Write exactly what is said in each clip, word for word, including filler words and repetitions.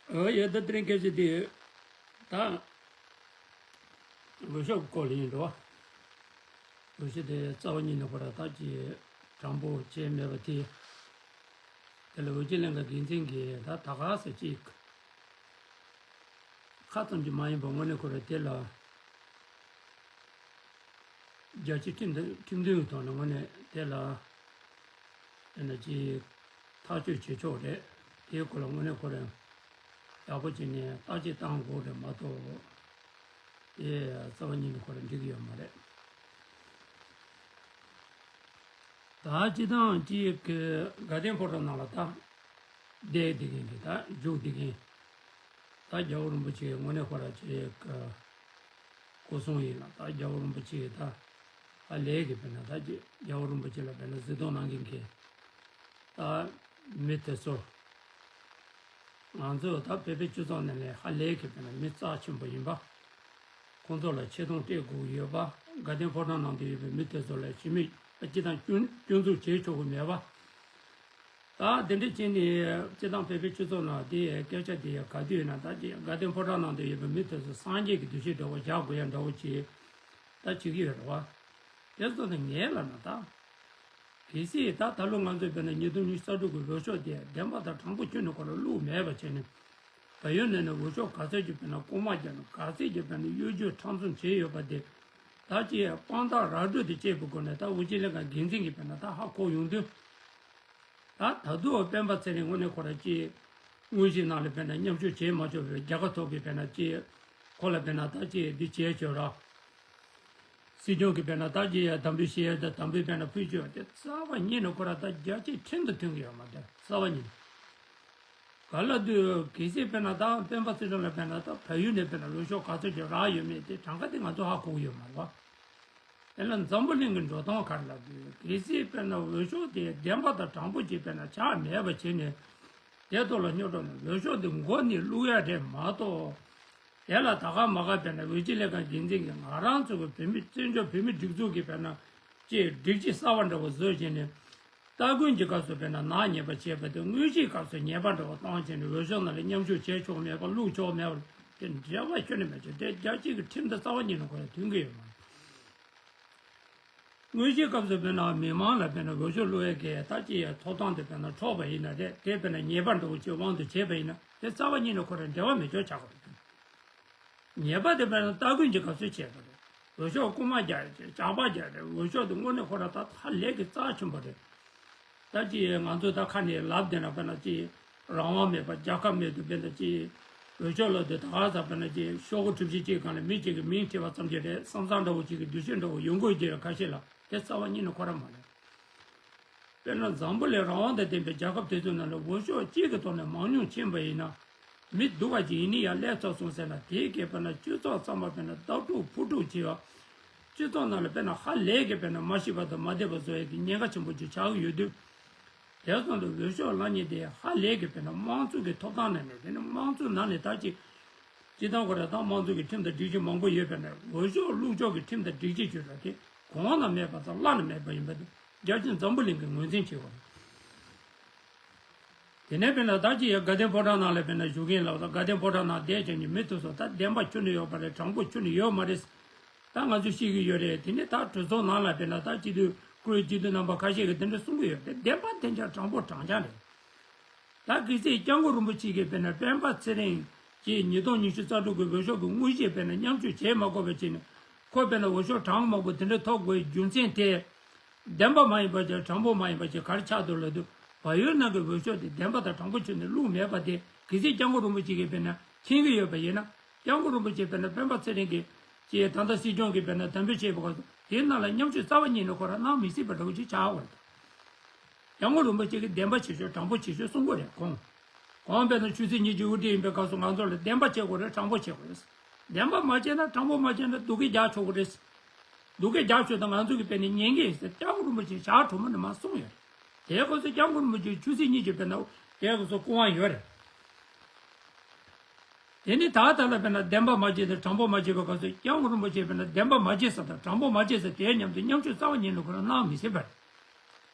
ཨོ་ཡ། ད་དེ་རིང་སྐད་ཆ་དེ་ད་འོས་ཤོག་གི་སྐོར་ལ་ཡིན་འགྲོ། འོས་ཤོག་དེ་རྩ་བ་ཉིད་ནས་ཁོ་ར་ད་ཅི་དྲང་པོ་བྱས་མེད་པ་དེ། དེ་ལ་འོས་བསྡུ་ལྷན་ཁང་འགན་འཛིན་གྱིས་ད་ད་ག་ས་ཅིག་ཁ་ཙམ་གྱིས་མ་ཡིན་པ་དངོས་གནས་ཁོ་ར་དེ་ལ། རྒྱལ་སྤྱིའི་ཁྲིམས་དང་ཁྲིམས་མཐུན་གྱི་ཐོག་ནས་དངོས་གནས་དེ་ལ་དེ་འདྲ་ཅིག་ཐག་གཅོད་བྱེད་ཆོག་རེད། དེའི་སྐོར་ལ་དངོས་གནས་ཁོ་རང་ཡག་པོ་བྱས་ནས་བརྟག་དཔྱད་བཏང་དགོས་རེད་མ་གཏོགས། དེ་རྩ་བ་ཉིད་ནས་ཁོ་རང་འགྲིག་གི་ཡོད་མ་རེད། ད་སྤྱི་བཏང་ཅིག་གི་དགའ་ལྡན་ཕོ་བྲང་ནང་ལ་ད་བསྡད་བསྡད་མཁན་གྱི་ད་བཞུགས་བསྡད་མཁན། ད་རྒྱལ་བ་རིན་པོ་ཆེ་དངོས་གནས་ཁོ་རང་ཅིག་གི་སྐུ་སྲུང་ཡིན་ལ། ད་རྒྱལ་བ་རིན་པོ་ཆེ་ད་ཧ་ལས་ཀྱི་དཔེར་ན་ད་ཅིག་རྒྱལ་བ་རིན་པོ་ཆེ་ལ་དཔེར་ན་གཟིགས་རྟོག་གནང་མཁན་གྱི་ད་མི་དེ་ཚོ། ང་ཚོ་ད་བོད་པའི་སྤྱི་ཚོགས་ནང་ནས་ཧ་ལས་ཀྱི་དཔེར་ན་མི་རྩ་ཆེན་པོ་ཡིན་པ། ཁོང་ཚོ་ལ་ཆེ་མཐོང་སྤྲད་དགོས་ཀྱི་ཡོད་པ། དགའ་ལྡན་ཕོ་བྲང་ནང་དུ་ཡོད་པའི་མི་དེ་ཚོ་ལ་ཞི་མོལ་སྤྱི་དང་སྐྱོན་སྐྱོན་འཛུགས་བྱེད་ཆོག་གི་མེད་པ། ད་དེ་འདྲ་བྱས་ནས་སྤྱི་བཏང་བོད་པའི་སྤྱི་ཚོགས་ནང་དེ་སྐད་ཆ་དེ་ག་དུས་ཡིན་ན་ད་ཅིག་དགའ་ལྡན་ཕོ་བྲང་ནང་དུ་ཡོད་པའི་མི་དེ་ཚོ་སངས་རྒྱས་ཀྱི་འདུ་ཤེས་འདྲ་བོ་བཞག་དགོས་ཡ་འདྲ་བོ་ཅིག་ད་བྱེད་ཀྱི་ཡོད་རེད་བ། དེ་ཚོ་ནི་ངས་ལབ་ན་ད། གལ་སྲིད་ད་ད་ལོ་ང་ཚོས་དཔེར་ན་ཉིས་སྟོང་ཉི་ཤུ་རྩ་དྲུག་གི་འོས་ཤོག་དེ་བདེན་པ་དང་དྲང་པོ་ཁྱོན་ནས་ཁོ་ལ་བླུགས་མེད་པ་བྱས་ནས། བལ་ཡུལ་ནང་ནས་འོས་ཤོག་ག་ཚོད་ཀྱི་དཔེར་ན་རྐུ་མ་བརྒྱབ་ནས་ག་ཚོད་ཀྱི་དཔེར་ན་གཡོ་ཇུས་མཁྲེགས་བཟུང་བྱས་ཡོད་པ་དེ། ད་ཅིག་དཔང་རྟགས་ར་སྤྲོད་དེ་བྱས་པའི་སྒོ་ནས་ད་འོས་བསྡུ་ལྷན་ཁང་འགན་འཛིན་གྱིས་དཔེར་ན་ད་ཧ་གོ་ཡོང་དུས། ད་ད་དུང་སྤེན་པ་ཚེ་རིང་དངོས་གནས་ཁོ་ར་ཅིག་དངོས་གཞིའི་ནང་ལ་དཔེར་ན་མཉམ་ཞུགས་བྱེད་མ་ཆོག་པའི་རྒྱལ་ཁ་ཐོབ་པའི་དཔེར་ན་ཅིག་ཁོ་ལ་དཔེར་ན་ད་ཅིག་འདི་བྱས་ཆོག་ར། སྲིད་སྐྱོང་གིས་དཔེར་ན་ད་ཅི་ཡ་དམ་འབུལ་ཞུ་ཡ་དང་དམ་འབུལ་དཔེར་ན་ཕུལ་བཅུག་དེ་རྩ་བ་ཉིད་ནས་ཁོ་ར་ད་རྒྱལ་སྤྱིའི་ཁྲིམས་དང་མཐུན་གྱི་ཡོད་མ་རེད། རྩ་བ་ཉིད་ནས། ག་ལ་དུས་གལ་སྲིད་དཔེར་ན་ད་སྤེན་པ་ཚེ་རིང་ལ་དཔེར་ན་ད་བལ་ཡུལ་ནས་དཔེར་ན་འོས་ཤོག་ག་ཚོད་ཅིག་རག་ཡོད་མེད་དེ་གྲངས་ཀ་དེ་ང་ཚོ་ཧ་གོ་གི་ཡོད་མ་རེད་བ། དེ་ལ་འཛམ་བུ་གླིང་གི་འགྲོ་སྟངས་ག་རེ་ལབ་དུས་གལ་སྲིད་དཔེར་ན་འོས་ཤོག་དེ་བདེན་པ་དང་དྲང་པོ་ཅིག་དཔེར་ན་ཆགས་མེད་པ་བྱས་ནས་དེ་ཐོག་ལ་སྙོབ་འགྲོ་ནས་འོས་ཤོག་དེ་མགོ་ནས་བླུག་ཡ་རེད་མ་གཏོགས། དེ་ལ་ད་ག་མ་ག་དཔེར་ན་འོས་བསྡུ་ལྷན་ཁང་འགན་འཛིན་གྱིས་ང་རང་ཚོ་གི་བོད་མི་བཙན་བྱོལ་བོད་མི་སྒྲིག་འཛུགས་ཀྱི་དཔེར་ན་ཅེས་སྒྲིག་གཞི་གསར་པ་འདྲ་བོ་བཟོས་བྱས་ནས། སྟ་གོན་གྱི་སྐབས་སུ་དཔེར་ན་ནག་ཉེས་པ་བྱས་པ་དེ་དངོས་གཞིའི་སྐབས་སུ་ཉེས་པ་འདྲ་བོ་བཏང་བྱས་ནས་འོས་ཤོག་ནང་ལ་མཉམ་ཞུགས་བྱས་ཆོག་མེད་པ་བླུགས་ཆོག་མེད་པ་དེ་འབྲེལ་བ་ཁྱོན་ནས་མེད་ཆོག་དེ་རྒྱལ་སྤྱི་གི་ཁྲིམས་དང་རྩ་བ་ཉིད་ནས་ཁོ་ལ་མཐུན་གྱི་ཡོད་མ་རེད། དངོས་གཞིའི་སྐབས་སུ་དཔེར་ན་མི་མང་ལ་དཔེར་ན་འོས་ཤོག་བླུག་ཡས་ཀྱི་ད་ཅི་ཡ་ཐོབ་ཐང་དེ་དཔེར་ན་འཕྲོག་པ་ཡིན་ན་རེད། དེ་དཔེར་ན་ཉེས་པ་འདྲ་བོ་ཅིག་དབང་དུ་བྱས་པ་ཡིན་ན་དེ་རྩ་བ་ཉིད་ནས་ཁོ་རང་འབྲེལ་བ་མེད་ཆོག་ཆགས་པ་རེད། ཉེས་པ་དེ་དཔེར་ན་སྟ་གོན་གྱི་སྐབས་སུ་བྱས་པ་རེད། འོས་ཤོག་རྐུ་མ་རྒྱག་ཡས་ཅིག་ཇག་པ་རྒྱག་རེད། འོས་ཤོག་དེ་དངོས་གནས་ཁོ་རང་ད་ཧ་ལས་ཀྱི་རྩ་ཆེན་པོ་རེད། ད་ཅི་ང་ཚོ་ད་ཁ་ནས་ལབ་བསྡད་ན་དཔེར་ན་ཅི་རང་དབང་མེད་པ་རྒྱལ་ཁབ་མེད་དུ་དཔེར་ན་ཅི་འོས་ཤོག་ལ་དེ་ད་ག་ས་དཔེར་ན་ཅི་ཤོག་གུ་གྲུ་བཞི་གཅིག་སྒང་ལ་མི་གཅིག་གི་མིང་བྲིས་པ་ཙམ་གྱིས་རེད་བསམ་བསམ་འདྲ་བོ་གཅིག་གི་འདུ་ཤེས་འདྲ་བོ་ཡོང་གི་ཡོད་ཀྱི་རེད། ཁ་ཤས་ལ་དེ་རྩ་བ་ཉིད་ནས་ཁོ་རང་མ་རེད། དཔེར་ན་འཛམ་བུ་གླིང་རང་དབང་དང་ལྡན་པའི་རྒྱལ་ཁབ་དེ་ཚོའི་ནང་ལ་འོས་ཤོག་གཅིག་གི་ཐོག་ནས་མང་ཉུང་ཕྱིན་པ་ཡིན་ན། མི་སྡུག་པ་ཅིག་ཡིན་ནི་ཡང་སླེབས་ཚར་སོང་ཟེར་ན་དེའི་སྐད་དཔེར་ན་སྤྱི་ཚོགས་ཚང་མ་དཔེར་ན་ལྟ་གྲུབ་ཕུ་གྲུབ་བྱེད་པ། སྤྱི་ཚོགས་ནང་ལ་དཔེར་ན་ཧ་ལས་ཀྱི་དཔེར་ན་མ་ཤེས་པ་དང་མ་བདེ་བ་བཟོ་ཡས་ཀྱི་ཉེན་ཁ་ཆེན་པོ་ཅིག་ཆགས་ཀྱི་ཡོད་དུས། དེ་ཚོ་ལ་འོས་ཤོག་བླུག་མཁན་དེ་ཧ་ལས་ཀྱི་དཔེར་ན་དམངས་གཙོ་གི་ཐོབ་ཐང་ནང་ནས་དེ་ནི་དམངས་གཙོ་ནང་ནས་ད་ཅིག་སྤྱི་བཏང་ཁོ་རང་དང་དམངས་གཙོ་གི་ཁྲིམས་དང་སྒྲིག་གཞི་མང་པོ་ཡོད་པས་ན་འོས་ཤོག་བླུག་ཕྱོགས་ཀྱི་ཁྲིམས་དང་སྒྲིག་གཞི་བརྗོད་ལ་དེ་གོང་ན་མེད་པ་དང་བླ་ན་མེད་པ་ཡིན་པ་དེ་རྒྱལ་སྤྱི་འཛམ་བུ་གླིང་གིས་ངོས་འཛིན་བྱེད་དགོས། དེ་ནས་དཔེར་ན་ད་ཅི་ཡ་དགའ་ལྡན་ཕོ་བྲང་ནང་ལ་དཔེར་ན་བཞུགས་མཁན་ལ་དགའ་ལྡན་ཕོ་བྲང་ནང་བསྡད་ཀྱང་ནི་མི་དེ་ཚོ་ད་བདེན་པ་ཁྱོན་ནས་ཡོད་པ་རེད། དྲང་པོ་ཁྱོན་ནས་ཡོད་མ་རེད། ད་ང་ཚོས་ཤེས་ཀྱི་ཡོད་རེད། དེ་ནས་ད་གྲོས་ཚོགས་ནང་ལ་དཔེར་ན་ད་སྤྱི་འཐུས་བཀུར་འོས་སྤྱི་འཐུས་རྣམ་པ་ཁ་ཤས་ཀྱིས་དེ་འདྲ་གསུང་གི་ཡོད་རེད། བདེན་པ་བདེན་རྐྱང་དྲང་པོ་དྲང་རྐྱང་རེད། ད་གལ་སྲིད་སྐྱབས་མགོན་རིན་པོ་ཆེ་གིས་དཔེར་ན་སྤེན་པ་ཚེ་རིང་གིས་ཉིས་སྟོང་ཉི་ཤུ་རྩ་དྲུག་གི་འོས་ཤོག་གི་དངོས་གཞི་དཔེར་ན་མཉམ་ཞུགས་བྱེད་མ་དགོས་པ་བྱས་ནས་ཁོ་དཔེར་ན་འོས་ཤོག་གྲངས་མང་པོ་དེ་འདྲ་ཐོབ་དགོས་རྒྱུ་མཚན་དེ། བདེན་པ་མ་ཡིན་པ་ཅིག་དྲང་པོ་མ་ཡིན་པ་ཅིག་ག་རེ་ཆགས་འདུག་ལབ་དུས། བལ་ཡུལ་ནང་གི་འོས་ཤོག་དེ་བདེན་པ་དང་དྲང་པོ་ཁྱོན་ནས་བླུགས་མེད་པ་དེ་གལ་སྲིད་སྐྱབས་མགོན་རིན་པོ་ཆེ་གིས་དཔེར་ན་མཁྱེན་གྱི་ཡོད་པ་ཡིན་ན། སྐྱབས་མགོན་རིན་པོ་ཆེ་དཔེར་ན་སྤེན་པ་ཚེ་རིང་གིས་ཅིག་ད་ལྟ་སྲིད་སྐྱོང་གིས་དཔེར་ན་དམ་འབུལ་བྱས་པའི་སྐབས་སུ་དེའི་ནང་ལ་མཉམ་ཞུགས་རྩ་བ་ཉིད་ནས་ཁོ་རང་གནང་མི་སྲིད་པ་འདྲ་བོ་ཅིག་ཆགས་ཡོད་རེད། སྐྱབས་མགོན་རིན་པོ་ཆེ་གིས་བདེན་པ་བྱེད་ཤོག་དྲང་པོ་བྱེད་ཤོག་གསུང་གི་རེད་ཁོང་། ཁོང་དཔེར་ན་ཆོས་སྲིད་གཉིས་ཀྱི་དབུ་ཁྲིད་ཡིན་པའི་སྐབས་སུ་ང་ཚོ་ལ་བདེན་པ་བྱེད་དགོས་རེད། དྲང་པོ་བྱེད་དགོས་རེད། བདེན་པ་མ་བྱས་ན་དྲང་པོ་མ་བྱས་ན་སྡུག་སྐད་རྒྱག་ཆོག་གི་རེད། སྡུག་སྐད་རྒྱག་ཆོག་དང་ང་ཚོ་གི་དཔེ་ནི་ཉན་གི་ཡིན་ཟེར་སྐྱབས་མགོན་རིན་པོ་ཆེ་ཞག་དྲུག་མ་ནས་མ་གསུངས་ཡོད་རེད། དེའི་སྐབས་སུ་སྐྱབས་མགོན་རིན་པོ་ཆེ་ཆོས་སྲིད་གཉིས་ཀྱི་དཔེར་ན་དེའི་སྐབས་སུ་སྐུ་དབང་ཡོད་རེད། དེ་ནི་ད་ལྟ་ལ་དཔེར་ན་བདེན་པ་མ་བྱས་ཏེ་དྲང་པོ་མ་བྱས་པའི་སྐབས་སུ་སྐྱབས་མགོན་རིན་པོ་ཆེ་དཔེར་ན་བདེན་པ་མ་བྱས་ཟེར་དང་དྲང་པོ་མ་བྱས་ཟེར་དེའི་མཉམ་དུ་མཉམ་ཞུགས་རྩ་བ་ཉིད་ནས་ཁོ་རང་གནང་མི་སྲིད་པ་རེད།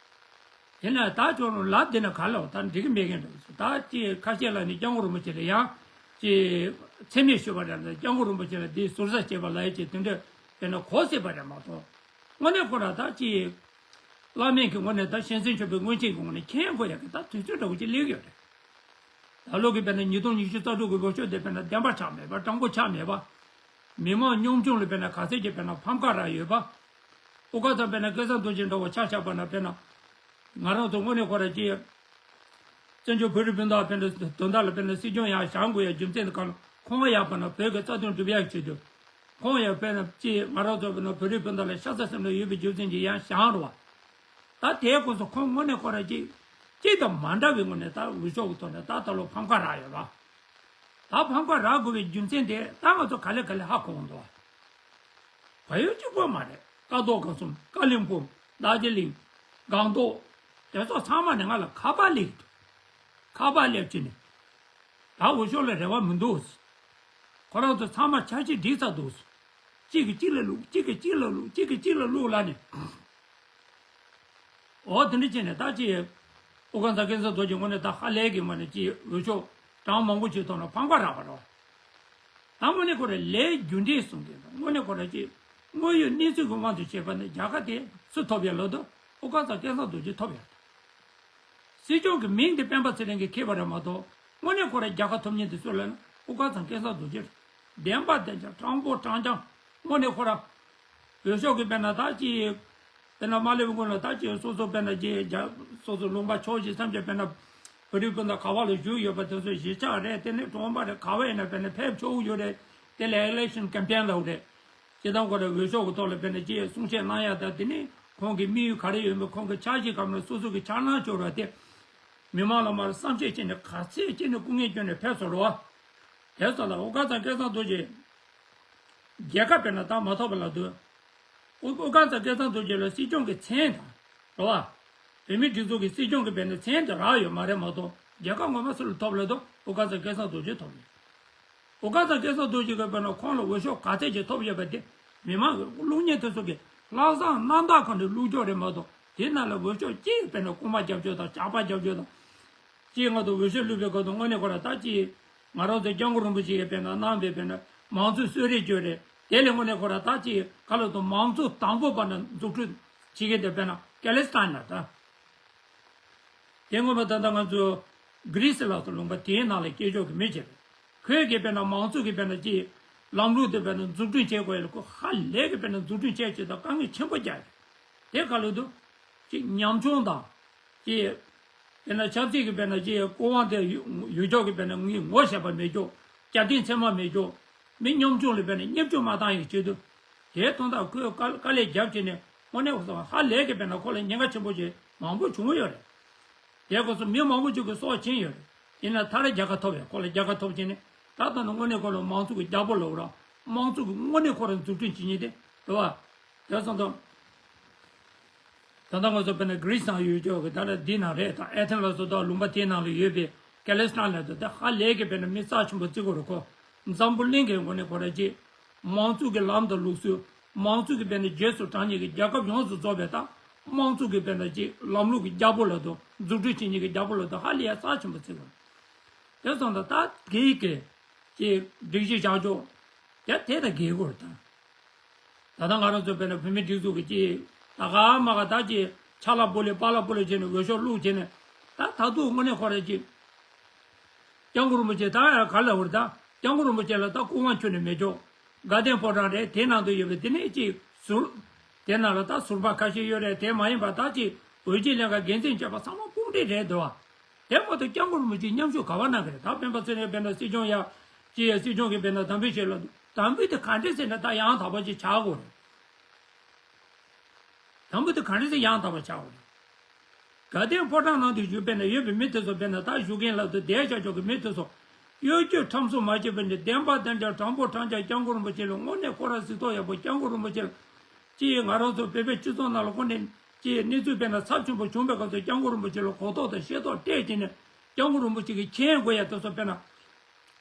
དེ་ན་ད་ཁྱོད་རང་ལབ་བསྡད་ན་ག་ལ་བ་ད་འགྲིག་གི་མེད་མཁན་འདྲ་བོ་ད་ཅི་ཁ་ཤས་ལ་ནི་སྐྱབས་མགོན་རིན་པོ་ཆེ་ལ་ཡང་ ཀྱི་མཚན་སྨད་ཞུས་པ་རེད་ལ། སྐྱབས་མགོན་རིན་པོ་ཆེ་ལ་འདི་ཟུར་ཟ་བྱས་པ་ལ་ཡ་ཅིག་དེ་འདྲ་དཔེར་ན་གོ་སྲིད་པ་རེད་མ་གཏོགས། དངོས་གནས་ཁོ་ར་ད་ཅིག་བླ་མེད་ཀྱི་ངོས་ནས་ད་ཤན་སེང་ཆོས་པའི་མངོན་ཆེན་གྱི་ངོས་ནས་མཁྱེན་དགོས་ཡ་གི་ད་དུས་ཚོད་འདྲ་བོ་ཅིག་སླེབས་ཡོད་རེད། ད་ལོ་གི་དཔེར་ན་ཉིས་སྟོང་ཉི་ཤུ་རྩ་དྲུག་གི་འོས་ཤོག་དེ་དཔེར་ན་བདེན་པ་ཆགས་མེད་པ། དྲང་པོ་ཆགས་མེད་པ། མི་མང་གཉོམ་ཆུང་ལ་དཔེར་ན་ག་ཚད་ཀྱི་དཔེར་ན་ཕམ་ཁ་རག་ཡོད་པ། ཨོ་ཀ་ཚང་དཔེར་ན་སྐལ་བཟང་རྡོ་རྗེ་འདྲ་བོ་ཆ་བཞག་པ་ན་དཔེར་ན། ང་རང་ཚོ་དངོས་གནས་ཁོ་ར་ཅིག་བཙན་བྱོལ་བོད་རིགས་སྤུན་ཟླ་དཔེར་ན་དོན་དག་ལ་དཔེར་ན་སྲིད་སྐྱོང་ཡང་བཞེངས་དགོས་ཡ་རྒྱུ་མཚན་དེ་ག་ལ་ཁོང་ཡང་དཔེར་ན་བོད་ཀྱི་རྩ་དོན་སྒྲུབ་ཡག་ཆེད་དུ། ཁོང་ཡང་དཔེར་ན་ཅིག་ང་རང་ཚོ་དཔེར་ན་བོད་རིགས་སྤུན་ཟླ་ལ་ཤ་ཚ་སེམས་ལ་ཡོད་པའི་རྒྱུ་མཚན་གྱིས་ཡང་བཞེངས་རོགས། ད་དེའི་སྐབས་སུ་ཁོང་དངོས་གནས་ཁོ་ར་ཅིག་ཅིག་དང་མ་འདྲ་བའི་ངོས་ནས་ད་འོས་ཤོག་གི་ཐོག་ནས་ད་ད་ལོ་ཕམ་ཁ་རག་ཡོད་པ། ད་ཕམ་ཁ་རག་དགོས་པའི་རྒྱུ་མཚན་དེ་ད་ང་ཚོ་ག་ལེ་ག་ལེ་ཧ་གོ་འདུག་བ། བལ་ཡུལ་གཅིག་པོ་མ་རེད། ཀ་རྡོར་སྒང་གསུམ། ཀ་ལིང་སྤུངས། རྡོ་རྗེ་གླིང་། སྒང་ཏོག་དེ་ཚོ་ཚང་མ་ནས་ང་ལ་ཁ་པར་སླེབས་འདུག་ཁ་པར་སླེབས་ཀྱི་ནས། ད་འོས་ཤོག་ལ་རེ་བ་མི་འདུག་ཁོ་རང་ཚོ་ཚང་མ་འཆར་གཞི་བསྒྲིགས་ཚར་འདུག་གཅིག་གིས་གཅིག་ལ་བླུག་གཅིག་གིས་གཅིག་ལ་བླུག་གཅིག་གིས་གཅིག་ལ་བླུག་ལབ་ནས། འོ་དེ་འདྲ་བྱས་ནས་ད་ཅི། ཨོ་སྐལ་བཟང་སྐལ་བཟང་རྡོ་རྗེ་དངོས་གནས་ད་ཧ་ལས་ཀྱི་ངོས་ནས་ཅི་འོས་ཤོག་གྲངས་མང་པོ་ཅིག་ཐོབ་ན་ཕམ་ཁ་རག་པ་རེད། ད་དངོས་གནས་ཁོ་རང་ལས་རྒྱུ་འབྲས་གསུང་གི་འདུག་དངོས་གནས་ཁོ་རང་ཅི། དངོས་ཡོད་གནས་ཚུལ་གྱི་དབང་དུ་བྱས་པ་ནི་རྒྱལ་ཁ་དེ་སུ་ཐོབ་ཡ་ལབ་དུས་ཨོ་སྐལ་བཟང་སྐལ་བཟང་རྡོ་རྗེ་ཐོབ་ཡ་རེད། སྲིད་སྐྱོང་གི་མིང་དེ་སྤེན་པ་ཚེ་རིང་གིས་འཁྱེར་བ་རེད་མ་གཏོགས་དངོས་གནས་ཁོ་རང་རྒྱལ་ཁ་ཐོབ་མཁན་དེ་སུ་ལབ་ན་ཨོ་སྐལ་བཟང་སྐལ་བཟང་རྡོ་རྗེ་རེད། བདེན་པ་བདེན་རྐྱང་དྲང་པོ་དྲང་རྐྱང་། དངོས་གནས་ཁོ་རང་། འོས་ཤོག་གི་དཔེར་ན་ད་ཅི། དཔེར་ན་མ་སླེབས་གོང་ལ་ད་ཅི་སོ་སོ་དཔེར་ན་ཅི་རྒྱ་སོ་སོ་ལུང་པ་ཕྱོགས་བཞི་མཚམས་བཞི་དཔེར་ན། བོད་རིགས་སྤུན་ཟླ་ག་བ་ལ་བཞུགས་ཡོད་པ་དེ་ཚོ་གཞིས་ཆགས་རེད། དེ་ནས་གྲོང་པ་རེད། ག་བ་ཡིན་ན་དཔེར་ན་ཕེབས་ཆོག་གི་ཡོད་རེད། དེ་ལ་election campaign ལབ་རེད། སྤྱིར་བཏང་ཁོ་རང་འོས་ཤོག་གི་ཐོག་ལ་དཔེར་ན་ཅི་གསུང་བཤད་གནང་ཡ་ད་དེ་ནས་ཁོང་གི་དམིགས་ཡུལ་ག་རེ་ཡོད་མེད་ཁོང་གི་འཆར་གཞི་གམ་ལ་སོ་སོ་གི་འཆར་སྣང་འཆོར་བ་དེ། མི་མང་ལ་མར་བསམ་ཤེས་བྱས་ནས་ག་ཚད་བྱས་ནས་སྐུ་ངལ་བསྐྱོན་ནས་ཕེབས་སོང་རོགས། དེ་ཚོ་ལ་ཨོ་སྐལ་བཟང་སྐལ་བཟང་རྡོ་རྗེ། རྒྱལ་ཁ་དཔེར་ན་ད་མ་ཐོབ་པ་ལ་དུ། ཨོ་ཨོ་སྐལ་བཟང་སྐལ་བཟང་རྡོ་རྗེ་ལ་སྲིད་སྐྱོང་གི་མཚན་དང་། རེད་བ། བོད་མིའི་སྒྲིག་འཛུགས་ཀྱི་སྲིད་སྐྱོང་གི་དཔེར་ན་མཚན་དེ་རག་ཡོད་མ་རེད་མ་གཏོགས་རྒྱལ་ཁ་ངོ་མ་སུ་ལ་ཐོབ་ལ་དུ་ཨོ་སྐལ་བཟང་སྐལ་བཟང་རྡོ་རྗེ་ཐོབ་ཡོད། ཨོ་སྐལ་བཟང་སྐལ་བཟང་རྡོ་རྗེ་གི་དཔེར་ན་ཁོང་ལ་འོས་ཤོག་ག་ཚད་ཅིག་ཐོབ་ཡོད་པ་དེ་མི་མང་གི་བླུག་མཁན་དེ་ཚོ་གི་ལྷག་བསམ་རྣམ་དག་ཁོ་ནས་བླུག་རྒྱུ་རེད་མ་གཏོགས་དེ་ནང་ལ་འོས་ཤོག་གཅིག་དཔེར་ན་རྐུན་མ་རྒྱབ་སྐྱོར་དང་ཇག་པ་རྒྱབ་སྐྱོར་དང་། ཅེས་ང་ཚོ་འོས་ཤོག་བླུགས་པའི་སྐབས་དུ་དངོས་གནས་ཁོ་ར་ད་ཅི། ང་རང་ཚོ་སྐྱབས་མགོན་རིན་པོ་ཆེ་ཡིས་དཔེར་ན་གནང་བའི་དཔེར་ན་མང་གཙོའི་གསོལ་རས་བརྗོད་རེད། དེ་ལས་དངོས་གནས་ཁོ་ར་ད་ཅི་ག་ལ་དུ་མང་གཙོ་དང་པོ་པ་ན་འཛུགས་སྐྲུན་བྱེད་མཁན་དེ་དཔེར་ན་ཀེ་ལི་སི་ཐན་ལ་ད། དེ་སྔོན་མ་ད་ལྟ་ང་ཚོ་གྷི་རི་སི་ལ་སོགས་ལུང་པ་དེའི་ནང་ལ་སྐྱེས་ཕྱོགས་ཀྱི་མི་བྱས་པས། ཁོས་ཀྱི་དཔེར་ན་མང་གཙོ་གི་དཔེར་ན་ཅི། ལམ་ལུགས་དེ་དཔེར་ན་འཛུགས་སྐྲུན་བྱེད་དགོས་ཡ་ལ་ཁོ་ཧ་ལས་ཀྱི་དཔེར་ན་འཛུགས་སྐྲུན་བྱེད་ཆེད་དུ་དཀའ་ངལ་ཆེན་པོ་བརྒྱབ་ཡོད། དེ་ག་ལ་དུ། ཅི་ཉམ་ཆུང་དང་། ཅི། དཔེར་ན་ཆབ་སྲིད་ཀྱི་དཔེར་ན་ཅི་སྐུ་དབང་དེ་ཡོད་ཡོད་ཆོག་གི་དཔེར་ན་ངས་ངོ་ཤེས་པ་མེད་ཆོག་རྒྱབ་རྟེན་ཚད་མ་མེད་ཆོག་མི་ཉམ་ཆུང་ལ་དཔེར་ན་བརྙས་བཅོས་མ་བཏང་ཡག་ཆེད་དུ། དེའི་དོན་དག་ཁོས་དཀའ་དཀའ་ལས་བརྒྱབ་བྱས་ནས་དངོས་གནས་ཧ་ལས་ཀྱི་དཔེར་ན་ཁོ་ལ་ཉེན་ཁ་ཆེན་པོ་ཞིག་མང་པོ་བྱུང་ཡོད་རེད། དེ་སྐབས་སུ་མི་མང་པོ་ཅིག་གིས་སྲོག་བཅིངས་ཡོད་རེད། ཡིན་ན་མཐར་རྒྱལ་ཁ་ཐོབ་ཡོད། ཁོ་ལ་རྒྱལ་ཁ་ཐོབ་བྱས་ནས་ད་ལྟ་ནི་དངོས་གནས་ཁོ་ལ་མང་གཙོ་གི་རྒྱལ་པོ་ལབ་ར། མང་གཙོ་གི་དངོས་གནས་ཁོ་རང་འཛུགས་སྐྲུན་བྱེད་མཁན་དེ་རེད་བ། དེ་སོང་ཙང་། ད་ལྟ་ང་ཚོ་དཔེར་ན་གྷི་རི་སི་ནང་ཡོད་ཆོག་གི་ད་ལྟ་འདི་ནང་རེད་དང་ཨེ་ཐེན་ལ་སོགས་དང་ལུང་པ་དེའི་ནང་ལ་ཡོད་པའི་ཀེ་ལི་སི་ཐན་ལ་དུ་ད་ཧ་ལས་ཀྱི་དཔེར་ན་མི་རྩ་ཆེན་པོ་བརྩི་དགོས་རེད་ཁོ། འཛམ་བུ་གླིང་གི་ངོས་ནས་ཁོ་ར་ཅིག་མང་གཙོ་གི་ལམ་དང་ལུགས་སྲོལ། མང་གཙོ་གི་དཔེར་ན་རྗེས་སུ་འབྲང་མཁན་གྱི་རྒྱལ་ཁབ་ཡོངས་སུ་རྫོགས་པའི་ད་མང་གཙོ་གི་དཔེར་ན་ཅིག་ལམ་ལུགས་ཀྱི་རྒྱལ་པོ་ལ་དུ་འཛུགས་སྐྲུན་བྱེད་མཁན་གྱི་རྒྱལ་པོ་ལ་དུ་ཧ་ལས་ཡ་རྩ་ཆེན་པོ་བརྩི་དགོས། དེ་སོང་ཙང་ད་དེའི་གི་ཅིག་སྒྲིག་གཞི་བཞག་ཕྱོགས་ཡ་དེ་ད་འགལ་དགོས་རེད་ད། ད་ལྟ་ང་རང་ཚོ་དཔེར་ན་བོད་མི་སྒྲིག་འཛུགས་ཀྱི་ཅིག་ད་ག་མ་ག་ད་ཅིག་ཆ་ལག་སྤོ་ལེ་པ་ལག་སྤོ་ལེ་བྱས་ནས་འོས་ཤོག་བླུགས་བྱས་ནས་ད་ད་དུང་དངོས་གནས་ཁོ་ར་ཅིག་སྐྱབས་མགོན་རིན་པོ་ཆེ་ད་ཡང་ག་ལ་འུར་ད། སྐྱབས་མགོན་རིན་པོ་ཆེ་ལ་ད་སྐུ་དབང་ཁྱོན་ནས་མེད་ཆོག་དགའ་ལྡན་ཕོ་བྲང་རེད། དེ་ནང་དུ་ཡོད་པའི་དེ་ནས་ཅིག་ཟུར། དེ་ནང་ལ་ད་ཟུར་པ་ཁ་ཤས་ཡོད་རེད། དེ་མ་ཡིན་པ་ད་ཅིག་འོས་ཆེན་ལྷན་ཁང་འགན་འཛིན་བྱས་པ་ཚང་མ་དཔུང་སྒྲིག་རེད་འདུག་བ། དེ་མ་གཏོགས་སྐྱབས་མགོན་རིན་པོ་ཆེ་མཉམ་ཞུགས་ག་བ་གནང་གི་རེད། ད་སྤེན་པ་ཚེ་རིང་དཔེར་ན་སྲིད་སྐྱོང་ཡ། ཅི་ཡ་སྲིད་སྐྱོང་གིས་དཔེར་ན་དམ་འབུལ་བྱས་ལ་དམ་འབུལ་དེ་ག་འདྲས་ཟེར་ན་ད་ཡང་དག་པ་ཅིག་བྱ་དགོས་རེད། དང་པོ་དེ་ག་རེ་ཟེར་ཡང་དག་པ་བྱ་དགོས་རེད། དགའ་ལྡན་ཕོ་བྲང་ནང་དུ་བཞུགས་པས་ན་ཡོད་པའི་མི་དེ་ཚོ་དཔེར་ན་ད་བཞུགས་མཁན་ལ་དུ་བསྡད་བཞག་ཆོག་གི་མི་དེ་ཚོ་གཡོ་སྒྱུ་ཁྲམ་གསོག་མ་བྱས་པ་ནི་བདེན་པ་བདེན་རྐྱང་དྲང་པོ་དྲང་རྐྱང་སྐྱབས་མགོན་རིན་པོ་ཆེ་ལ་དངོས་གནས་ཁོ་རང་གཟིགས་རྟོག་ཡག་པོ་སྐྱབས་མགོན་རིན་པོ་ཆེ་ལ་ཅི་ཡིས་ང་རང་ཚོ་བོད་པའི་སྤྱི་ཚོགས་ནང་ལ་ཁོ་ནས་ཅི་ཡིས་གནས་ཚུལ་དཔེར་ན་ཚབས་ཆེན་པོ་བྱུང་བའི་སྐབས་སུ་སྐྱབས་མགོན་རིན་པོ་ཆེ་ལ་གོ་རྟོགས་དང་ཤེས་རྟོགས་སྤྲད་བྱས་ནས་སྐྱབས་མགོན་རིན་པོ་ཆེ་གིས་མཁྱེན་དགོས་ཡ་དེ་ཚོ་དཔེར་ན།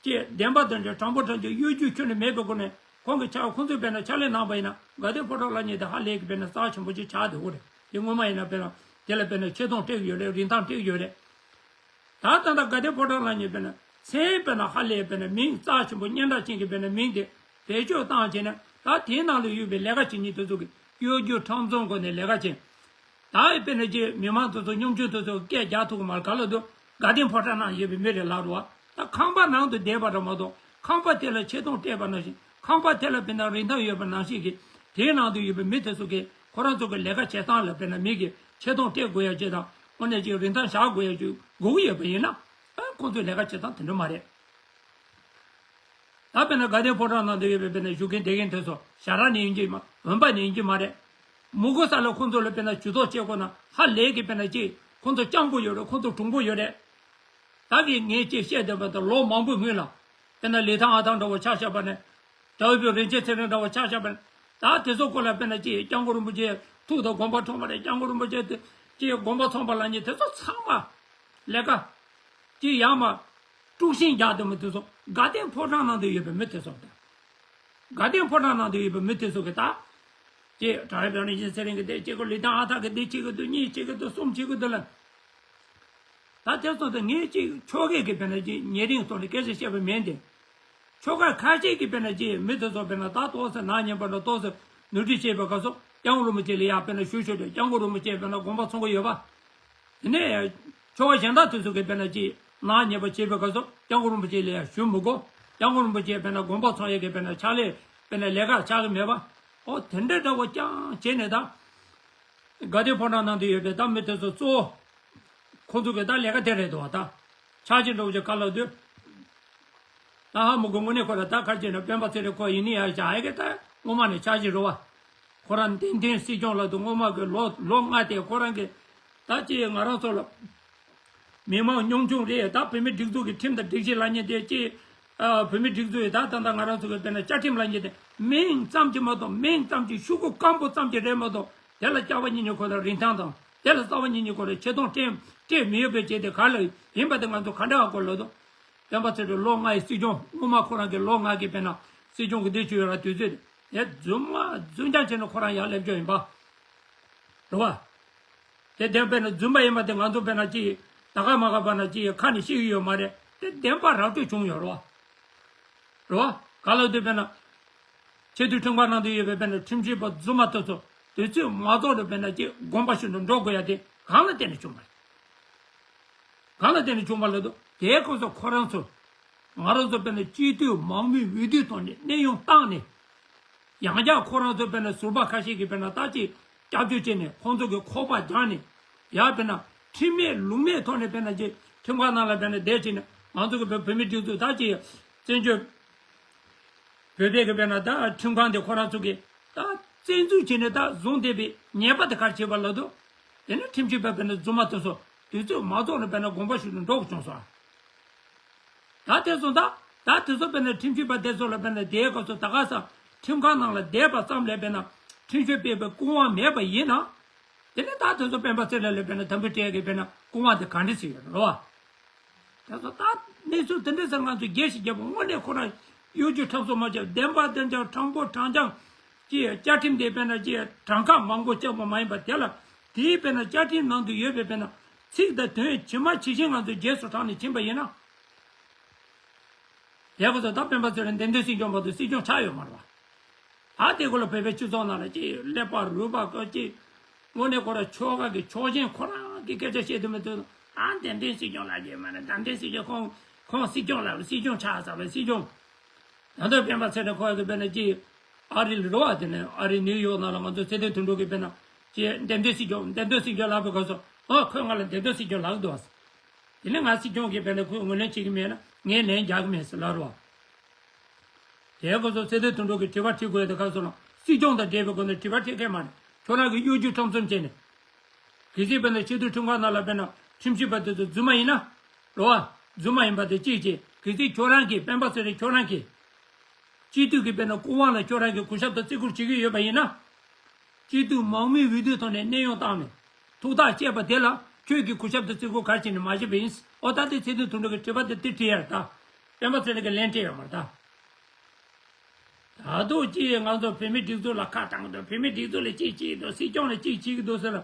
ཅེས་བདེན་པ་དང་འབྲེལ་དྲང་པོ་དྲང་རྐྱང་གཡོ་སྒྱུ་ཁྱོན་ནས་མེད་པའི་སྒོ་ནས་ཁོང་གི་ཕྱག་ཁོང་ཚོས་དཔེར་ན་ཕྱག་ལས་གནང་པ་ཡིན་ན་དགའ་ལྡན་ཕོ་བྲང་ལབ་མཁན་དེ་ཧ་ལས་ཀྱི་དཔེར་ན་རྩ་ཆེན་པོ་ཅིག་ཆགས་བསྡད་ཡོད་རེད། དེ་སྔོན་མ་ཡིན་ན་དཔེར་ན་དེ་ལ་དཔེར་ན་ཆེ་མཐོང་སྤྲད་ཀྱི་ཡོད་རེད། རིན་ཐང་སྤྲད་ཀྱི་ཡོད་རེད། ད་ད་ལྟ་དགའ་ལྡན་ཕོ་བྲང་ལབ་མཁན་དཔེར་ན་ མཚན་དཔེར་ན་ཧ་ལས་དཔེར་ན་མིང་རྩ་ཆེན་པོ་སྙན་གྲགས་ཅན་གྱི་དཔེར་ན་མིང་དེ་བེད་སྤྱོད་བཏང་བྱས་ནས། ད་དེའི་ནང་ལ་ཡོད་པའི་ལས་ཀ་བྱེད་མཁན་དེ་ཚོ་གི་གཡོ་སྒྱུ་ཁྲམ་བཙོང་སྒོ་ནས་ལས་ཀ་བྱེད། ད་དཔེར་ན་ཅིག་མི་མང་དེ་ཚོ་སྙོམ་ཆུང་དེ་ཚོ་སྐད་རྒྱག་ཐུབ་ཀྱི་མ་རེད། ག་ལ་འདུག་དགའ་ལྡན་ཕོ་བྲང་ནང་ཡོད་པའི་མི་རེད་ལབ་རེད་བ། ད་ཁང་པ་ནང་དུ་བསྡད་པ་འདྲ་མ་གཏོགས། ཁང་པ་དེ་ལ་ཆེ་མཐོང་སྤྲད་པ་ནང་བཞིན། ཁང་པ་དེ་ལ་དཔེར་ན་རིན་ཐང་ཡོད་པ་ནང་བཞིན་གྱི། དེའི་ནང་དུ་ཡོད་པའི་མི་དེ་ཚོ་གིས་ཁོ་རང་ཚོ་གི་ལས་ཀ་བྱེད་སྟངས་ལ་དཔེར་ན་མི་གིས་ཆེ་མཐོང་སྤྲད་དགོས་ཡ་ཅིག་དང་། དངོས་གནས་ཅིག་རིན་ཐང་བཞག་དགོས་ཡ་ཅིག་དགོས་ཀྱི་ཡོད་པ་ཡིན་ན། ཨ། ཁོང་ཚོའི་ལས་ཀ་བྱེད་སྟངས་དེ་འདྲ་མ་རེད། ད་དཔེར་ན་དགའ་ལྡན་ཕོ་བྲང་ནང་དུ་ཡོད་པའི་དཔེར་ན་བཞུགས་མཁན་བསྡད་མཁན་དེ་ཚོ་ཞྭ་ར་ནས་ཡིན་གྱི་མ། འོན་པ་ནས་ཡིན་གྱི་མ་རེད། མུ་གུ་ས་ལ་ཁོང་ཚོ་ལ་དཔེར་ན་ཇུས་གཏོགས་བྱེད་དགོས་ན། ཧ་ལས་ཀྱི་དཔེར་ན་ཅིག་ཁོང་ཚོ་སྤྱང་པོ་ཡོད་རེད། ཁོང་ཚོ་གྲུང་པོ་ཡོད་རེད། ད་གི་ངས་ཅིག་བཤད་བསྡད་པ་དང་། ལོ་མང་པོའི་སྔོན་ལ་དཔེར་ན་ལི་ཐང་ཨ་ཐང་འདྲ་བོ་ཆ་བཞག་པ་ནས། དགྲ་བོའི་བུ་རིན་ཆེན་ཚེ་རིང་འདྲ་བོ་ཆ་བཞག་པ་ནས། ད་དེ་ཚོ་སྐོར་ལ་དཔེར་ན་ཅིག་སྐྱབས་མགོན་རིན་པོ་ཆེ་ཐུགས་དང་དགོངས་པ་འཁྲུངས་པ་རེད། སྐྱབས་མགོན་རིན་པོ་ཆེ་དེ་ཅིག་དགོངས་པ་ཚོམས་པ་ལབ་མཁན་དེ་ཚོ་ཚང་མ་ལས་ཀ་ཅིག་ཡར་མར་དཀྲུག་ཤིང་རྒྱག་སྡོད་མི་དེ་ཚོ། དགའ་ལྡན་ཕོ་བྲང་ནང་དུ་ཡོད་པའི་མི་དེ་ཚོ་དང་། དགའ་ལྡན་ཕོ་བྲང་ནང་དུ་ཡོད་པའི་མི་དེ་ཚོ་གིས་ད་ཅིག་དགྲ་བོའི་བུ་རིན་ཆེན་ཚེ་རིང་གིས་འདི་བྱེད་ཀྱི། ལི་ཐང་ཨ་ཐང་གིས་འདི་བྱེད་ཀྱི་འདུག་གཉིས་བྱེད་ཀྱི་འདུག་གསུམ་བྱེད་ཀྱི་འདུག་ལབ། ད་དེ་ཚོ་དེ་ངས་ཅིག་ཆོལ་ཁ་གི་དཔེར་ན་ཅིག་ཉེ་རིང་ཐོག་ནས་སྐད་ཆ་བཤད་པ་མིན་ཏེ། ཆོལ་ཁ་ཁ་ཤས་ཀྱིས་དཔེར་ན་ཅིག་མི་དེ་ཚོ་དཔེར་ན་ད་ཏོག་ཙམ་ནག་ཉེས་པ་འདྲ་ཏོག་ཙམ་ནོར་འཁྲུལ་བྱས་པའི་སྐབས་སུ་སྐྱབས་མགོན་རིན་པོ་ཆེ་ལ་ཡར་དཔེར་ན་ཞུ་ཞུ་དུས། སྐྱབས་མགོན་རིན་པོ་ཆེས་དཔེར་ན་དགོངས་པ་ཚོམས་ཀྱི་ཡོད་པ། དེ་ནས་ཆོལ་ཁ་གཞན་དག་དེ་ཚོ་གིས་དཔེར་ན་ཅིག་ནག་ཉེས་པ་བྱས་པའི་སྐབས་སུ་སྐྱབས་མགོན་རིན་པོ་ཆེ་ལ་ཡར་ཞུ་མི་དགོས། སྐྱབས་མགོན་རིན་པོ་ཆེས་དཔེར་ན་དགོངས་པ་ཚོམས་ཡས་ཀྱི་དཔེར་ན་ཕྱག་ལས་དཔེར་ན་ལས་ཀ་ཆགས་ཀྱི་མེད་པ། ཨོ། དེ་འདྲ་འདྲ་བོ་རྐྱང་བྱས་ནས། ད་དགའ་ལྡན་ཕོ་བྲང་ནང་དུ་ཡོད་པའི་ད་མི་དེ་ཚོ་གཙོ་བོ་ཁོང་ཚོ་གི་ད་ལས་ཀ་དེ་རེད་འདུག་བ། ད་ཆགས་ཀྱི་འགྲོ་བ་ཅིག་ག་ལ་འདུག་ད་ཧ་མི་གོ། དངོས་གནས་ཁོ་ར་ད་ག་རེ་བྱས་ན་སྤེན་པ་ཚེ་རིང་ཁོ་ཡིན་ནི་ཡ་བཞག་ཡ་གི། ད་སྔོན་མ་ནས་ཆགས་ཀྱི་རེད་བ། ཁོ་རང་བདེན་དོན་སྲིད་སྐྱོང་ལ་དུ་སྔོན་མ་གི་ལོ་ལོ་ལྔ་དེ་ཁོ་རང་གི་ད་ཅི་ང་རང་ཚོ་ལ་མི་མང་ཉམ་ཆུང་རེད། ད་བོད་མི་སྒྲིག་འཛུགས་ཀྱི་ཁྲིམས་དང་སྒྲིག་གཞི་ལབ་མཁན་དེ་ཅི། ཨ། བོད་མི་སྒྲིག་འཛུགས་ཡི་ད་ད་ལྟ་ང་རང་ཚོ་གི་དཔེར་ན་བཅའ་ཁྲིམས་ལབ་མཁན་དེ་མིང་ཙམ་གྱིས་མ་གཏོགས། མིང་ཙམ་གྱིས་ཤོག་གུ་སྐམ་པོ་ཙམ་གྱིས་རེད་མ་གཏོགས། དེ་ལ་རྩ་བ་ཉིད་ནས་ཁོ་ལ་རིན་ཐང་དང་། དེ་ལ་རྩ་བ་ཉིད་ནས་ཁོ་ལ་ཆེ་མཐོང་སྤྲད་སྤྲད་མི་ཡོད་པའི་རྐྱེན་དེ་ག་ལ་ཡིན་པ་དེ་ང་ཚོ་ག་འདྲ་བ་གོ་ལོ་དོ། སྤེན་པ་ཚེ་རིང་ལོ་ལྔ་ཡི་སྲིད་སྐྱོང་། སྔོན་མ་ཁོ་རང་གི་ལོ་ལྔ་གི་དཔེར་ན་སྲིད་སྐྱོང་གི་འདི་བྱུང་ཡོད་ར། དུས་ཚོད་དེ་རྫུན་མ་རྫུན་རྐྱང་བྱས་ནས་ཁོ་རང་ཡར་སླེབས་ཀྱོག་ཡིན་པ་རེད་བ། དེ་བདེན་པས་ན་རྫུན་པ་ཡིན་པ་དེ་ང་ཚོ་དཔེར་ན་ཅི་ད་ག་མ་ག་པ་ན་ཅི་ཁ་ནས་བཤད་ཀྱི་ཡོད་མ་རེད། དེ་བདེན་པ་ར་སྤྲོད་བྱུང་ཡོད་རེད་བ། རེད་བ། ག་ལ་དེ་དཔེར་ན་ཆེས་མཐོའི་ཁྲིམས་ཁང་ནང་དུ་ཡོད་པའི་དཔེར་ན་ཁྲིམས་ཞིབ་པ་རྫུན་མ་དེ་ཚོ་དུས་ཚོད་མ་རྫོགས་ནས་དཔེར་ན་ཅི་དགོངས་པ་ཞུ་འདུག་འགྲོ་དགོས་ཡ་དེ་གང་ལ་བརྟེན་ནས་བྱུང་བ་རེད། གང་ལ་བརྟེན་ནས་བྱུང་བ་ལ་དུ། དེའི་སྐབས་སུ་ཁོ་རང་ཚོ་ང་རང་ཚོ་དཔེར་ན་སྤྱི་འཐུས་མང་མོས་འོས་བསྡུ་ཐོག་ནས་གནས་དབྱུང་བཏང་ནས། ཡང་བསྐྱར་ཁོ་རང་ཚོ་དཔེར་ན་ཟུར་པ་ཁ་ཤས་ཀྱིས་དཔེར་ན་ད་ཅིག་སྐྱབས་བཅོལ་བྱས་ནས་ཁོང་ཚོ་གི་ཁོག་པ་རྒྱག་ནས། ཡར་དཔེར་ན་ཁྲིམས་མེད་ལུགས་མེད་ཐོག་ནས་དཔེར་ན་ཅིག་ཁྲིམས་ཁང་ནང་ལ་དཔེར་ན་བསྡད་བྱས་ནས། ང་ཚོ་གི་བོད་བོད་མི་སྒྲིག་འཛུགས་ད་ཅིག་བཙན་བྱོལ་བོད་པའི་གི་དཔེར་ན་ད་ཁྲིམས་ཁང་དེ་ཁོ་རང་ཚོ་གིས་ད་བཙན་འཛུལ་བྱས་ནས་ད་བཟུང་བསྡད་པའི་ཉེས་པ་དེ་ག་རེ་བྱས་པ་ལ་དུ། དེ་ནས་ཁྲིམས་ཞིབ་པ་དཔེར་ན་རྫུན་མ་དེ་ཚོ་དུས་ཚོད་མ་རྫོགས་ནས་དཔེར་ན་དགོངས་པ་ཞུ་ནས་འགྲོ་དགོས་བྱུང་སོང་། ད་དེ་ཚོ་ད་ད་དེ་ཚོ་དཔེར་ན་ཁྲིམས་ཞིབ་པ་དེ་ཚོ་ལ་དཔེར་ན་དེའི་སྐབས་སུ་ད་ག་ས་ཁྲིམས་ཁང་ནང་ལ་བསྡད་པ་ཙམ་ལས་དཔེར་ན་ཁྲིམས་གཅོད་སྤེལ་བའི་སྐུ་དབང་མེད་པ་ཡིན་ན། དེ་ནས་ད་དེ་ཚོ་སྤེན་པ་ཚེ་རིང་ལ་དཔེར་ན་དམ་འབུལ་སྤྲད་ཀྱི་དཔེར་ན་སྐུ་དབང་དེ་ག་འདྲ་ཞིག་ཡོད་རེད་བ། དེ་ཚོ་ད་གནས་ཚུལ་དེ་འདྲ་ཟེར་ང་ཚོ་རྒྱས་ཤིག་རྒྱབ་པ་དངོས་གནས་ཁོ་རང་གཡོ་སྒྱུ་ཁྲམ་གསོག་མ་བྱས། བདེན་པ་བདེན་རྐྱང་། དྲང་པོ་དྲང་རྐྱང་། ཅེས་བཅའ་ཁྲིམས་དེ་དཔེར་ན་ཅེས་གྲངས་ཀ་མང་པོ་བཅག་པ་མ་ཡིན་པ་དེ་ལ། དེའི་དཔེར་ན་བཅའ་ཁྲིམས་ནང་དུ་ཡོད་པའི་དཔེར་ན་ཚིག་དང་དོན་ཇི་མ་ཇི་བཞིན་ང་ཚོས་རྗེས་སུ་དྲངས་ནས་ཕྱིན་པ་ཡིན་ན། དེ་ཁོ་ཚོ་ད་སྤེན་པ་ཚེ་རིང་འདེམས་ཐོན་སྲིད་སྐྱོང་བར་དུ་སྲིད་སྐྱོང་ཆགས་ཡོད་མ་རེད་བ། ད་དེ་ཁོ་ལ་བོད་པའི་སྤྱི་ཚོགས་ནང་ལ་ཅིག་ཀླད་པ་རུལ་བ་ཀ་ཅིག་དངོས་གནས་ཁོ་ར་ཆོལ་ཁ་གི་ཕྱོགས་ཞེན་ཁོ་རང་གི་སྐད་ཆ་བཤད་དུ་མི་ཐུབ། ཨ། འདེམས་ཐོན་སྲིད་སྐྱོང་ལབ་ཀྱི་མ་རེད། འདེམས་ཐོན་སྲིད་སྐྱོང་ཁོང་ཁོང་སྲིད་སྐྱོང་ལབ། སྲིད་སྐྱོང་ཆགས་ས་ལ་སྲིད་སྐྱོང་། ད་ལྟ་སྤེན་པ་ཚེ་རིང་ཁོ་གི་དཔེར་ན་ཅིག་ཨ་རི་ལ་རེད་བ། དེ་ནས་ཨ་རི་ནིའུ་ཡོག་ནང་ལ་ང་ཚོ་ཚེ་བརྟན་དོན་གྲུབ་ཀྱིས་དཔེར་ན་ཅིག་འདེམས་ཐོན་སྲིད་སྐྱོང་འདེམས་ཐོན་སྲིད་སྐྱོང་ལབ་པའི་སྐབས་སུ། ཨ། ཁོས་ང་ལ་འདེམས་ཐོན་སྲིད་སྐྱོང་ལབ་ཀྱི་འདུག་བ། དེ་ནས་ང་སྲིད་སྐྱོང་གིས་དཔེར་ན་ཁོས་ངོས་ལེན་བྱེད་ཀྱི་མེད་ན་ངས་ལན་རྒྱག་གི་མེད་ཟེར་ལབ་རེད་བ། དེའི་སྐབས་སུ་ཚེ་བརྟན་དོན་གྲུབ་ཀྱིས་དྲི་བ་དྲི་དགོས་དེ། ཁ་སོ་ལ་སྲིད་སྐྱོང་དང་འབྲེལ་བའི་སྒོ་ནས་དྲི་བ་དྲི་མཁན་མ་རེད། ཁྱོད་རང་གིས་གཡོ་སྒྱུ་ཁྲམ་གསུམ་བྱས་ནས། གལ་སྲིད་དཔེར་ན་ཆེས་མཐོའི་ཁྲིམས་ཁང་ནང་ལ་དཔེར་ན་ཁྲིམས་ཞིབ་པ་དེ་ཚོ་རྫུན་མ་ཡིན་ན། རེད་བ། རྫུན་མ་ཡིན་པ་དེ་གཅིག་བྱས། གལ་སྲིད་ཁྱོད་རང་གིས་སྤེན་པ་ཚེ་རིང་ཁྱོད་རང་གིས་སྤྱི་འཐུས་ཀྱི་དཔེར་ན་སྐུ་དབང་ལ་ཁྱོད་རང་གིས་གུས་ཞབས་དང་བརྩི་བཀུར་བྱེད་ཀྱི་ཡོད་པ་ཡིན་ན། སྤྱི་འཐུས་མང་མོས་འོས་བསྡུའི་ཐོག་ནས་གནས་དབྱུང་བཏང་ནས་ཐུགས་ཐག་བཅད་པ་དེ་ལ་ཁྱོད་ཀྱིས་གུས་ཞབས་དང་བརྩི་བཀུར་ག་རེ་བྱས་ནས་མ་བྱས་པ་ཡིན། ཨོ། ད་དེ་ཚེ་བརྟན་དོན་གྲུབ་ཀྱིས་དྲི་བ་དེ་དེ་དྲིས་ཡ་རེད་ད། སྤེན་པ་ཚེ་རིང་གིས་ལན་སྤྲད་ཡོད་མ་རེད་ད། ད་དུང་ཅི་ང་ཚོ་བོད་མི་སྒྲིག་འཛུགས་ལ་ཁ་བཏང་གི་འདུག་བོད་མི་སྒྲིག་འཛུགས་ལ་ཅི་བྱེད་ཀྱི་འདུག་སྲིད་སྐྱོང་ལ་ཅི་བྱེད་ཀྱི་འདུག་ཟེར་ལ།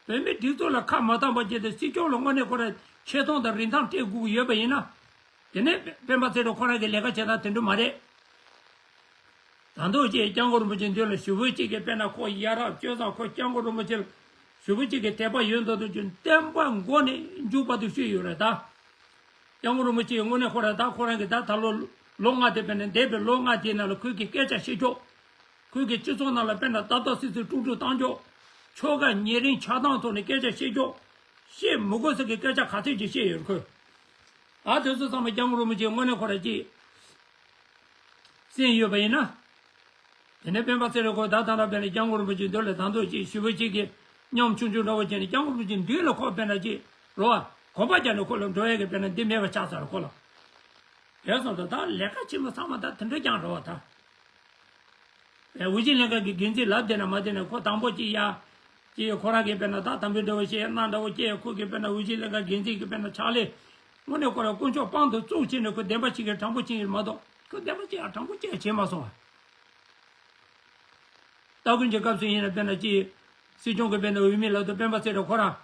བོད་མི་སྒྲིག་འཛུགས་ལ་ཁ་མ་བཏང་བ་བྱས་ཏེ་སྲིད་སྐྱོང་ལ་དངོས་གནས་ཁོ་རང་ཆེ་མཐོང་དང་རིན་ཐང་སྤྲད་དགོས་ཀྱི་ཡོད་པ་ཡིན་ན། དེ་ནས་སྤེན་པ་ཚེ་རིང་ཁོ་རང་གི་ལས་ཀ་བྱེད་སྟངས་དེ་འདྲ་མ་རེད། ད་དུང་ཅིག་སྐྱབས་མགོན་རིན་པོ་ཆེ་མདུན་ལ་ཞུ་བོད་གཅིག་གི་དཔེར་ན་ཁོ་ཡ་རབས་སྤྱོད་བཟང་ཁོ་སྐྱབས་མགོན་རིན་པོ་ཆེ་ལ་ཞུ་བོད་གཅིག་གི་དད་པ་ཡོད་མདོག་མདོག་ཅིག་བསྟན་པ་མགོ་ནས་མཇུག་བར་དུ་ཤོད་ཡོད་རེད་ད། སྐྱབས་མགོན་རིན་པོ་ཆེ་དངོས་གནས་ཁོ་རང་ད་ཁོ་རང་གི་ད་ད་ལོ་ལོ་ལྔ་དེ་དཔེར་ན་འདས་པའི་ལོ་ལྔ་དེའི་ནང་ལ་ཁོས་ཀྱི་སྐད་ཆ་བཤད་ཕྱོགས། ཁོས་ཀྱི་སྤྱི་ཚོགས་ནང་ལ་དཔེར་ན་ཏག་ཏག་སིག་སིག་དཀྲུག་དཀྲུག་བཏང་ཕྱོགས། ཆོལ་ཁ་ཉེ་རིང་ཆགས་སྡང་ཐོག་ནས་སྐད་ཆ་བཤད་ཕྱོགས། བཤད་མི་དགོས་ས་གི་སྐད་ཆ་ག་ཚོད་ཅིག་བཤད་ཡོད་རེད་ཁོས། ཨ་དེ་ཚོ་ཚང་མ་སྐྱབས་མགོན་རིན་པོ་ཆེ་དངོས་གནས་ཁོ་རང་ཅིག་གསན་ཡོད་པ་ཡིན་ན། དེ་ནས་སྤེན་པ་ཚེ་རིང་ཁོ་ད་ད་ལྟ་དཔེར་ན་སྐྱབས་མགོན་རིན་པོ་ཆེ་མདུན་ལ་ད་དུང་ཅིག་ཞུ་བོད་གཅིག་གི་ཉམ་ཆུང་ཆུང་འདྲ་བོ་བྱས་ནས་སྐྱབས་མགོན་རིན་པོ་ཆེ་མདུན་ལ་ཁོ་དཔེར་ན་ཅིག་རོ་བ་གོམ་པ་རྒྱག་ནས་ཁོ་ལ་འགྲོ་ཡས་ཀྱི་དཔེར་ན་འདི་མེད་པ་ཆགས་ཚར་ཁོ་ལ། དེ་སོང་ཙང་ད་ལས་ཀ་བྱེད་མི་ཚང་མ་ད་དེ་འདྲ་རྐྱང་རེད་བ་ད། དབུས་སྤྱི་ལྷན་ཁང་གི་འགན་འཛིན་ལབ་བསྡད་ན་མ་བསྡད་ན་ཁོ་དང་པོ་ཅིག་ཡ། ཅིག་ཁོ་རང་གིས་དཔེར་ན་ད་དམ་པའི་འདྲ་བོ་བཤད་གནང་འདྲ་བོ་སྐྱེས་ཁོ་གིས་དཔེར་ན་དབུས་སྤྱི་ལྷན་ཁང་འགན་འཛིན་གྱི་དཔེར་ན་ཕྱག་ལས། དངོས་གནས་ཁོ་རང་དཀོན་མཆོག་དཔང་དུ་བཙུགས་བྱས་ནས་ཁོ་བདེན་པ་བྱེད་ཀྱི་དྲང་པོ་བྱེད་ཀྱི་མ་གཏོགས་ཁོ་བདེན་པ་བྱེད་ཡ་དྲང་པོ་བྱེད་ཡ་བྱེད་མ་སོང་བ། སྟ་གོན་གྱི་སྐབས་སུ་ཡིན་ན་དཔེར་ན་ཅིག་སྲིད་སྐྱོང་གི་དཔེར་ན་འོས་མི་ལབ་དུས་སྤེན་པ་ཚེ་རིང་ཁོ་རང་།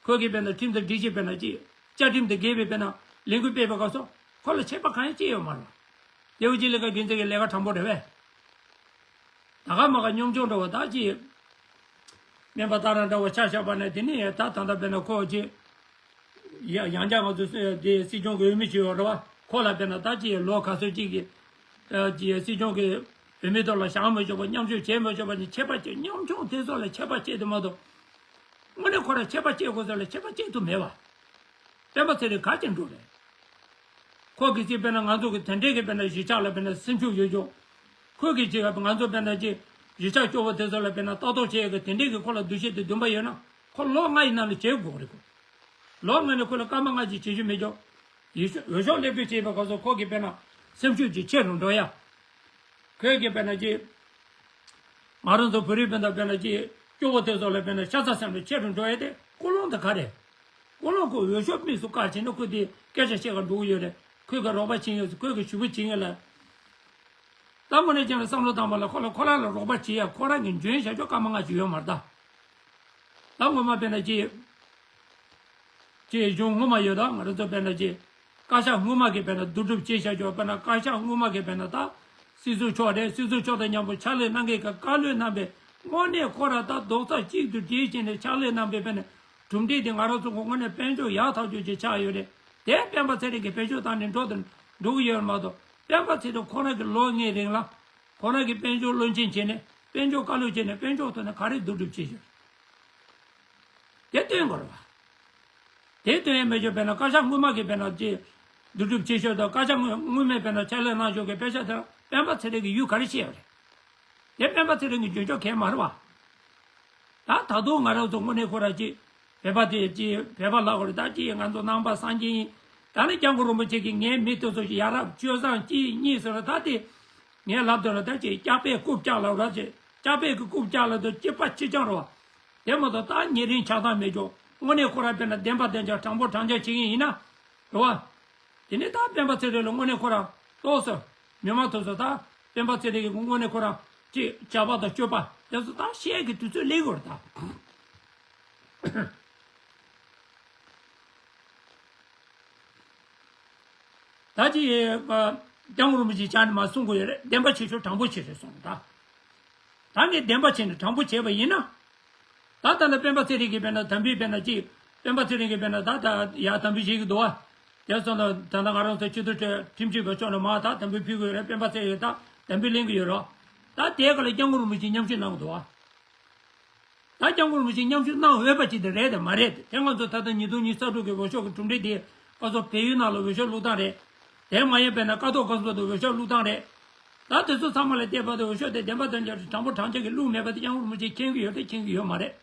ཁོ་གིས་དཔེར་ན་ཁྲིམས་དང་སྒྲིག་གཞི་དཔེར་ན་ཅིག་བཅའ་ཁྲིམས་དང་འགལ་བའི་དཔེར་ན་ལས་འགུལ་སྤེལ་བའི་སྐབས་སུ་ཁོ་ལ་ཆད་པ་གང་ཡང་བཅད་ཡོད་མ་རེད། དེ་དབུས་སྤྱི་ལྷན་ཁང་འགན་འཛིན་གྱི་ལས་ཀ་དྲང་པོ་རེད་པས། ད་ག་མ་ག་གཉོམ་ཆུང་འདྲ་བོ་ད་ཅིག་སྨན་པ་ཏཱ་ར་འདྲ་བོ་ཆ་བཞག་པ་ན་དེ་ནི་ད་ད་ལྟ་དཔེར་ན་ཁོ་ཅིག་ཡ་ཡང་བསྐྱར་ང་ཚོ་སྲིད་དེ་སྲིད་སྐྱོང་གི་འོས་མི་ཅིག་ཡོད་རེད་བ། ཁོ་ལ་དཔེར་ན་ད་ཅིག་ལོ་ག་ཚོད་ཅིག་གི་ཅིག་སྲིད་སྐྱོང་གི་འོས་མི་ཐོག་ལ་བཞེངས་མི་ཆོག་པ་མཉམ་ཞུགས་བྱེད་མི་ཆོག་པ་ནི་ཆད་པ་གཅོད་གཉོམ་ཆུང་དེ་ཚོ་ལ་ཆད་པ་གཅོད་དེ་མ་གཏོགས། དངོས་གནས་ཁོ་རང་ཆད་པ་གཅོད་དགོས་ས་ལ་ཆད་པ་གཅོད་ཐུབ་མེད་བ། སྤེན་པ་ཚེ་རིང་ག་ཅིག་འགྲོ་རེད། ཁོ་གི་ཅིག་དཔེར་ན་ང་ཚོ་གི་དེ་འདྲས་ཀྱི་དཔེར་ན་གཞིས་ཆགས་ལ་དཔེར་ན་སེམས་ཤུགས་ཡོད་ཀྱང་། ཁོ་གི་ཅིག་ང་ཚོ་དཔེར་ན་ཅིག་གཞིས་ཆགས་སྐྱོ་བོ་དེ་ཚོ་ལ་དཔེར་ན་ལྟ་རྟོག་བྱེད་ཡག་གི་དེ་འདྲས་ཀྱི་ཁོ་ལ་འདུ་ཤེས་དེ་འདུན་པ་ཡོད་ན་ཁོ་ལོ་ལྔ་ཡི་ནང་ལ་བྱེད་དགོས་རེད་ཁོ། ལོ་ལྔ་ནས་ཁོ་ལ་སྐར་མ་ལྔ་ཅིག་བྱེད་རྒྱུ་མེད་ཀྱང་། འོས་ཤོག་འོས་ཤོག་སླེབས་དུས་བྱེད་པའི་སྐབས་སུ་ཁོ་གི་དཔེར་ན་སེམས་ཤུགས་ཅིག་ཆེ་རུ་འགྲོ་ཡ། ཁོས་ཀྱི་དཔེར་ན་ཅིག་ང་རང་ཚོ་བོད་རིགས་སྤུན་ཟླ་དཔེར་ན་ཅིག་སྐྱོ་བོ་དེ་ཚོ་ལ་དཔེར་ན་ཤ་ཚ་སེམས་ལ་ཆེ་རུ་འགྲོ་ཡ་དེ་ཀུན་སློང་དེ་ག་རེད། ཀུན་སློང་ཁོ་འོས་ཤོག་དམིགས་སུ་བཀར་བྱས་ན་ཁོ་དེ་སྐད་ཆ་བཤད་ག་འགྲོ་གི་ཡོད་རེད། ཁོས་ཀྱི་རོགས་པ་བྱེད་ངེས་སུ་ཁོས་ཀྱི་ཞུ་བ་བྱེད་ངེས་ལ། ད་དངོས་གནས་ཅན་ལ་བསམ་བློ་བཏང་བ་ལ་ཁོ་ལ་ཁོ་རང་ལ་རོགས་པ་བྱེད་ཡ་ཁོ་རང་གི་འཇོན་བྱ་ཆོག་སྐར་མ་ལྔ་ཅིག་ཡོད་མ་རེད་ད། ད་ངོ་མ་དཔེར་ན་ཅིག་ཅེས་གཞུང་སྔོན་མ་ཡོད་དོ། ང་རང་ཚོ་དཔེར་ན་ཅིག་བཀའ་ཤག་སྔོན་མ་གི་དཔེར་ན་བསྡུ་སྒྲུབ་བྱས་བཞག་ཆོག་དཔེར་ན་བཀའ་ཤག་སྔོན་མ་གི་དཔེར་ན་ད་སྲིད་ཟུར་མཆོག་རེད། སྲིད་ཟུར་མཆོག་དང་མཉམ་པོ་ཕྱག་ལས་གནང་མཁན་གྱི་བཀའ་བློན་རྣམ་པས་དངོས་གནས་ཁོ་རང་ད་རྡོག་རྩ་གཅིག་ཏུ་སྒྲིལ་བྱས་ནས་ཕྱག་ལས་གནང་པའི་དཔེར་ན་གྲུབ་འབྲས་དེ་ང་རང་ཚོ་གི་དངོས་གནས་དཔལ་འབྱོར་ཡག་ཐག་ཆོད་ཅིག་ཆགས་ཡོད་རེད། དེ་སྤེན་པ་ཚེ་རིང་གིས་བེད་སྤྱོད་བཏང་ནས་འགྲོ་དང་འགྲོ་གི་ཡོད་མ་གཏོགས་སྤེན་པ་ཚེ་རིང་ཁོ་རང་གི་ལོ་ལྔའི་རིང་ལ་ཁོ་རང་གི་དཔལ་འབྱོར་བློན་ཆེན་བྱས་ནས་དཔལ་འབྱོར་བཀའ་བློན་བྱས་ནས་དཔལ་འབྱོར་ཐོག་ནས་ག་རེ་བསྡུ་སྒྲུབ་བྱས་ཡོད། དེ་སྟོན་དགོས་རེད་བ། དེ་སྟོན་ཡས་མེད་ཆོག་དཔེར་ན་བཀའ་ཤག་སྔོན་མ་གི་དཔེར་ན་ཅིག་བསྡུ་སྒྲུབ་བྱེད་ཞོར་དུ་བཀའ་ཤག་སྔོན་སྔོན་མའི་དཔེར་ན་ཕྱག་ལས་གནང་ཞོར་གི་དཔེ་ཆ་དེར་སྤེན་པ་ཚེ་རིང་གི་ཡུལ་ག་རེ་ཤེས་ཡོད་རེད། དེ་སྤེན་པ་ཚེ་རིང་གི་འཇོན་ཆོག་གང་ཡང་མ་རེད་བ། ད་ད་དུང་ང་རང་ཚོ་དངོས་གནས་ཁོ་ར་ཅིག་བོད་པ་དེ་ཅིག་བོད་པ་ལབ་དགོས་རེད། ད་ཅིག་ང་ཚོ་ནང་པ་སངས་རྒྱས་ཡིན། ད་ནི་སྐྱབས་མགོན་རིན་པོ་ཆེ་གིས་ངའི་མི་དེ་ཚོ་ཞིག་ཡ་རབས་སྤྱོད་བཟང་གཅིག་གཉིས་ཟེར་བ་ད་དེ། ངས་ལབ་དོན་ལ་ད་ཅིག་སྐྱག་པས་རྐུབ་བཀྱག་ལབ་ར་ཅིག་སྐྱག་པས་ཀྱི་རྐུབ་བཀྱག་ལབ་དུས་སྐྱིད་པ་ཅི་ཅང་རེད་བ། དེ་མ་གཏོགས་ད་ཉེ་རིང་ཆགས་སྡང་མེད་ཀྱང་དངོས་གནས་ཁོ་ར་དཔེར་ན་བདེན་པ་བདེན་ཅག་དྲང་པོ་དྲང་ཅག་བྱེད་མཁན་ཡིན་ན། རེད་བ། དེ་ནས་ད་སྤེན་པ་ཚེ་རིང་ལ་དངོས་གནས་ཁོ་ར་ཏོག་ཙམ་མི་མང་ཐོག་སོ་ད་སྤེན་པ་ཚེ་རིང་གི་དངོས་གནས་ཁོ་ར་ཅིག་བྱ་བ་དང་སྤྱོད་པ་དེ་ཚོ་ད་བཤད་ཀྱི་དུས་ཚོད་སླེབས་ཡོད་རེད་ད། ད་ཅི་ཡེ་སྐྱབས་མགོན་རིན་པོ་ཆེ་ཅག་ནི་མ་གསུང་གི་ཡོད་རེད། བདེན་པ་བྱེད་ཆོག་དྲང་པོ་བྱེད་རེད་གསུངས་ད། ད་ངས་བདེན་པ་བྱས་ནས་དྲང་པོ་བྱས་པ་ཡིན་ན། ད་ལྟ་ལ་སྤེན་པ་ཚེ་རིང་གིས་དཔེར་ན་དམ་འབུལ་དཔེར་ན་ཅི། སྤེན་པ་ཚེ་རིང་གིས་དཔེར་ན་ད་ད་ཡ་དམ་འབུལ་བྱེད་ཀྱི་འདུག་བ། དེ་སོང་ལ་ད་ལྟ་ང་རང་ཚོ་སྤྱི་འཐུས་ཁྲིམས་སྤྱི་བ་ཕྱོགས་ནས་མ་ད་དམ་འབུལ་ཕུལ་གི་ཡོད་རེད། སྤེན་པ་ཚེ་རིང་ད་དམ་འབུལ་ལེན་གི་ཡོད་རོགས། ད་དེ་ག་ལ་སྐྱབས་མགོན་རིན་པོ་ཆེ་མཉམ་ཞུགས་གནང་གི་འདུག་བ། ད་སྐྱབས་མགོན་རིན་པོ་ཆེ་མཉམ་ཞུགས་གནང་འོས་པ་ཅིག་དེ་རེད་དེ་མ་རེད་དེ། དེ་ང་ཚོ་ད་ལྟ་ཉིས་སྟོང་ཉི་ཤུ་རྩ་དྲུག་གི་འོས་ཤོག་གི་གྲུབ་འབྲས་དེ་ཁ་སང་བལ་ཡུལ་ནང་ལ་འོས་ཤོག་བླུགས་སྟངས་རེད། དེ་མ་ཡིན་པས་ན་ཀ་ཐོག་ཁ་སང་དུ་འོས་ཤོག་བླུགས་སྟངས་རེད། ད་དེ་ཚོ་ཚང་མ་ལ་བལྟས་པ་དང་འོས་ཤོག་དེ་བདེན་པ་དོན་ཆ་དྲང་པོ་དྲང་ཆ་གི་བླུགས་མེད་པ་དེ་སྐྱབས་མགོན་རིན་པོ་ཆེས་མཁྱེན་གྱི་ཡོད་རེད་མཁྱེན་གྱི་ཡོད་མ་རེད།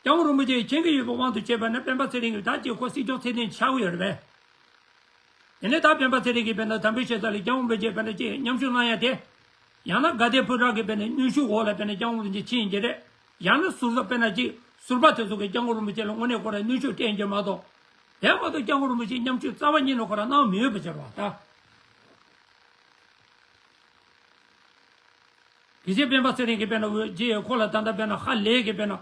སྐྱབས་མགོན་རིན་པོ་ཆེས་མཁྱེན་གྱི་ཡོད་པའི་དབང་དུ་བྱས་པ་ན་སྤེན་པ་ཚེ་རིང་གིས་ད་ཅིག་ཁོ་སྲིད་སྐྱོང་ཚད་ལྡན་ཆགས་ཀྱི་ཡོད་རེད་པས། དེ་ནས་ད་སྤེན་པ་ཚེ་རིང་གིས་དཔེར་ན་དམ་འབུལ་བྱེད་ས་ལ་སྐྱབས་མགོན་རིན་པོ་ཆེ་དཔེར་ན་ཅིག་མཉམ་ཞུགས་གནང་ཡ་དེ། ཡང་ན་དགའ་ལྡན་ཕོ་བྲང་གི་དཔེར་ན་གནོན་ཤུགས་འོག་ལ་དཔེར་ན་སྐྱབས་མགོན་རིན་པོ་ཆེ་ཕྱིན་གྱི་རེད། ཡང་ན་ཟུར་ས་དཔེར་ན་ཅིག་ཟུར་པ་དེ་ཚོ་གིས་སྐྱབས་མགོན་རིན་པོ་ཆེ་ལ་དངོས་གནས་ཁོ་རང་གནོན་ཤུགས་སྤྲད་ཀྱི་མ་གཏོགས། དེ་མ་གཏོགས་སྐྱབས་མགོན་རིན་པོ་ཆེ་མཉམ་ཞུགས་རྩ་བ་ཉིད་ནས་ཁོ་རང་གནང་མི་ཡོད་པ་ཆགས་རེད་བ་ད། དེ་བཞིན་སྤེན་པ་ཚེ་རིང་གིས་དཔེར་ན་འོས་ཅེས་ཁོ་ལ་ད་ལྟ་དཔེར་ན་ཧ་ལས་ཀྱི་དཔེར་ན་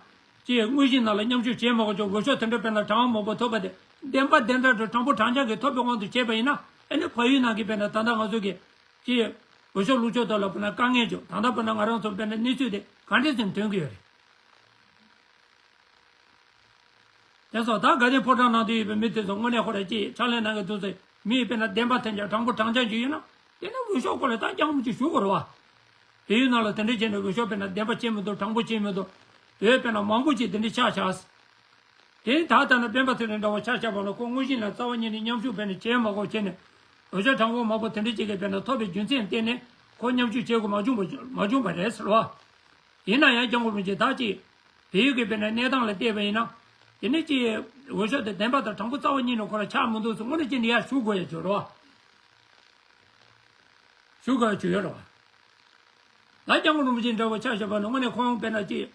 ཅེས་དངོས་གཞི་ནང་ལ་མཉམ་ཞུགས་བྱེད་མ་དགོས་ཀྱང་འོས་ཤོག་དེ་འདྲ་དཔེར་ན་གྲངས་མང་པོ་ཐོབ་པ་དེ་ བདེན་པ་བདེན་འདྲ་དང་དྲང་པོ་དྲང་རྐྱང་གི་ཐོབ་པའི་དབང་དུ་བྱས་པ་ཡིན་ན། ཨ་ནི་བལ་ཡུལ་ནང་གི་དཔེར་ན་ད་ལྟ་ང་ཚོ་གི་ཅི་འོས་ཤོག་བླུག་ཕྱོགས་ཐོག་ལ་དཔེར་ན་དཀའ་ངལ་བྱུང་། ད་ལྟ་དཔེར་ན་ང་རང་ཚོ་དཔེར་ན་གནས་ཚུལ་དེ་ག་འདྲས་ཟིན་ཐོན་གི་ཡོད་རེད། དེ་སོགས་ད་དགའ་ལྡན་ཕོ་བྲང་ནང་དུ་ཡོད་པའི་མི་དེ་ཚོ་དངོས་གནས་ཁོ་ར་ཅི་ཕྱག་ལས་གནང་གི་འདུག་ཟེར། མི་ཡིས་དཔེར་ན་བདེན་པ་བདེན་རྐྱང་དྲང་པོ་དྲང་རྐྱང་ཅིག་ཡོད་ན། དེ་ནི་འོས་ཤོག་སྐོར་ལ་ད་རྐྱང་རྐྱང་ཅིག་ཞུ་དགོས་རེད་བ། བལ་ཡུལ་ནང་ལ་དེ་འདྲ་བྱས་ནས་འོས་ཤོག་དཔེར་ན་བདེན་པ་བྱེད་མི་འདུག་དྲང་པོ་བྱེད་མི་འདུག་འོས་དཔེར་ན་མང་པོ་ཅིག་དེ་འདྲ་ཆགས་ཤག་དེ་ནི་ད་ལྟ་ན་སྤེན་པ་ཚེ་རིང་འདྲ་བོ་ཆ་བཞག་པ་ན་ཁོ་དངོས་གཞི་ལ་རྩ་བ་ཉིད་ནས་མཉམ་ཞུགས་དཔེར་ན་བྱེད་མ་དགོས་བྱས་ནས། འོས་ཤོག་དྲང་པོ་མང་པོ་དེ་འདྲ་ཅིག་གིས་དཔེར་ན་ཐོབ་པའི་རྒྱུ་མཚན་བརྟེན་ནས་ཁོ་མཉམ་ཞུགས་བྱེད་དགོས་མ་བྱུང་བ་མ་བྱུང་བ་རེད་ཟེར་བ། ཡིན་ན་ཡང་སྐྱབས་མགོན་རིན་པོ་ཆེ་ད་ཅིག་བལ་ཡུལ་གྱི་དཔེར་ན་གནས་སྟངས་ལ་བལྟས་པ་ཡིན་ན། དེ་ནི་ཅིག་འོས་ཤོག་དེ་བདེན་པ་དང་དྲང་པོ་རྩ་བ་ཉིད་ནས་ཁོ་རང་ཆགས་མི་འདུག་ཟེར་དངོས་གནས་ཅི་འདྲ་ཡ་ཞུ་དགོས་ཡ་ཅིག་རེད་བ། ཞུ་དགོས་ཡ་ཅིག་ཡོད་རེད་བ། ད་སྐྱབས་མགོན་རིན་པོ་ཆེ་འདྲ་བོ་ཆ་བཞག་པ་ན་དངོས་གནས་ཁོང་དཔེར་ན་ཅིག་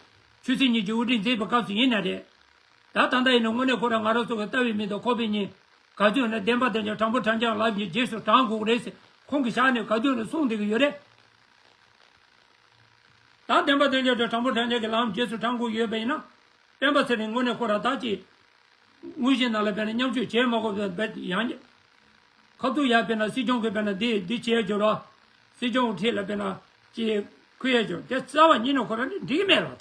ཆོས་སྲིད་གཉིས་ཀྱི་དབུ་ཁྲིད་མཛད་པའི་སྐབས་སུ་ཡིན་ན་རེད། ད་ད་ལྟ་ཡིན་ན་དངོས་གནས་ཁོ་རང་ང་རང་ཚོ་གི་ལྟ་བའི་མི་དང་ཁོག་པའི་མི། ག་དུས་ཡིན་ན་བདེན་པ་བདེན་རྐྱང་དྲང་པོ་དྲང་རྐྱང་ལབ་ཀྱི་རྗེས་སུ་འབྲང་དགོས་ཀྱི་རེད་ཟེར་ཁོང་གི་ཞལ་ནས་ག་དུས་ཡིན་ན་གསུངས་བསྡད་ཀྱི་ཡོད་རེད། ད་བདེན་པ་བདེན་རྐྱང་དང་དྲང་པོ་དྲང་རྐྱང་གི་ལམ་རྗེས་སུ་འབྲང་དགོས་ཡོད་པ་ཡིན་ན། སྤེན་པ་ཚེ་རིང་དངོས་གནས་ཁོ་རང་ད་ཅིག་དངོས་གཞི་ནང་ལ་དཔེར་ན་མཉམ་ཞུགས་བྱེད་མ་དགོས་པའི་ཡང་ཁ་ཐུག་ཡ་དཔེར་ན་སྲིད་སྐྱོང་གིས་དཔེར་ན་འདི་འདི་བྱས་རྒྱུ་རོ། སྲིད་སྐྱོང་ཁྲིད་ལ་དཔེར་ན་ཅིག་ཁུར་ཡས་རྒྱུ་དེ་རྩ་བ་ཉིད་ནས་ཁོ་རང་འགྲིག་གི་མེད་ལ་ད།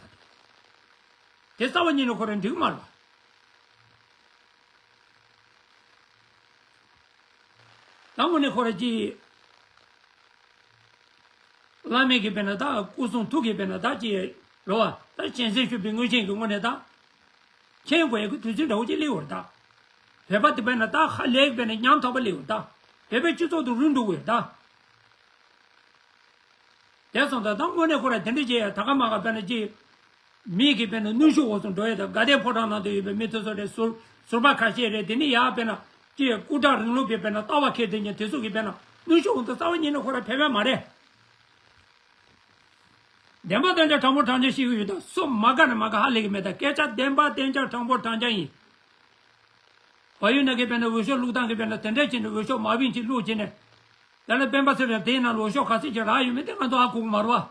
དེ་རྩ་བ་ཉིད་ནས་ཁོ་རང་འགྲིག་གི་མ་རེད་བ། ད་དངོས་གནས་ཁོ་ར་ཅིག་བླ་མེད་ཀྱི་དཔེར་ན་ད་སྐུ་གསུང་ཐུགས་ཀྱི་དཔེར་ན་ད་ཅིག་རོ་བ་ད་གཅན་གཟན་ཤུབ་པའི་དངོས་ཆེན་གྱི་དངོས་གནས་ད། མཁྱེན་དགོས་ཡ་གི་དུས་ཚོད་འདྲ་བོ་ཅིག་སླེབས་ཡོད་རེད་ད། བོད་པ་དེ་དཔེར་ན་ད་ཧ་ལས་ཀྱི་དཔེར་ན་ཉམ་ཐག་པ་སླེབས་ཡོད་རེད་ད། བོད་པའི་སྤྱི་ཚོགས་དུ་རུལ་འགྲོ་གི་ཡོད་རེད་ད། དེ་སོང་ཙང་ད་དངོས་གནས་ཁོ་ར་དེ་འདྲ་བྱས་ཡ་ད་ག་མ་ག་དཔེར་ན་ཅིག་མི་གི་དཔེར་ན་གནོན་ཤུགས་འོག་ཏུ་འགྲོ་ཡ་ད་དགའ་ལྡན་ཕོ་བྲང་ནང་དུ་ཡོད་པའི་མི་དེ་ཚོ་རེད། ཟུར་ཟུར་པ་ཁ་ཤས་རེད། དེ་ནི་ཡ་དཔེར་ན་ཅིག་སྐུ་དྲག་རིང་ལུགས་པའི་དཔེར་ན་ལྟ་བ་ཁྱེར་དེ་ཉིད་དེ་ཚོ་གི་དཔེར་ན་གནོན་ཤུགས་འོག་ཏུ་རྩ་བ་ཉིད་ནས་ཁོ་ར་ཕེབས་ཡ་མ་རེད། བདེན་པ་བདེན་རྐྱང་དྲང་པོ་དྲང་རྐྱང་ཞིག་ཡོད་ད། སུ་མ་དགའ་ན་མ་དགའ་ཧ་ལས་གི་མེད་ད། སྐད་ཆ་བདེན་པ་བདེན་རྐྱང་དྲང་པོ་དྲང་རྐྱང་ཡིན། བལ་ཡུལ་ནང་གི་དཔེར་ན་འོས་ཤོག་བླུག་སྟངས་ཀྱི་དཔེར་ན་དེ་འདྲ་བྱས་ནས་འོས་ཤོག་མ་བིན་གྱིས་བླུག་བྱས་ནས། ད་ལྟ་སྤེན་པ་ཚེ་རིང་དེའི་ནང་ལ་འོས་ཤོག་ག་ཚོད་ཅིག་རག་ཡོད་མེད་དེ་ང་ཚོ་ཧ་གོ་གི་མ་རེད་བ།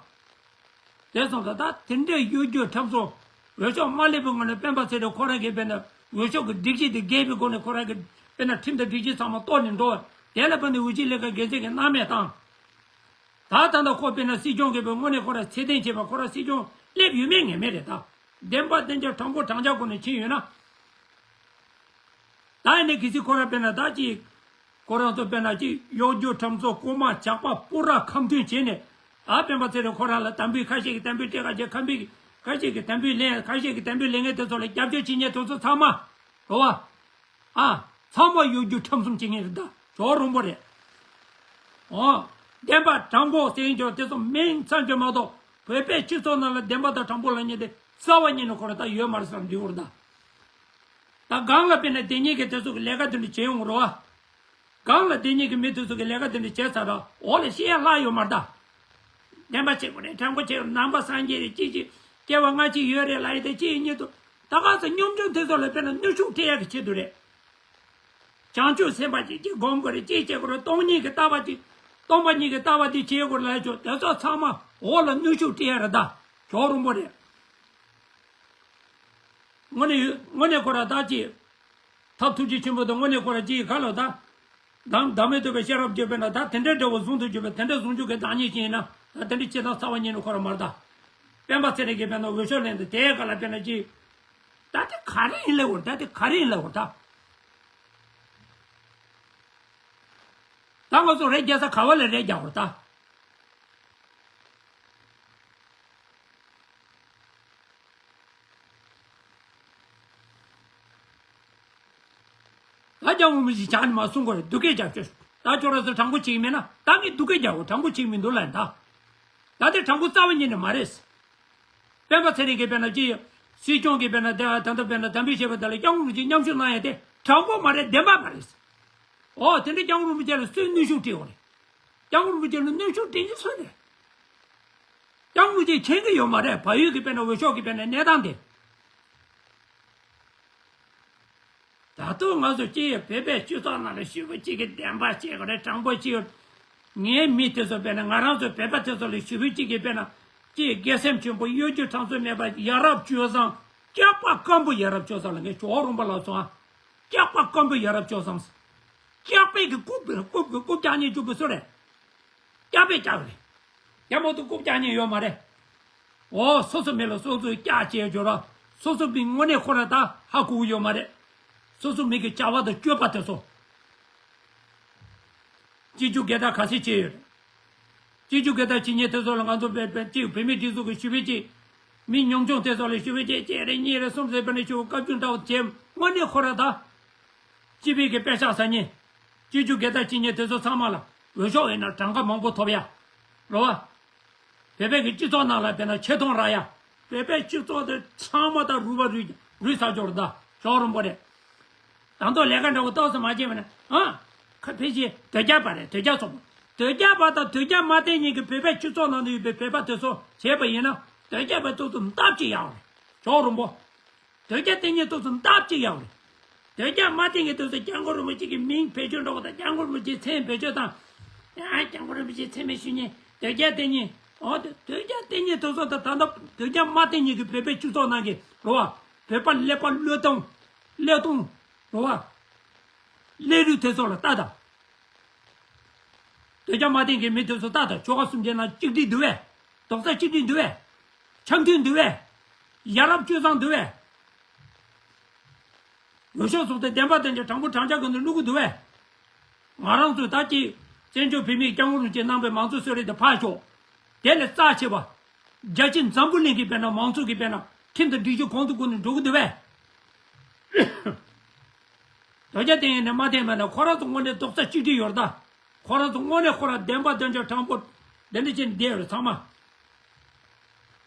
དེ་སོང་ཙང་ད་དེ་འདྲའི་གཡོ་སྒྱུ་ཁྲམ་གསོག་འོས་ཤོག་མ་སླེབས་པའི་སྔོན་ནས་སྤེན་པ་ཚེ་རིང་ཁོ་རང་གིས་དཔེར་ན་འོས་ཤོག་གི་སྒྲིག་གཞི་དེ་འགལ་བའི་སྒོ་ནས་ཁོ་རང་གིས་དཔེར་ན་ཁྲིམས་དང་སྒྲིག་གཞི་ཚང་མ་གཏོར་ནས་འགྲོ། དེ་ལ་དཔེར་ན་འོས་ཆོས་ལས་ཀ་འགན་འཛིན་གྱིས་སྣང་མེད་བཏང་། ད་ད་ལྟ་ཁོ་དཔེར་ན་སྲིད་སྐྱོང་གི་དཔེ་དངོས་གནས་ཁོ་རང་ཚད་ལྡན་བྱས་པ་ཁོ་རང་སྲིད་སྐྱོང་སླེབས་ཡོད་མེད་ངེས་མེད་རེད་ད། བདེན་པ་བདེན་རྐྱང་དྲང་པོ་དྲང་རྐྱང་སྒོ་ནས་ཕྱིན་ཡོད་ན། ད་ཡིན་ནའི་གལ་སྲིད་ཁོ་རང་དཔེར་ན་ད་ཅིག་ཁོ་རང་ཚོ་དཔེར་ན་ཅིག་གཡོ་སྒྱུ་ཁྲམ་གསོག་རྐུན་མ་ཇག་པ་སྤུ་ར་ཁ་མཐུན་བྱས་ནས། ཨ་སྤེན་པ་ཚེ་རིང་ཁོ་རང་ལ་དམ་འབུལ་ཁ་ཤས་ཀྱི་དམ་འབུལ་སྤྲད་ཁ་ཤས་ཁ་འབུལ་ཁ་ཤས་ཀྱི་དམ་འབུལ་ལེན་ཁ་ཤས་ཀྱི་དམ་འབུལ་ལེན་མཁན་དེ་ཚོ་ལ་རྒྱབ་སྐྱོར་བྱེད་མཁན་དེ་ཚོ་ཚང་མ་རོ་བ། ཨ། ཚང་མ་གཡོ་སྒྱུ་ཁྲམ་གསུམ་བྱེད་མཁན་རེད་ད། ཇོ་རོང་པོ་རེད། ཨོ། བདེན་པ་དྲང་པོ་ཟེར་མཁན་ཅོ་དེ་ཚོ་མིང་ཙམ་ཅོ་མ་གཏོགས་བོད་པའི་སྤྱི་ཚོགས་ནང་ལ་བདེན་པ་དང་དྲང་པོ་ལབ་མཁན་དེ་རྩ་བ་ཉིད་ནས་ཁོ་རང་ད་ཡོད་མ་རེད་བསམ་འདི་འུར་ད། ད་སྒང་ལ་དཔེར་ན་དེ་གཉིས་ཀྱི་དེ་ཚོ་གི་ལས་ཀ་དེ་འདྲ་བྱེད་ཡོང་རོ་བ། སྒང་ལ་དེ་གཉིས་ཀྱི་མི་དེ་ཚོ་གི་ལས་ཀ་དེ་འདྲ་བྱས་ཚར་ར་འོག་ལ་བཤད་ཡ་ལྷག་ཡོད་མ་རེད་ད། བདེན་པ་བྱེད་དགོས་རེད། དྲང་པོ་བྱེད་དགོས། ནང་པ་སངས་རྒྱས་རེད། གཅིག་གཅིག་སྐྱེ་བ་སྔ་ཕྱི་ཡོད་རེད་ལབ་ཡས་དེ་གཅིག་གཉིས་དུ་ད་ག་ཚོད་སྙོམས་འཇུག་དེ་ཚོ་ལ་དཔེར་ན་གནོན་ཤུགས་སྤྲད་ཡག་གི་ཆེད་དུ་རེད། བྱང་ཆུབ་སེམས་དཔའ་གཅིག་གཅིག་སྒོམ་དགོས་རེད། གཅིག་བྱེད་དགོས་རེད། སྟོང་ཉིད་ཀྱི་ལྟ་བ་གཅིག་སྟོང་པ་ཉིད་ཀྱི་ལྟ་བ་དེ་བྱེད་དགོས་རེད་ལབ་ཆོག་དེ་ཚོ་ཚང་མ་འོག་ལ་གནོན་ཤུགས་སྤྲད་ཡག་རེད་ད། ཇོ་རོང་པོ་རེད། དངོས་གནས་ཡོད། དངོས་གནས་ཁོ་ར་ད་ཅི། ཐབས་ཐུགས་རྗེ་ཆེན་པོ་དང་དངོས་གནས་ཁོ་ར་ཅི་ག་ལ་ད། བདག་བདག་མེད་རྟོགས་པའི་ཤེས་རབ་བརྗོད་པས་ན་ད་དེ་འདྲའི་འདྲ་བོ་ཟུང་དུ་འཇུག་པའི་དེ་འདྲ་ཟུང་འཇུག་གི་བདག་ཉིད་ཅིག་ཡིན་ན་ད་དེ་འདྲའི་ཅི་དང་རྩ་བ་ཉིད་ནས་ཁོ་ར་མ་རེད་ད། སྤེན་པ་ཚེ་རིང་གིས་དཔེར་ན་འོས་ཤོག་ལེན་དུས་དེའི་སྐབས་ལ་དཔེར་ན་ཅི། ད་དེ་ག་རེ་ཡིན་ལབ་འོ་ད་དེ་ག་རེ་ཡིན་ལབ་འོ་ད། ད་ང་ཚོ་རེ་རྒྱག་ས་ག་བ་ལ་རེ་རྒྱག་འོ་ད། ད་སྐྱབས་མགོན་རིན་པོ་ཆེ་ཕྱག་ནས་མར་གསུང་གི་རེད། སྡུག་སྐད་རྒྱག་ཆོག་ད་ཁྱོད་རང་ཚོ་དྲང་པོ་བྱེད་ཀྱི་མེད་ན་ད་ངས་སྡུག་སྐད་རྒྱག་འོ། དྲང་པོ་བྱེད་ཀྱི་མི་འདུག་ལབ་ད། ད་དེ་དྲང་པོ་རྩ་བ་ཉིད་ནས་མ་རེད། སྤེན་པ་ཚེ་རིང་གིས་དཔེར་ན་ཅི། སྲིད་སྐྱོང་གིས་དཔེར་ན་དེ་ད་ལྟ་དཔེར་ན་དམ་འབུལ་བྱས་པ་དེ་ལ་སྐྱབས་མགོན་རིན་པོ་ཆེ་མཉམ་ཞུགས་གནང་ཡ་དེ་དྲང་པོ་མ་རེད། བདེན་པ་མ་རེད། ཨོ་དེ་འདྲ་སྐྱབས་མགོན་རིན་པོ་ཆེ་ལ་སུས་གནོན་ཤུགས་སྤྲད་ཡོད་རེད། སྐྱབས་མགོན་རིན་པོ་ཆེ་ལ་གནོན་ཤུགས་སྤྲད་མཁན་སུ་རེད། སྐྱབས་མགོན་རིན་པོ་ཆེ་མཁྱེན་གྱི་ཡོད་མ་རེད། བལ་ཡུལ་གྱི་དཔེར་ན་འོས་ཤོག་གི་དཔེར་ན་གནས་སྟངས་དེ། ད་དུང་ང་ཚོ་སྐྱེས་ཡོད་བོད་པའི་སྤྱི་ཚོགས་ནང་ལ་ཞེ་པོ་ཅིག་གིས་བདེན་པ་བཤད་དགོས་རེད། དྲང་པོ་བཤད་ཡོད། ངའི་མི་དེ་ཚོ་དཔེར་ན་ང་རང་ཚོ་བོད་པ་དེ་ཚོ་ལ་ཞེ་པོ་ཅིག་གིས་དཔེར་ན་ཅིག་དགེ་སེམས་ཆེན་པོ་གཡོ་སྒྱུ་ཁྲམ་གསོག་མེད་པ་ཡ་རབས་སྤྱོད་བཟང་སྐྱབས་པ་སྐམ་པོ་ཡ་རབས་སྤྱོད་བཟང་ལ་ངས་ཇོ་བོ་རོང་པ་ལབ་སོང་ཨ། སྐྱག་པ་སྐམ་པོ་ཡ་རབས་སྐྱོ་བསམ། སྐྱག་པས་ཀྱི་རྐུབ་རྐུབ་རྐུབ་རྐྱག་ཉེན་རྒྱུ་བུ་སུ་རེད། སྐྱག་པས་སྐྱག་རེད། ཡ་མོ་དུ་རྐུབ་སྐྱག་ཉེན་ཡོད་མ་རེད། འོ་སོ་སོ་མི་ལ་སོ་སོའི་སྐྱག་བྱས་འཇོག་ར། སོ་སོ་མི་དངོས་གནས་ཁོ་ར་ད་ཧ་གོ་གི་ཡོད་མ་རེད། སོ་སོ་མི་གི་བྱ་བ་དང་སྤྱོད་པ་དེ་ཚོ། སྤྱི་རྒྱུ་སྒེར་བདག་ག་ཚད་བྱས་ཡོད་རེད། སྤྱི་རྒྱུ་སྒེར་བདག་ཇི་སྙེད་དེ་ཚོ་ལ་ང་ཚོ་བོད་བོད་སྤྱི་བོད་མི་སྒྲིག་འཛུགས་ཀྱི་ཞུ་བའི་ཅིག་མི་ཉུང་ཆུང་དེ་ཚོ་ལ་ཞུ་བའི་ཅིག་གཅིག་རེ་གཉིས་རེ་གསུམ་རེ་བེད་ནས་ཞུ་བཀའ་བཀྱོན་འདྲ་བོ་བྱས་དངོས་གནས་ཁོ་ར་ད། སྤྱི་པའི་གི་དཔེ་ཆ་ཟ་མཁན། སྤྱི་རྒྱུ་སྒེར་བདག་ཇི་སྙེད་དེ་ཚོ་ཚང་མ་ལ་འོས་ཤོག་ཡིན་ན་གྲངས་ཀ་མང་པོ་ཐོབ་ཡ། རེད་བ། བོད་པའི་གི་སྤྱི་ཚོགས་ནང་ལ་བེད་ན་ཆེ་མཐོང་རག་ཡ། བོད་པའི་སྤྱི་ཚོགས་དེ་ཚང་མ་ད་རུལ་བ་རུལ་རུལ་ས་འཇོག་རེད་ད་ཞོག་རིང་པོ་རེད། ད་དུང་ལས་ཀ་འདྲ་བོ་ཏོག་ཙམ་མ་བྱས་པ་ན་ཨ། ཁ་ཕལ་ཆེར་དོལ་རྒྱལ་པ་རེད་དོལ་རྒྱལ་ཚོགས་པ། དོལ་རྒྱལ་པ་དང་དོལ་རྒྱལ་མ་བསྟེན་མཁན་གྱི་བོད་པའི་སྤྱི་ཚོགས་ནང་དུ་ཡོད་པའི་བོད་པ་དེ་ཚོ་བྱས་པ་ཡིན་ན་དོལ་རྒྱལ་པའི་ཏོག་ཙམ་སྟབས་ཅིག་ཡག་རེད། ཞོག་རིང་པོ། དོལ་རྒྱལ་བསྟེན་མཁན་ཏོག་ཙམ་སྟབས་ཅིག་ཡག་རེད། དོལ་རྒྱལ་མ་བསྟེན་མཁན་དེ་ཚོ་སྐྱབས་མགོན་རིན་པོ་ཆེ་གི་མིང་བེད་སྤྱོད་འགྲོ་བ་དང་སྐྱབས་མགོན་རིན་པོ་ཆེའི་མཚན་བེད་སྤྱོད་དང་། ཡང་སྐྱབས་མགོན་རིན་པོ་ཆེའི་མཚན་མེད་ཞུ་མཁན་དོལ་རྒྱལ་བསྟེན་མཁན། འོ་དེ་དོལ་རྒྱལ་བསྟེན་མཁན་དེ་ཚོ་དང་ད་ལྟ་དོལ་རྒྱལ་མ་བསྟེན་མཁན་གྱི་བོད་པའི་སྤྱི་ཚོགས་ནང་གི་རེད་བ། བོད་པ་ཀླད་པ་བློས་གཏོང་། ཀླད་གཏོང་། རེད་བ། ཀླད་རིགས་དེ་ཚོ་ལ་ལྟ་དང་། དོལ་རྒྱལ་མ་བསྟེན་མཁན་མི་དེ་ཚོ་ལྟ་དང་ཆོལ་ཁ་གསུམ་གྱི་ནང་གཅིག་སྒྲིལ་འདུག་བས། རྡོག་རྩ་གཅིག་སྒྲིལ་འདུག་བས། འཆམ་མཐུན་འདུག་བས། ཡ་རབས་སྤྱོད་བཟང་འདུག་བས། འོས་ཤོག་བཙུགས་ཏེ་བདེན་པ་བདེན་རྐྱང་དྲང་པོ་དྲང་བཞག་གི་འདུག་བླུག་གི་འདུག་བས། ང་རང་ཚོས་ད་ཅི་བཙན་བྱོལ་བོད་མིའི་སྐྱབས་མགོན་རིན་པོ་ཆེ་གནང་པའི་མང་གཙོ་གསོལ་རས་དེ་ཕར་ཞོག་དེ་ལས་རྩ་ཆེ་བ། རྒྱལ་སྤྱི་འཛམ་བུ་གླིང་གི་དཔེར་ན་མང་གཙོ་གི་དཔེར་ན་ཁྲིམས་དང་སྒྲིག་གཞི་གོང་དུ་བཀུར་ནས་འགྲོ་གི་འདུག་བས། དོལ་རྒྱལ་བསྟེན་ཡས་ནས་མ་བསྟེན་པ་ན་ཁོ་རང་ཚོ་དངོས་གནས་རྡོག་རྩ་གཅིག་སྒྲིལ་ཡོད་རེད་ད། ཁོ་རང་ཚོ་དངོས་གནས་ཁོ་རང་བདེན་པ་བདེན་རྐྱང་དྲང་པོ་དེ་འདྲ་བྱས་ནས་བསྡད་ཡོད་རེད་ཚང་མ།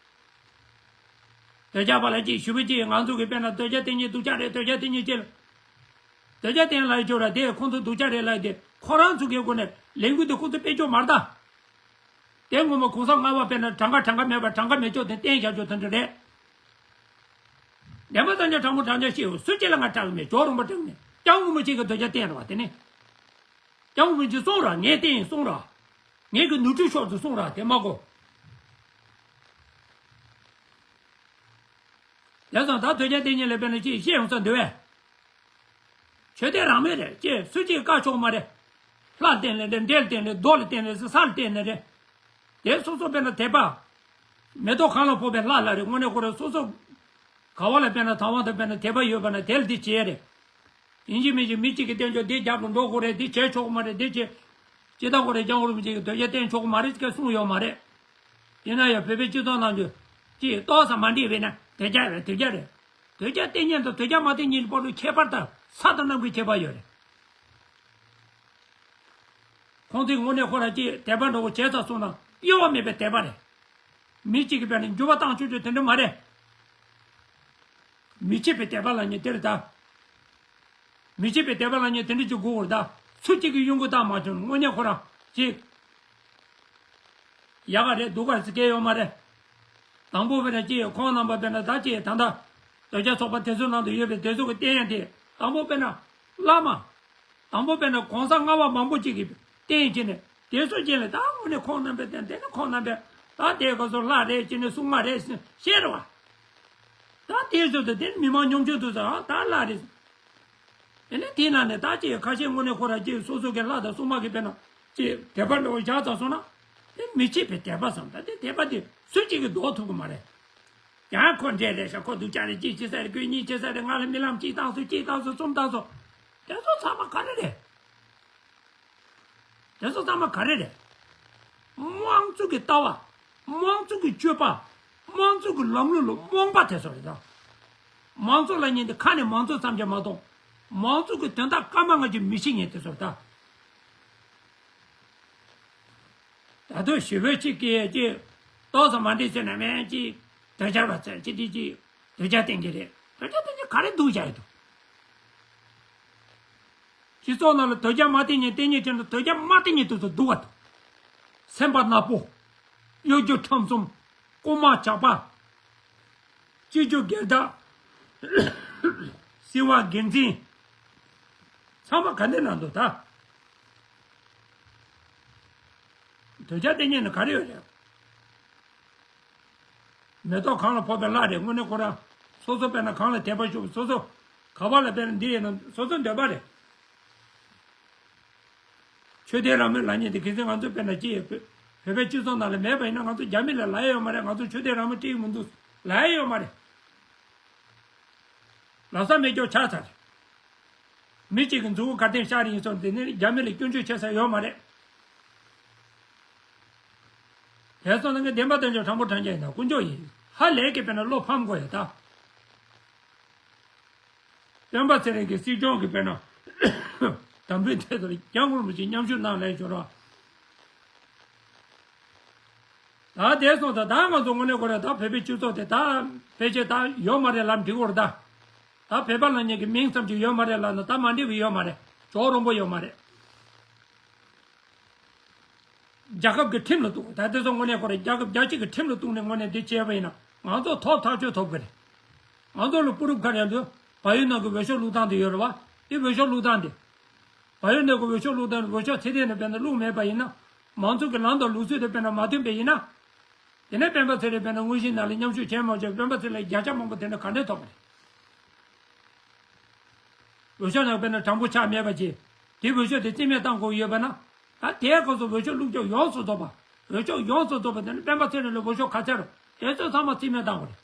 དོལ་རྒྱལ་པ་ལ་ཅིག་ཞུ་བ་ཅིག་ང་ཚོ་གི་དཔེར་ན་དོལ་རྒྱལ་བསྟེན་མཁན་སྡུག་ཅག་རེད། དོལ་རྒྱལ་བསྟེན་མཁན་ཅིག་ལ། དོལ་རྒྱལ་བསྟེན་ལབ་ཡོད་ར་དེ་ཁོང་ཚོ་སྡུག་ཅག་རེད་ལབ་དེ་ཁོ་རང་ཚོ་གི་སྒོ་ནས་ལས་འགུལ་དེ་ཁོང་ཚོ་སྤེལ་ཆོག་མ་རེད་ད། དེ་ངོ་མ་གོང་ས་ལྔ་པ་དཔེར་ན་གྲངས་ཀ་གྲངས་ཀ་མེད་པ་གྲངས་ཀ་མེད་ཆོག་དེ་བསྟན་བཞག་ཆོག་དེ་འདྲ་རེད། བདེན་པ་བདེན་རྐྱང་དྲང་པོ་དྲང་བཞག་བཤད་ཡོད། སུ་གཅིག་ལ་ང་སྐྲག་གི་མེད། ཇོ་རིན་པོ་སྐྲག་གི་མེད། སྐྱབས་མགོན་རིན་པོ་ཆེ་གི་དོལ་རྒྱལ་བསྟེན་རེད་བ་དེ་ནི། སྐྱབས་མགོན་རིན་པོ་ཆེ་གསུངས་ར་ངས་བསྟེན་ཡིན་གསུངས་ར། ངས་གི་ནོར་འཁྲུལ་ཤོར་ཚུལ་གསུངས་ར་དེ་མ་གོ། ཡ་ཙང་ད་དོལ་རྒྱལ་བསྟེན་མཁན་ལ་དཔེར་ན་ཅིག་བཤད་ཡོང་ས་འདུག་བས། ཆོས་དད་རང་མོས་རེད་ཅེས་སུ་གཅིག་བཀག་ཆོག་མ་རེད། ལྷ་བསྟེན་ལེ་རེད། འདྲེ་ལ་བསྟེན་ལེ་རྡོ་ལ་བསྟེན་ལེ་ས་ལ་བསྟེན་ལེ་རེད། དེ་སོ་སོ་དཔེར་ན་དད་པ། མེ་ཏོག་གང་ལ་ཕོག་པའི་ལྷ་ལ་རེད། དངོས་གནས་ཁོ་རང་སོ་སོ། ག་བ་ལ་དཔེར་ན་དང་བ་དང་དཔེར་ན་དད་པ་ཡོད་པ་ན་དེ་ལ་འདི་བྱེད་རེད། ཡིན་གཅིག་མིན་གཅིག་མི་གཅིག་གིས་བསྟན་ཆོག་འདི་རྒྱབ་ལ་འགྲོ་དགོས་རེད། འདི་བྱེད་ཆོག་གི་མ་རེད། འདི་བྱེད། ཅི་ལྟ་དགོས་རེད། སྐྱབས་མགོན་རིན་པོ་ཆེ་གིས་དོལ་རྒྱལ་བསྟེན་ཆོག་གི་མ་རེད་ཅེས་གསུངས་ཡོད་མ་རེད། ཡིན་ན་ཡང་བོད་པའི་སྤྱི་ཚོགས་ནང་དུ་ཅིག་ཏོག་ཙམ་མ་འགྲིག་པས་ན་དོལ་རྒྱལ་རེད་དོལ་རྒྱལ་རེད། དོལ་རྒྱལ་བསྟེན་མཁན་དང་དོལ་རྒྱལ་མ་བསྟེན་མཁན་གྱི་བར་དུ་ཁྱད་པར་དང་ས་དང་གནམ་གྱི་ཁྱད་པར་ཡོད་རེད། ཁོང་ཚོས་དངོས་གནས་ཁོ་རང་ཅིག་དད་པ་འདྲ་བོ་བྱས་ཚར་སོང་ན་གཡོ་བ་མེད་པའི་དད་པ་རེད། མི་གཅིག་གིས་དཔེར་ན་འགྱུར་བ་བཏང་ཆོག་ཆོག་དེ་འདྲ་མ་རེད། མི་ཕྱེད་པའི་དད་པ་ལབ་མཁན་དེ་རེད་ད། མི་ཕྱེད་པའི་དད་པ་ལབ་མཁན་དེ་འདྲ་ཅིག་དགོས་པ་རེད་ད། སུ་གཅིག་གིས་གཡོ་འགུལ་བཏང་མ་བྱུང་། དངོས་གནས་ཁོ་རང་ཅིག་ཡག་ག་རེད་སྡུག་ག་རེད་ཟེར་མཁན་ཡོད་མ་རེད། དང་པོ་དཔེར་ན་ཅིག་ཁོང་རྣམ་པ་དཔེར་ན་ད་ཅིག་ད་ལྟ་དོལ་རྒྱལ་ཚོགས་པ་དེ་ཚོའི་ནང་དུ་ཡོད་པའི་དེ་ཚོ་གི་བསྟེན་ཡ་དེ་དང་པོ་དཔེར་ན་བླ་མ། དང་པོ་དཔེར་ན་གོང་ས་ལྔ་པ་མང་པོ་ཅིག་གིས་བསྟེན་བྱས་ནས་དེ་ཚོ་རྗེས་ལ་ད་དངོས་གནས་ཁོང་རྣམ་པས་བསྟེན་དེ་ནི་ཁོང་རྣམ་པས་ད་དེ་ག་ཚོད་ལྷ་རེད་ཅེས་ནས་སྲུང་མ་རེད་ཟེར་བཤད་རེད་བ། ད་དེ་ཚོ་ད་དེ་ནི་མི་མང་ཉམ་ཆུང་དེ་ཚོ་ཨ་ད་ལྷ་རེད། དེ་ནས་དེའི་ནང་ནས་ད་ཅིག་ཁ་ཤས་དངོས་གནས་ཁོ་རང་ཅིག་སོ་སོ་གི་ལྷ་དང་སྲུང་མ་གི་དཔེར་ན་ཅིག་དད་པ་འདྲ་བོ་བཞག་ཚར་སོང་ན་དེ་མི་ཕྱེད་པའི་དད་པ་བསམ། ད་དེ་དད་པ་དེ་སུ་གཅིག་གིས་ལྡོག་ཐུབ་ཀྱི་མ་རེད། ཡང་ཁོ་འདྲེ་རེད་ཤག་ཁོ་སྡུག་ཅག་རེད། ཅིག་བྱེད་ས་རེད། ཁོས་གཉིས་བྱེད་ས་རེད། ང་ལ་རྨི་ལམ་གཅིག་བཏང་སོང་། གཅིག་བཏང་སོང་། གསུམ་བཏང་སོང་། དེ་ཚོ་ཚང་མ་ག་རེ་རེད། དེ་ཚོ་ཚང་མ་ག་རེ་རེད། དམངས་གཙོ་གི་ལྟ་བ། དམངས་གཙོ་གི་སྤྱོད་པ། དམངས་གཙོ་གི་ལམ་ལུགས་ལ་རྨོངས་པ་དེ་ཚོ་རེད་ད། དམངས་གཙོ་ལབ་མཁན་དེ་ཁ་ནས་མང་གཙོ་ཙམ་གྱིས་མ་གཏོགས། མང་གཙོ་གི་དོན་དག་སྐར་མ་ལྔ་བཅུ་མི་ཤེས་མཁན་དེ་ཚོ་རེད་ད། ད་དུང་ཞི་བའི་ཆེད་ཀྱི་ཅིག་ཏོག་ཙམ་མ་འགྲིག་ཟེར་ན་མེད་ཅིག་དོལ་རྒྱལ་བ་ཚོས་ཅི་སྟེ་ཅིག་དོལ་རྒྱལ་བསྟེན་གྱི་རེད། དོལ་རྒྱལ་བསྟེན་གྱི་ག་རེ་སྡུག་བྱ་ཡི་འདུག་སྤྱི་ཚོགས་ནང་ལ་དོལ་རྒྱལ་མ་བསྟེན་མཁན་བསྟེན་མཁན་བྱས་ན་དོལ་རྒྱལ་མ་བསྟེན་མཁན་དེ་ཚོ་སྡུག་བ་འདུག་སེམས་པ་ནག་པོ། གཡོ་སྒྱུ་ཁྲམ་གསུམ། རྐུན་མ་ཇག་པ། སྤྱི་རྒྱུ་སྒེར་བདག་སྲིད་དབང་སྒེར་འཛིན། ཚང་མ་ག་འདྲ་ན་འདུག་ད། དོལ་རྒྱལ་བསྟེན་མཁན་ནི་ག་རེ་ཡོད་རེད། མེ་ཏོག་གང་ལ་ཕོག་པའི་ལྷ་རེད། དངོས་གནས་ཁོ་རང་སོ་སོ་དཔེར་ན་གང་ལ་དད་པ་ཞུགས་སོ་སོ། ག་བ་ལ་དཔེར་ན་འདི་ཡིན་ན་སོ་སོ་འདོད་པ་རེད། ཆོས་དད་རང་མོས་ལབ་མཁན་དེ་གལ་སྲིད་ང་ཚོ་དཔེར་ན་ཅི་ཡོད་བོད་པའི་སྤྱི་ཚོགས་ནང་ལ་མེད་པ་ཡིན་ན་ང་ཚོ་རྒྱ་མི་ལ་ལབ་ཡ་ཡོད་མ་རེད། ང་ཚོ་ཆོས་དད་རང་མོས་སྤྲད་ཀྱི་མི་འདུག་ལབ་ཡ་ཡོད་མ་རེད། ལབ་ས་མེད་ཀྱོག་ཆགས་ཚར་རེད། མི་གཅིག་གི་མཛུ་གུ་གར་སྟེང་ཤར་ཡིན་སོང་དེ་ནི་རྒྱ་མི་ལ་སྐྱོན་བརྗོད་བྱེད་ས་ཡོད་མ་རེད། དེ་སོང་ན་ངས་བདེན་པ་བདེན་བརྗོད་དྲང་པོ་དྲང་རྒྱ་ཡིན་ན་དཀོན་མཆོག་ཡིན། ཧ་ལས་ཀྱི་དཔེར་ན་བློ་ཕམ་དགོས་ཡོད་ད། སྤེན་པ་ཚེ་རིང་གིས་སྲིད་སྐྱོང་གི་དཔེར་ན་དམ་འབུལ་ཐད་དུ་སྐྱབས་མགོན་རིན་པོ་ཆེ་མཉམ་ཞུགས་གནང་ལས་འབྱོར་བ། ད་དེ་སོང་ད་ད་ང་ཚོ་དངོས་གནས་ཁོ་ར་ད་བོད་པའི་སྤྱི་ཚོགས་དེ་ད་ཕལ་ཆེར་ད་ཡོད་མ་རེད་ལབ་འགྲིག་གོ་རེད་ད། ད་བོད་པ་ལབ་མཁན་གྱི་མིང་ཙམ་ཅིག་ཡོད་མ་རེད་ལབ་ན་ད་མ་འགྲིག་པ་ཡོད་མ་རེད། ཅོག་རོང་པོ་ཡོད་མ་རེད། རྒྱལ་ཁབ་ཀྱི་ཁྲིམས་ལ་གཏུགས། ད་དེ་ཚོ་དངོས་གནས་ཁོ་རང་རྒྱལ་ཁབ་རྒྱལ་སྤྱི་གི་ཁྲིམས་ལ་གཏུགས་ནས་དངོས་གནས་འདི་བྱས་པ་ཡིན་ན་ང་ཚོ་ཐོབ་ཐག་ཆོད་ཐོབ་གི་རེད། ང་ཚོ་ལ་པུ་རུབ་ག་རེ་འདུག་བལ་ཡུལ་ནང་གི་འོས་ཤོག་བླུགས་སྟངས་དེ་ཡོད་རེད་བ། དེ་འོས་ཤོག་བླུགས་སྟངས་དེ། བལ་ཡུལ་ནང་གི་འོས་ཤོག་བླུགས་སྟངས་འོས་ཤོག་ཚད་ལྡན་ནས་དཔེར་ན་བླུགས་མེད་པ་ཡིན་ན། མང་གཙོ་གི་ལམ་དང་ལུགས་སྲོལ་དེ་དཔེར་ན་མ་མཐུན་པ་ཡིན་ན། དེ་ནས་སྤེན་པ་ཚེ་རིང་དཔེར་ན་དངོས་གཞིའི་ནང་ལ་མཉམ་ཞུགས་བྱས་མ་བྱས་སྤེན་པ་ཚེ་རིང་ལ་བརྒྱ་ཆ་མང་པོ་དེ་འདྲ་ག་འདྲས་ཐོབ་པ་རེད། འོས་ཤོག་ནང་དཔེར་ན་དྲང་པོ་ཆགས་མེད་པ་ཅིག་དེ་འོས་ཤོག་དེ་རྩིས་མེད་བཏང་དགོས་ཡོད་པ་ན། ད་དེའི་སྐབས་སུ་འོས་ཤོག་བླུགས་ཕྱོགས་ཡོངས་སུ་རྫོགས་པ། འོས་ཤོག་ཡོངས་སུ་རྫོགས་པ་དེ་ནི་སྤེན་པ་ཚེ་རིང་ལ་འོས་ཤོག་ག་ཚད་རུང་དེ་ཚོ་ཚང་མ་རྩིས་མེད་བཏང་དགོས་རེད།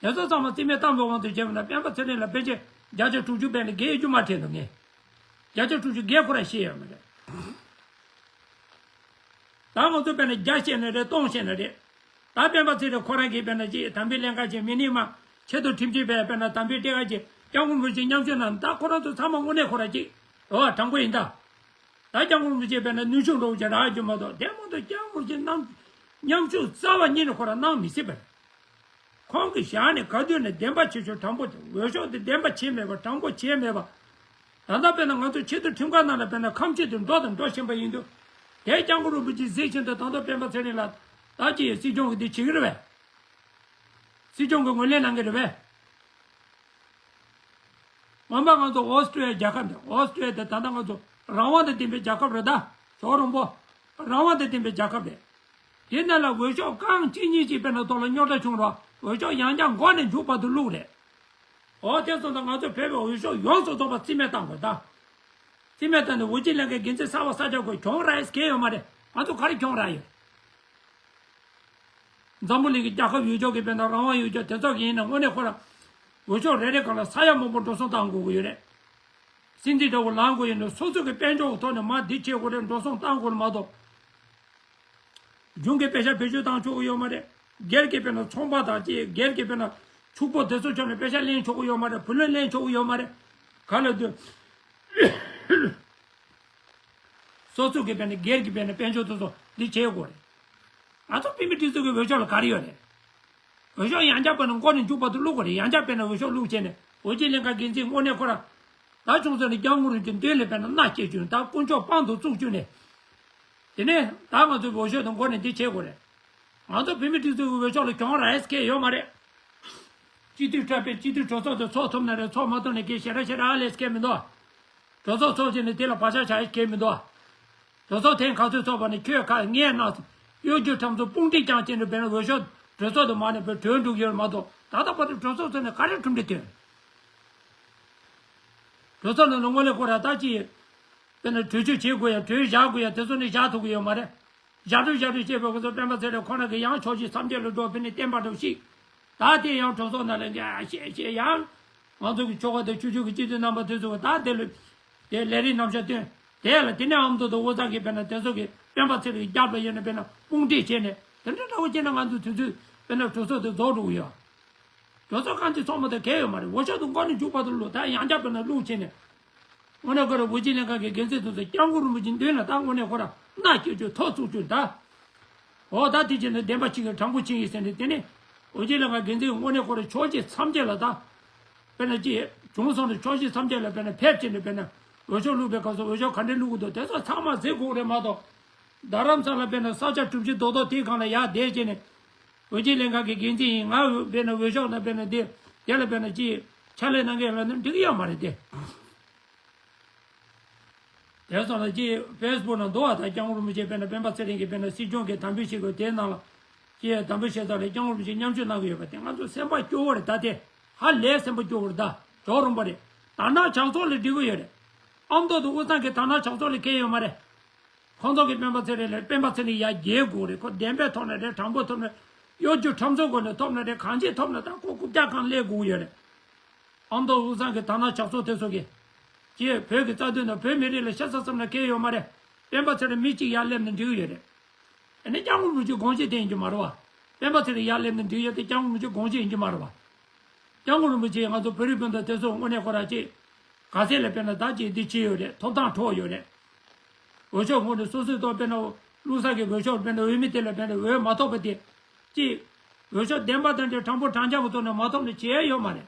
དེ་ཚོ་ཚང་མ་རྩིས་མེད་བཏང་བའི་དབང་དུ་བྱས་པ་ན་སྤེན་པ་ཚེ་རིང་ལ་ཕལ་ཆེར་བརྒྱ་ཆ་དྲུག་ཅུ་དཔེར་ན་བརྒལ་རྒྱུ་མ་རེད་འདུག་ངས། བརྒྱ་ཆ་དྲུག་ཅུ་བརྒལ་ཁོ་རང་ཤེས་ཡོད་མ་རེད། ད་ང་ཚོ་དཔེར་ན་བརྒྱ་བཤད་ན་རེད། སྟོང་བཤད་ན་རེད། ད་སྤེན་པ་ཚེ་རིང་ཁོ་རང་གིས་དཔེར་ན་ཅིག་དམ་འབུལ་ལེན་ག་ཅིག་མི་ནི་མ་ཆེད་དུ་ཁྲིམས་ཆད་པས་དཔེར་ན་དམ་འབུལ་སྤྲད་ག་ཅིག་སྐྱབས་མགོན་རིན་པོ་ཆེ་མཉམ་ཞུགས་གནང་ད་ཁོ་རང་ཚོ་ཚང་མ་དངོས་གནས་ཁོ་རང་ཅིག་འོ་དྲང་པོ་ཡིན་ད། ད་སྐྱབས་མགོན་རིན་པོ་ཆེ་དཔེར་ན་ནུས་ཤུགས་འགྲོ་བ་ཅིག་རག་རྒྱུ་མ་གཏོགས་དེ་མ་གཏོགས་སྐྱབས་མགོན་རིན་པོ་ཆེ་རྣམ་མཉམ་ཞུགས་རྩ་བ་ཉིད་ནས་ཁོ་རང་གནང་མི་སྲིད་པ་རེད། ཁོང་གི་ཞལ་ནས་ག་དུས་ནས་བདེན་པ་ཆེ་ཤོས་དྲང་པོ་དེ་འོས་ཤོག་དེ་བདེན་པ་བྱས་མེད་པ་དྲང་པོ་བྱས་མེད་པ། ད་ལྟ་དཔེར་ན་ང་ཚོ་ཆེས་མཐོའི་ཁྲིམས་ཁང་ནང་ལ་དཔེར་ན་ཁམས་ཆེད་དུ་འགྲོ་དང་འགྲོ་བཞིན་པ་ཡིན་དུས། དེ་སྐྱབས་མགོན་རིན་པོ་ཆེ་གཟིགས་བཞིན་དུ་ད་ལྟ་སྤེན་པ་ཚེ་རིང་ལ་ད་ཅི་ཡི་སྲིད་སྐྱོང་གི་དེ་བྱེད་ཀྱི་རེད་པས། སྲིད་སྐྱོང་གི་ངོས་ལེན་གནང་གི་རེད་པས། ངོ་མ་ང་ཚོ་ཨོ་སི་ཀྲི་ཡ་རྒྱལ་ཁབ་འདི་ཨོ་སི་ཀྲི་ཡ་དེ་ད་ལྟ་ང་ཚོ་རང་དབང་དང་ལྡན་པའི་རྒྱལ་ཁབ་རེད་ད། ཅོག་རོང་པོ། རང་དབང་དང་ལྡན་པའི་རྒྱལ་ཁབ་རེད། དེ་ནང་ལ་འོས་ཤོག་རྐང་གཅིག་གཉིས་ཀྱི་དཔེར་ན་ཐོག་ལ་རྙོག་དྲ་བྱུང་རོགས་འོས་ཤོག་ཡང་བསྐྱར་མགོ་ནས་མཇུག་བར་དུ་བླུགས་རེད། འོ་དེ་སོང་ཙང་ང་ཚོ་བོད་པའི་འོས་ཤོག་ཡོངས་སུ་རྫོགས་པ་རྩིས་མེད་བཏང་དགོས་ད། རྩིས་མེད་བཏང་ནས་འོས་བྱེད་ལྷན་ཁང་འགན་འཛིན་གསར་པ་གསར་རྒྱག་དགོས་གྱོང་རག་ཡས་གལ་ཡོད་མ་རེད། ང་ཚོ་ག་རེ་གྱོང་རག་ཡོད། འཛམ་བུ་གླིང་གི་རྒྱལ་ཁབ་ཡོད་ཆོག་གི་དཔེར་ན་རང་དབང་ཡོད་ཆོག་དེ་ཚོ་གི་ཡིན་ན་དངོས་གནས་ཁོ་རང་འོས་ཤོག་རེ་རེ་སྒང་ལ་ས་ཡ་མང་པོ་འགྲོ་སོང་བཏང་དགོས་ཀྱི་ཡོད་རེད། སྲིད་འཛིན་འདྲ་བོ་ལངས་དགོས་ཡིན་ན་སོ་སོ་གི་དཔལ་འབྱོར་གྱི་ཐོག་ནས་མར་འདི་བྱེད་དགོས་རེད་འགྲོ་སོང་བཏང་དགོས་རེད་མ་གཏོགས། གཞུང་གི་པེ་ཤ་བེད་སྤྱོད་བཏང་ཆོག་གི་ཡོད་མ་རེད། སྒེར་གྱི་དཔེར་ན་ཚོང་པ་དང་ཅིག་སྒེར་གྱི་དཔེར་ན་ཕྱུག་པོ་དེ་ཚོ་ཕྱོགས་ནས་པེ་ཤ་ལེན་ཆོག་གི་ཡོད་མ་རེད། བུ་ལོན་ལེན་ཆོག་གི་ཡོད་མ་རེད། ག་ལ་དུས། སོ་སོ་གི་དཔེར་ན་སྒེར་གྱི་དཔེར་ན་དཔལ་འབྱོར་དེ་ཚོ་འདི་བྱེད་དགོས་རེད། ང་ཚོ་བོད་མི་སྒྲིག་འཛུགས་ཀྱི་འོས་ཤོག་ལ་ག་རེ་ཡོད་རེད། འོས་ཤོག་ཡང་བསྐྱར་དཔེར་ན་མགོ་ནས་མཇུག་བར་དུ་བླུག་དགོས་རེད། ཡང་བསྐྱར་དཔེར་ན་འོས་ཤོག་བླུག་བྱས་ནས་འོས་བྱེད་ལྷན་ཁང་འགན་འཛིན་དངོས་གནས་ཁོ་རང་། ད་ཆུང་ཙག་ནས་སྐྱབས་མགོན་རིན་པོ་ཆེ་མདུན་ལ་དཔེར་ན་མནའ་སྐྱེལ་བཅུག་ད་དཀོན་མཆོག་དཔང་དུ་བཙུགས་བཅུག་ནས། དེ་ནས་ད་ང་ཚོའི་འོས་ཤོག་དང་མགོ་ནས་འདི་བྱེད་དགོས་རེད། ང་ཚོ་བོད་མི་སྒྲིག་འཛུགས་ཀྱི་འོས་ཤོག་ལ་གྱོང་རག་ཡས་སྐལ་ཡོད་མ་རེད། སྤྱི་འཐུས་འཁྲབ་པའི་སྤྱི་འཐུས་གྲོས་ཚོགས་དེ་ཚོགས་ཐུབ་ན་རེད་ཚོགས་མ་ཐུབ་ན་སྐད་ཞེ་དྲག་ཞེ་དྲག་ལས་སྐལ་མི་འདུག་གྲོས་ཚོགས་ཚོགས་བྱས་ནས་དེ་ལ་བག་ཆགས་བཞག་ཡས་སྐལ་མི་འདུག་གྲོས་ཚོགས་ཐེངས་ག་ཚོད་ཚོགས་པ་ནས་ཁྱོད་ཁ་ངས་ན་གཡོ་སྒྱུ་ཁྲམ་ཚོ་དཔུང་སྒྲིག་རྐྱང་བྱས་ནས་དཔེར་ན་འོས་ཤོག་གྲོས་ཚོགས་དུ་མ་ནས་དཔེར་གྲོས་འགྲིག་ཡོད་མ་གཏོགས་ད་ལྟ་བར་དུ་གྲོས་ཚོགས་ཚོགས་ནས་ག་རེ་གྲུབ་འབྲས་ཐོན། གྲོས་ཚོགས་ནང་ལ་དངོས་གནས་ཁོ་ར་ད་ཅི། དཔེར་ན་གྲོས་ཆོད་བྱེད་དགོས་ཡ་གྲོས་བཞག་དགོས་ཡ་དེ་ཚོ་ནི་བཞག་ཐུབ་ཀྱི་ཡོད་མ་རེད། བཞག་འགྲོ་བཞག་འགྲོ་བྱེད་པའི་སྐབས་སུ་སྤེན་པ་ཚེ་རིང་ཁོ་རང་གིས་ཡང་ཕྱོགས་གཅིག་མཚམས་བཅད་ལ་འགྲོ་ཕི་ནི་བསྟན་པ་འགྲོ་ཞིག་ད་དེ་ཡང་གྲོས་ཚོགས་ནང་ལ་ངས་བཤད་བཤད་ཡང་། ང་ཚོ་གི་ཆོལ་ཁ་དང་ཆོས་བརྒྱུད་ཀྱི་སྤྱི་འཐུས་རྣམ་པ་དེ་ཚོ་གི་ད་དེ་ལ། དེ་ལས་རིགས་རྣམ་གཞག་སྟོན། དེ་ལ་དེ་ནས་ཨ་མདོ་དང་དབུ་ཚང་གིས་དཔེར་ན་དེ་ཚོ་གི་སྤེན་པ་ཚེ་རིང་གི་རྒྱབ་ལ་ཡོད་ན་དཔེར་ན་དཔུང་སྒྲིག་བྱས་ནས་དེ་འདྲ་འདྲ་བོ་བྱས་ན་ང་ཚོ་དུས་ཚོད་དཔེར་ན་གྲོས་ཚོགས་དེ་རྫོགས་འགྲོ་གི་ཡོད། གྲོས་ཚོགས་རྐང་གཅིག་ཚོགས་མ་ཐུབ་གལ་ཡོད་མ་རེད། འོས་ཤོག་དང་མགོ་ནས་མཇུག་བར་དུ་བླུགས་ད་ཡང་བསྐྱར་དཔེར་ན་བླུགས་བྱས་ནས། དངོས་གནས་ཁོ་རང་འོས་བྱེད་ལྷན་ཁང་གི་འགན་འཛིན་དེ་ཚོ་སྐྱབས་མགོན་རིན་པོ་ཆེའི་མདུན་ལ་ད་དངོས་གནས་ཁོ་རང་མནའ་སྐྱེལ་རྒྱུ་ཐོག་བཙུགས་རྒྱུ་ད། འོ་ད་དེ་བྱས་ན་བདེན་པ་ཅིག་གི་དྲང་པོ་ཅིག་ཡིན་ཟེར་ནས་དེ་ནས་འོས་བྱེད་ལྷན་ཁང་འགན་འཛིན་དངོས་གནས་ཁོ་རང་ཕྱོགས་གཅིག་མཚམས་བཅད་ལ་ད། དཔེར་ན་ཅི་བྱུང་སོང་ནས་ཕྱོགས་གཅིག་མཚམས་བཅད་ལ་དཔེར་ན་ཕེབས་བྱས་ནས་དཔེར་ན་འོས་ཤོག་བླུགས་པའི་སྐབས་སུ་འོས་ཤོག་ག་འདྲས་བླུགས་དགོས་འདུག་དེ་ཚོ་ཚང་མ་གཟིགས་དགོས་རེད་མ་གཏོགས། རྡ་རམ་ས་ལ་དཔེར་ན་ས་ཆ་གྲུ་བཞི་རྡོག་རྡོག་དེའི་སྒང་ལ་ཡར་བསྡད་བྱས་ནས། འོས་བྱེད་ལྷན་ཁང་གི་འགན་འཛིན་ཡིན་ང་འོས་དཔེར་ན་འོས་ཤོག་དང་དཔེར་ན་དེ་དེ་ལ་དཔེར་ན་ཅི་ཕྱག་ལས་གནང་མཁན་ལ་ནི་འགྲིག་གི་ཡོད་མ་རེད་དེ། དེ་སོང་ལ་ཅི་ཕེ་སི་བུག་ནང་འདུག་བ་ད་སྐྱབས་མགོན་རིན་པོ་ཆེ་དཔེར་ན་སྤེན་པ་ཚེ་རིང་གིས་དཔེར་ན་སྲིད་སྐྱོང་གི་དམ་འབུལ་བྱེད་དགོས་དེའི་ནང་ལ་ཅི་དམ་འབུལ་བྱེད་ས་ལ་སྐྱབས་མགོན་རིན་པོ་ཆེ་མཉམ་ཞུགས་གནང་གི་ཡོད་པ་དེ་ང་ཚོ་སེམས་པ་སྐྱོ་བོ་རེད་ད་དེ་ཧ་ལས་སེམས་པ་སྐྱོ་བོ་རེད་ད། ཇོ་རིན་པོ་རེད། དར་ནག་ཇག་ཚོགས་ལ་འགྲིག་གི་ཡོད་རེད། ཨ་མདོ་དང་དབུས་གཙང་གི་དར་ནག་ཇག་ཚོགས་ལ་གལ་ཡོད་མ་རེད། ཁོང་ཚོ་གི་སྤེན་པ་ཚེ་རིང་ལ་སྤེན་པ་ཚེ་རིང་ཡར་རྒྱལ་དགོས་རེད། ཁོ་བདེན་པའི་ཐོག་ནས་རེད། དྲང་པོའི་ཐོག་ནས། གཡོ་སྒྱུ་ཁྲམ་ཚོགས་སྒོ་ནས་ཐོབ་ན་རེད། གང་ཅིའི་ཐོག་ནས་ད་ཁོ་རྐུབ་བཀྱག་སྒང་སླེབས་དགོས་ཀྱི་ཡོད་རེད། ཨ་མདོ་དབུས་གཙང་གི་དར་ནག་ཇག་ཚོགས་དེ་ཚོ་གིས། ཀྱེ་བོད་ཀྱི་རྩ་དོན་དང་བོད་མི་རིགས་ལ་ཤ་ཚ་བསམ་ན་གལ་ཡོད་མ་རེད། སྤེན་པ་ཚེ་རིང་མི་གཅིག་ཡར་སླེབས་ན་འགྲིག་གི་ཡོད་རེད། ཨ་ནི་སྐྱབས་མགོན་རིན་པོ་ཆེ་དགོངས་བཞེས་དེ་ཡིན་གྱི་མ་རེད་བ། སྤེན་པ་ཚེ་རིང་ཡར་སླེབས་ན་འགྲིག་ཡོད་དེ་སྐྱབས་མགོན་རིན་པོ་ཆེ་དགོངས་བཞེས་ཡིན་གྱི་མ་རེད་བ། སྐྱབས་མགོན་རིན་པོ་ཆེ་ང་ཚོ་བོད་རིགས་སྤུན་ཟླ་དེ་ཚོ་དངོས་གནས་ཁོ་རང་ཅིག་ག་ཚད་ལ་དཔེར་ན་ད་ཅིག་འདི་བྱས་ཡོད་རེད། ཐོབ་ཐང་འཕྲོག་ཡོད་རེད། འོས་ཤོག་ངོས་ནས་སོ་སོའི་ཐོག་དཔེར་ན་བླུགས་ས་གི་འོས་ཤོག་དཔེར་ན་འོས་མི་དེ་ལ་དཔེར་ན་འོས་མ་ཐོབ་པ་དེ་ཅིག་འོས་ཤོག་བདེན་པ་དང་དྲང་པོ་དྲང་རྐྱང་གི་ཐོག་ནས་མ་ཐོབ་ནས་བྱས་ཡོད་མ་རེད།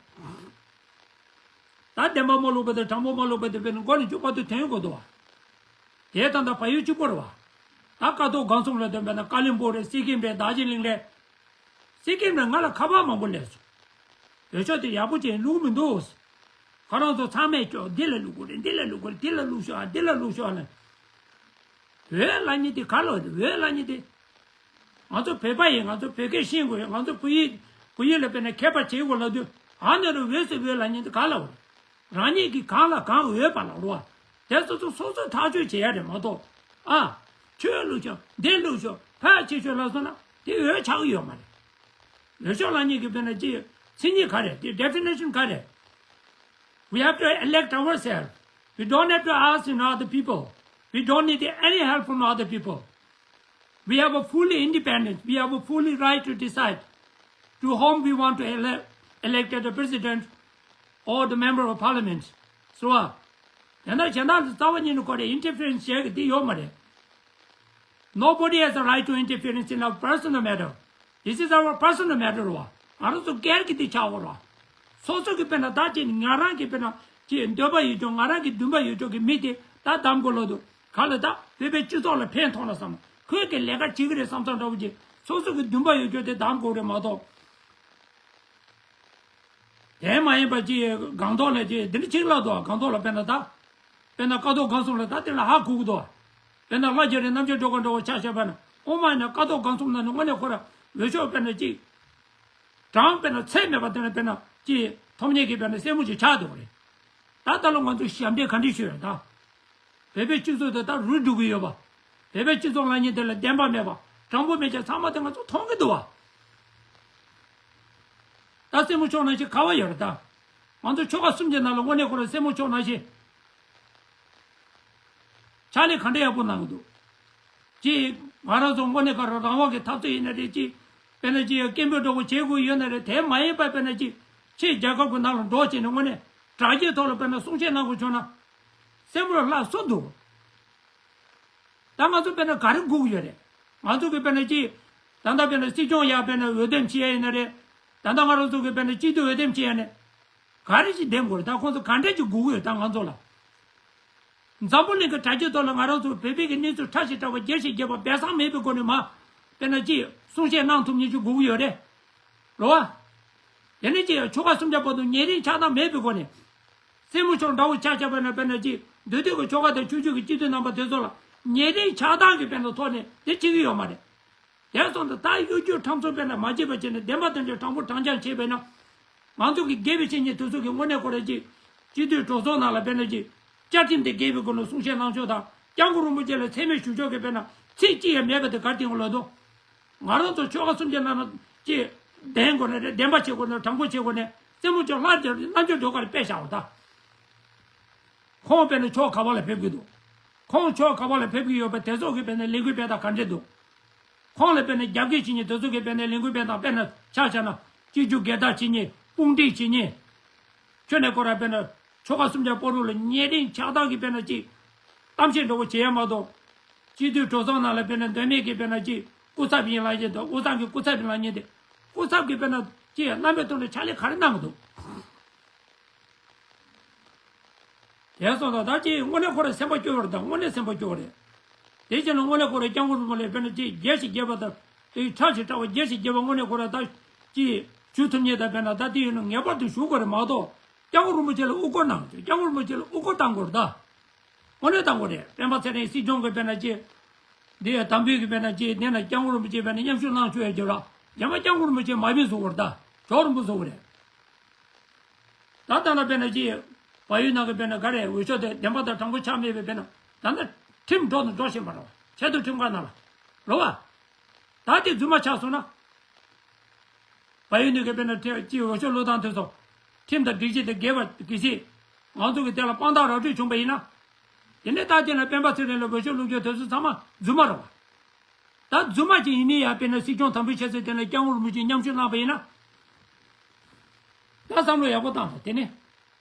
ད་བདེན་པ་མ་བླུགས་པ་དང་དྲང་པོ་མ་བླུགས་པ་དེ་དཔེར་ན་མགོ་ནས་མཇུག་བར་དུ་དོན་དགོས་འདུག་བ། དེ་ད་ལྟ་བལ་ཡུལ་གཅིག་པོ་རེད་བ། ད་ཀ་ཐོག་སྒང་གསུམ་ལ་དོན་པས་ན་ཀ་ལིམ་པོང་རེད། སི་ཀིམ་རེད། རྡོ་རྗེ་གླིང་རེད། སི་ཀིམ་ནས་ང་ལ་ཁ་པར་མང་པོ་སླེབས་སོང་། འོས་ཤོག་དེ་ཡག་པོ་ཅིག་བླུགས་མི་འདུག་ཁོ་རང་ཚོ་ཚང་མས་ཀྱོ་འདི་ལ་བླུགས་དགོས་རེད། འདི་ལ་བླུགས་དགོས་རེད། འདི་ལ་བླུགས་ཤོག་ཨ། འདི་ལ་བླུགས་ཤོག་ཨ་ལ། འོས་ལབ་མཁན་དེ་ག་ལ་འོས་ལབ་མཁན་དེ། ང་ཚོ་བོད་པ་ཡིན། ང་ཚོ་བོད་སྐད་ཤེས་དགོས་ཡོད། ང་ཚོ་བོད་ཡིག་བོད་ཡིག་ལ་དཔེར་ན་མཁས་པ་བྱེད་དགོས་ལབ་དུས་ཨ་ནི་རུ་འོས་སུ་འོས་ལབ་མཁན་དེ་ག་ལ་འོས། རང་ཉིད་ཀྱིས་གང་ལ་གང་འོས་པ་ལ་རོ། དེ་སོ་སོ་སོ་སོས་ཐག་གཅོད་བྱེད་ཡ་རེད་མ་གཏོགས། ཨ། ཁྱོད་བླུགས་ཤོག་འདི་བླུགས་ཤོག་ཕལ་ཆེ་ཤོས་ལ་སོང་ན་དེ་འོས་ཆགས་ཀྱི་ཡོད་མ་རེད། འོས་ཤོག་ལབ་མཁན་གྱི་དཔེར་ན་ཅི་མཚན་ཉིད་ག་རེད། དེ་ཌེ་ཕི་ནེ་ཤན་ག་རེད། We have to elect ourselves. We don't have to ask, you know, other people. We don't need any help from other people. We have a fully independent, we have a fully right to decide to whom we want to ele- elect as the president or the member of parliament. So, uh, དེ་འདྲ་གཞན་དག་ལ་རྩ་བ་ཉིད་ནས་ཁོ་རེ་ཨིན་ཊར་ཕི་རེན་སི་བྱེད་ཀྱི་དེ་ཡོད་མ་རེད། Nobody has a right to interference in our personal matter. This is our personal matter རོ། ང་རང་ཚོ་སྒེར་གྱི་དེ་ཆགས་ཡོད་རོ། སོ་སོ་གི་དཔེར་ན་ད་ཅིག་ང་རང་གི་དཔེར་ན་ཅིག་འདོད་པ་ཡོད་ཅོག་ང་རང་གི་འདུན་པ་ཡོད་ཅོག་གི་མི་དེ་ད་གདམ་དགོས་ལོ་འདུག་ག་ལ་ད་བོད་པའི་སྤྱི་ཚོགས་ལ་ཕན་ཐོགས་ན་བསམ། ཁོས་ཀྱི་ལས་ཀ་བྱེད་ཀྱི་རེད་བསམ་བསམ་འདྲ་བོ་ཅིག་སོ་སོ་གི་འདུན་པ་ཡོད་ཅོག་དེ་གདམ་དགོས་རེད་མ་གཏོགས། དེ་མ་ཡིན་པ་ཅིག་སྒང་ཐོག་ལ་ཅིག་འདི་འདྲ་ཅིག་ལབ་འདུག་སྒང་ཐོག་ལ་དཔེར་ན་ད། དཔེར་ན་ཀ་ཐོག་སྒང་གསུམ་ལ་ད་དེ་ལ་ཧ་གོ་གི་འདུག་དཔེར་ན་ལྷ་རྒྱ་རི་རྣམ་རྒྱལ་སྒྲོལ་དཀར་འདྲ་བོ་ཆ་བཞག་པ་ན་ཨོ་མ་ཡིན་ན་ཀ་ཐོག་སྒང་གསུམ་ན་ནི་དངོས་གནས་ཁོ་ར་འོས་ཤོག་དཔེར་ན་ཅིག་གྲངས་དཔེར་ན་ཚད་མེད་པ་དེ་ལ་དཔེར་ན་ཅིག་ཐོབ་མཁན་གྱི་དཔེར་ན་སེར་མོ་ཅིག་ཆགས་འདུག་རེད། ད་ད་ལོ་ང་ཚོས་ཞབས་འདྲེན་ག་འདྲས་ཞུ་ཡོད་ད། བོད་པའི་སྤྱི་ཚོགས་དེ་ད་རུལ་འགྲོ་གི་ཡོད་པ། བོད་པའི་སྤྱི་ཚོགས་ལབ་མཁན་དེ་ལ་བདེན་པ་མེད་པ། དྲང་པོ་མེད་ཅེས་ཚང་མ་དེ་ང་ཚོ་མཐོང་གི་འདུག་བ། ད་སེར་མོ་ཕྱོགས་ནང་བཞིན་ག་བ་ཡོད་རེད་ད། ང་ཚོ་ཆོལ་ཁ་གསུམ་གྱི་ནང་ལ་དངོས་གནས་ཁོ་རང་སེར་མོ་ཕྱོགས་ནང་བཞིན། ཕྱག་ལས་ག་འདྲ་ཡག་པོ་གནང་གི་འདུག་ཅིག་ང་རང་ཚོ་དངོས་གནས་ཁོ་རང་རང་དབང་གི་འཐབ་རྩོད་ཡིན་ན་རེད། ཅིག་དཔེར་ན་ཅིག་སྐད་འབོད་འདྲ་བོ་བྱེད་དགོས་ཡོད་ན་རེད། དེ་མ་ཡིན་པ་དཔེར་ན་ཅིག་ཕྱིའི་རྒྱལ་ཁབ་ཀྱི་ནང་ལ་འགྲོ་བྱས་ནས་དངོས་གནས་དྲ་རྒྱའི་ཐོག་ལ་དཔེར་ན་གསུང་བཤད་གནང་དགོས་བྱུང་ན། སེར་མོ་ལ་ལྷག་སུ་འདུག་ད་ང་ཚོ་དཔེར་ན་ག་རེ་སྒུག་ཡོད་རེད། ང་ཚོ་གི་དཔེར་ན་ཅིག་ད་ལྟ་དཔེར་ན་སྲིད་སྐྱོང་ཡ་དཔེར་ན་འོས་འདེམས་བྱེད་ཡ་ཡིན་ན་རེད། ད་ལྟ་ང་རང་ཚོ་གི་དཔེར་ན་སྤྱི་འཐུས་འོས་འདེམས་བྱེད་ཡ་ནས་ག་རེ་ཞིག་འདེམས་དགོས་རེད། ད་ཁོང་ཚོ་ག་འདྲས་ཅིག་སྒུག་ཡོད་ད་ང་ཚོ་ལ། འཛམ་བུ་གླིང་གི་དྲ་རྒྱའི་ཐོག་ལ་ང་རང་ཚོ་བོད་པའི་གི་གནས་ཚུལ་ཕྲ་ཞིག་ཕྲ་བ་རྒྱས་ཤིག་རྒྱས་པ་སྦས་གསང་མེད་པའི་སྒོ་ནས་མ་དཔེར་ན་ཅིག་གསུང་བཤད་གནང་ཐུབ་མཁན་ཅིག་དགོས་ཀྱི་ཡོད་རེད། རེད་བ། དེ་ནས་ཅིག་ཆོལ་ཁ་གསུམ་ཆ་བར་དུ་ཉེ་རིང་ཆགས་སྡང་མེད་པའི་སྒོ་ནས། སེར་མོ་ཕྱོགས་འདྲ་བོ་ཆ་བཞག་པ་ན་དཔེར་ན་ཅིག་འདུས་སྡོད་ཀྱི་ཆོལ་ཁ་དང་ཆོས་བརྒྱུད་ཀྱི་སྤྱི་འཐུས་རྣམ་པ་དེ་ཚོ་ལ་ཉེ་རིང་ཆགས་སྡང་གི་དཔེར་ན་ཐོག་ནས་དེ་བྱེད་ཀྱི་ཡོད་མ་རེད། དེ་སོང་ཙང་ད་གཡོ་སྒྱུ་ཁྲམ་ཚོགས་དཔེར་ན་མ་བྱེད་པ་བྱས་ནས་བདེན་པ་དོན་འཁྱོལ་དྲང་པོ་དྲང་རྐྱང་བྱས་པས་ན། ང་ཚོ་གི་དགེ་བའི་བཤེས་གཉེན་དེ་ཚོ་གི་དངོས་གནས་ཁོ་རང་ཅིག་སྤྱི་འཐུས་གྲོས་ཚོགས་ནང་ལ་དཔེར་ན་ཅིག་བཅའ་ཁྲིམས་དེ་འགལ་བའི་སྒོ་ནས་གསུང་བཤད་གནང་ཕྱོགས་དང་སྐྱབས་མགོན་རིན་པོ་ཆེ་ལ་མཚན་སྨད་ཞུ་ཕྱོགས་ཀྱི་དཔེར་ན་ཚིག་གཅིག་ཡང་མེད་པ་དེ་ག་རེ་བསྟན་གྱི་ལབ་དུས། ང་རང་ཚོ་ཆོལ་ཁ་གསུམ་གྱི་ནང་ན་ཅིག་བདེན་དགོས་ན་རེད། བདེན་པ་བྱེད་དགོས་ན་དྲང་པོ་བྱེད་དགོས་ན་སེར་མོ་ཕྱོགས་ལྷ་རྒྱ་རི་རྣམ་རྒྱལ་སྒྲོལ་དཀར་དཔེ་བཞག་པ་དང་། ཁོང་དཔེར་ན་ཕྱོགས་ག་བ་ལ་ཕེབས་ཀྱི་འདུག་ཁོང་ཕྱོགས་ག་བ་ལ་ཕེབས་ཀྱི་ཡོད་པ་དེ་ཚོ་གི་དཔེར་ན་ལས་འགུལ་སྤེལ་སྟངས་ག་འདྲས་འདུག་ཁོང་ལ་དཔེར་ན་རྒྱབ་འགལ་བྱེད་མཁན་དེ་ཚོ་གི་དཔེར་ན་ལས་འགུལ་སྤེལ་སྟངས་དཔེར་ན་ཆ་བཞག་ན་སྤྱི་རྒྱུ་སྒེར་བདག་བྱེད་མཁན་དཔུང་སྒྲིག་བྱེད་མཁན། ཁྱོད་ནས་ཁོ་ར་དཔེར་ན་ཆོལ་ཁ་གསུམ་ཆ་བོ་རུ་ལ་ཉེ་རིང་ཆགས་སྡང་གི་དཔེར་ན་ཅིག་གཏམ་བཤད་འདྲ་བོ་བྱེད་ཡ་མ་གཏོགས། སྤྱི་འཐུས་གྲོས་ཚོགས་ནང་ལ་དཔེར་ན་མདོ་སྨད་ཀྱི་དཔེར་ན་ཅིག་སྐུ་ཚབ་ཡིན་ལབ་ཡ་དང་དབུས་གཙང་གི་སྐུ་ཚབ་ཡིན་ལབ་མཁན་དེ་སྐུ་ཚབ་ཀྱི་དཔེར་ན་ཅིག་རྣམ་པའི་ཐོག་ནས་ཕྱག་ལས་ག་རེ་གནང་གི་འདུག་དེ་སོང་ཙང་ད་ཅིག་དངོས་གནས་ཁོ་ར་སེམས་པ་སྐྱོ་བ་རེད། ད་དངོས་གནས་སེམས་པ་སྐྱོ་བ་རེད། དེ་བྱས་ན་དངོས་གནས་ཁོ་ར་སྐྱབས་མགོན་རིན་པོ་ཆེ་དཔེར་ན་ཅིག་རྒྱས་ཤིག་རྒྱས་པ་དང་དེ་ཕྲ་ཞིག་ཕྲ་བ་རྒྱས་ཤིག་རྒྱས་པ་དངོས་གནས་ཁོ་ར་ད་ཅིག་ཞུ་ཐུབ་མཁན་ད་དཔེར་ན་ད་དེ་ཡིན་ན་ངེས་པར་དུ་ཞུ་དགོས་རེད་མ་གཏོགས་སྐྱབས་མགོན་རིན་པོ་ཆེ་ལ་དབུ་སྐོར་གནང་། སྐྱབས་མགོན་རིན་པོ་ཆེ་ལ་དབུ་སྐོར་བཏང་དགོས་རེད་ད། དངོས་གནས་བཏང་དགོས་རེད། སྤེན་པ་ཚེ་རིང་སྲིད་སྐྱོང་གི་དཔེར་ན་ཅིག་འདི་ཡ་དམ་འབུལ་གྱི་དཔེར་ན་ཅིག་འདི་ན་སྐྱབས་མགོན་རིན་པོ་ཆེ་དཔེར་ན་མཉམ་ཞུགས་གནང་ཆོག་ཡ་རྒྱུ་ར་རྒྱ་མ་སྐྱབས་མགོན་རིན་པོ་ཆེ་མ་བིན་བཟོ་དགོས་རེད་ད། ཇོ་རིན་པོ་བཟོ་དགོས་རེད། ད་ལྟ་ལ་དཔེར་ན་ཅི། བལ་ཡུལ་ནང་གི་དཔེར་ན་ག་རེ་འོས་ཤོག་དེ་བདེན་པ་དང་དྲང་པོ་ཆགས་མེད་པའི་དཔེར་ན་ད་ལྟ་ཁྲིམས་འགྲོ་དང་འགྲོ་བཞིན་པ་རེད་བ། ཆེས་མཐོའི་ཁྲིམས་ཁང་ནང་ལ་རེད་བ། ད་དེ་རྫུན་མ་ཆགས་སོང་ན། བལ་ཡུལ་ནས་གི་དཔེར་ན་ཁྲིམས་ཀྱི་འོས་ཤོག་བླུག་སྟངས་དེ་ཚོ། ཁྲིམས་དང་སྒྲིག་གཞི་དེ་འགལ་བ་གལ་སྲིད། ང་ཚོ་གི་དེ་ལ་དཔང་རྟགས་ར་སྤྲོད་བྱུང་བ་ཡིན་ན། དེ་ནས་ད་དེ་ལ་སྤེན་པ་ཚེ་རིང་ལ་འོས་ཤོག་བླུག་རྒྱུ་དེ་ཚོ་ཚང་མ་རྫུན་མ་རེད་བ། ད་རྫུན་མ་ཅིག་ཡིན་ནི་ཡ་དཔེར་ན་སྲིད་སྐྱོང་དམ་འབུལ་བྱེད་ས་དེ་ལ་སྐྱབས་མགོན་རིན་པོ་ཆེས་མཉམ་ཞུགས་གནང་བ་ཡིན་ན། ད་བསམ་བློ་ཡག་པོ་བཏང་དང་དེ་ནས།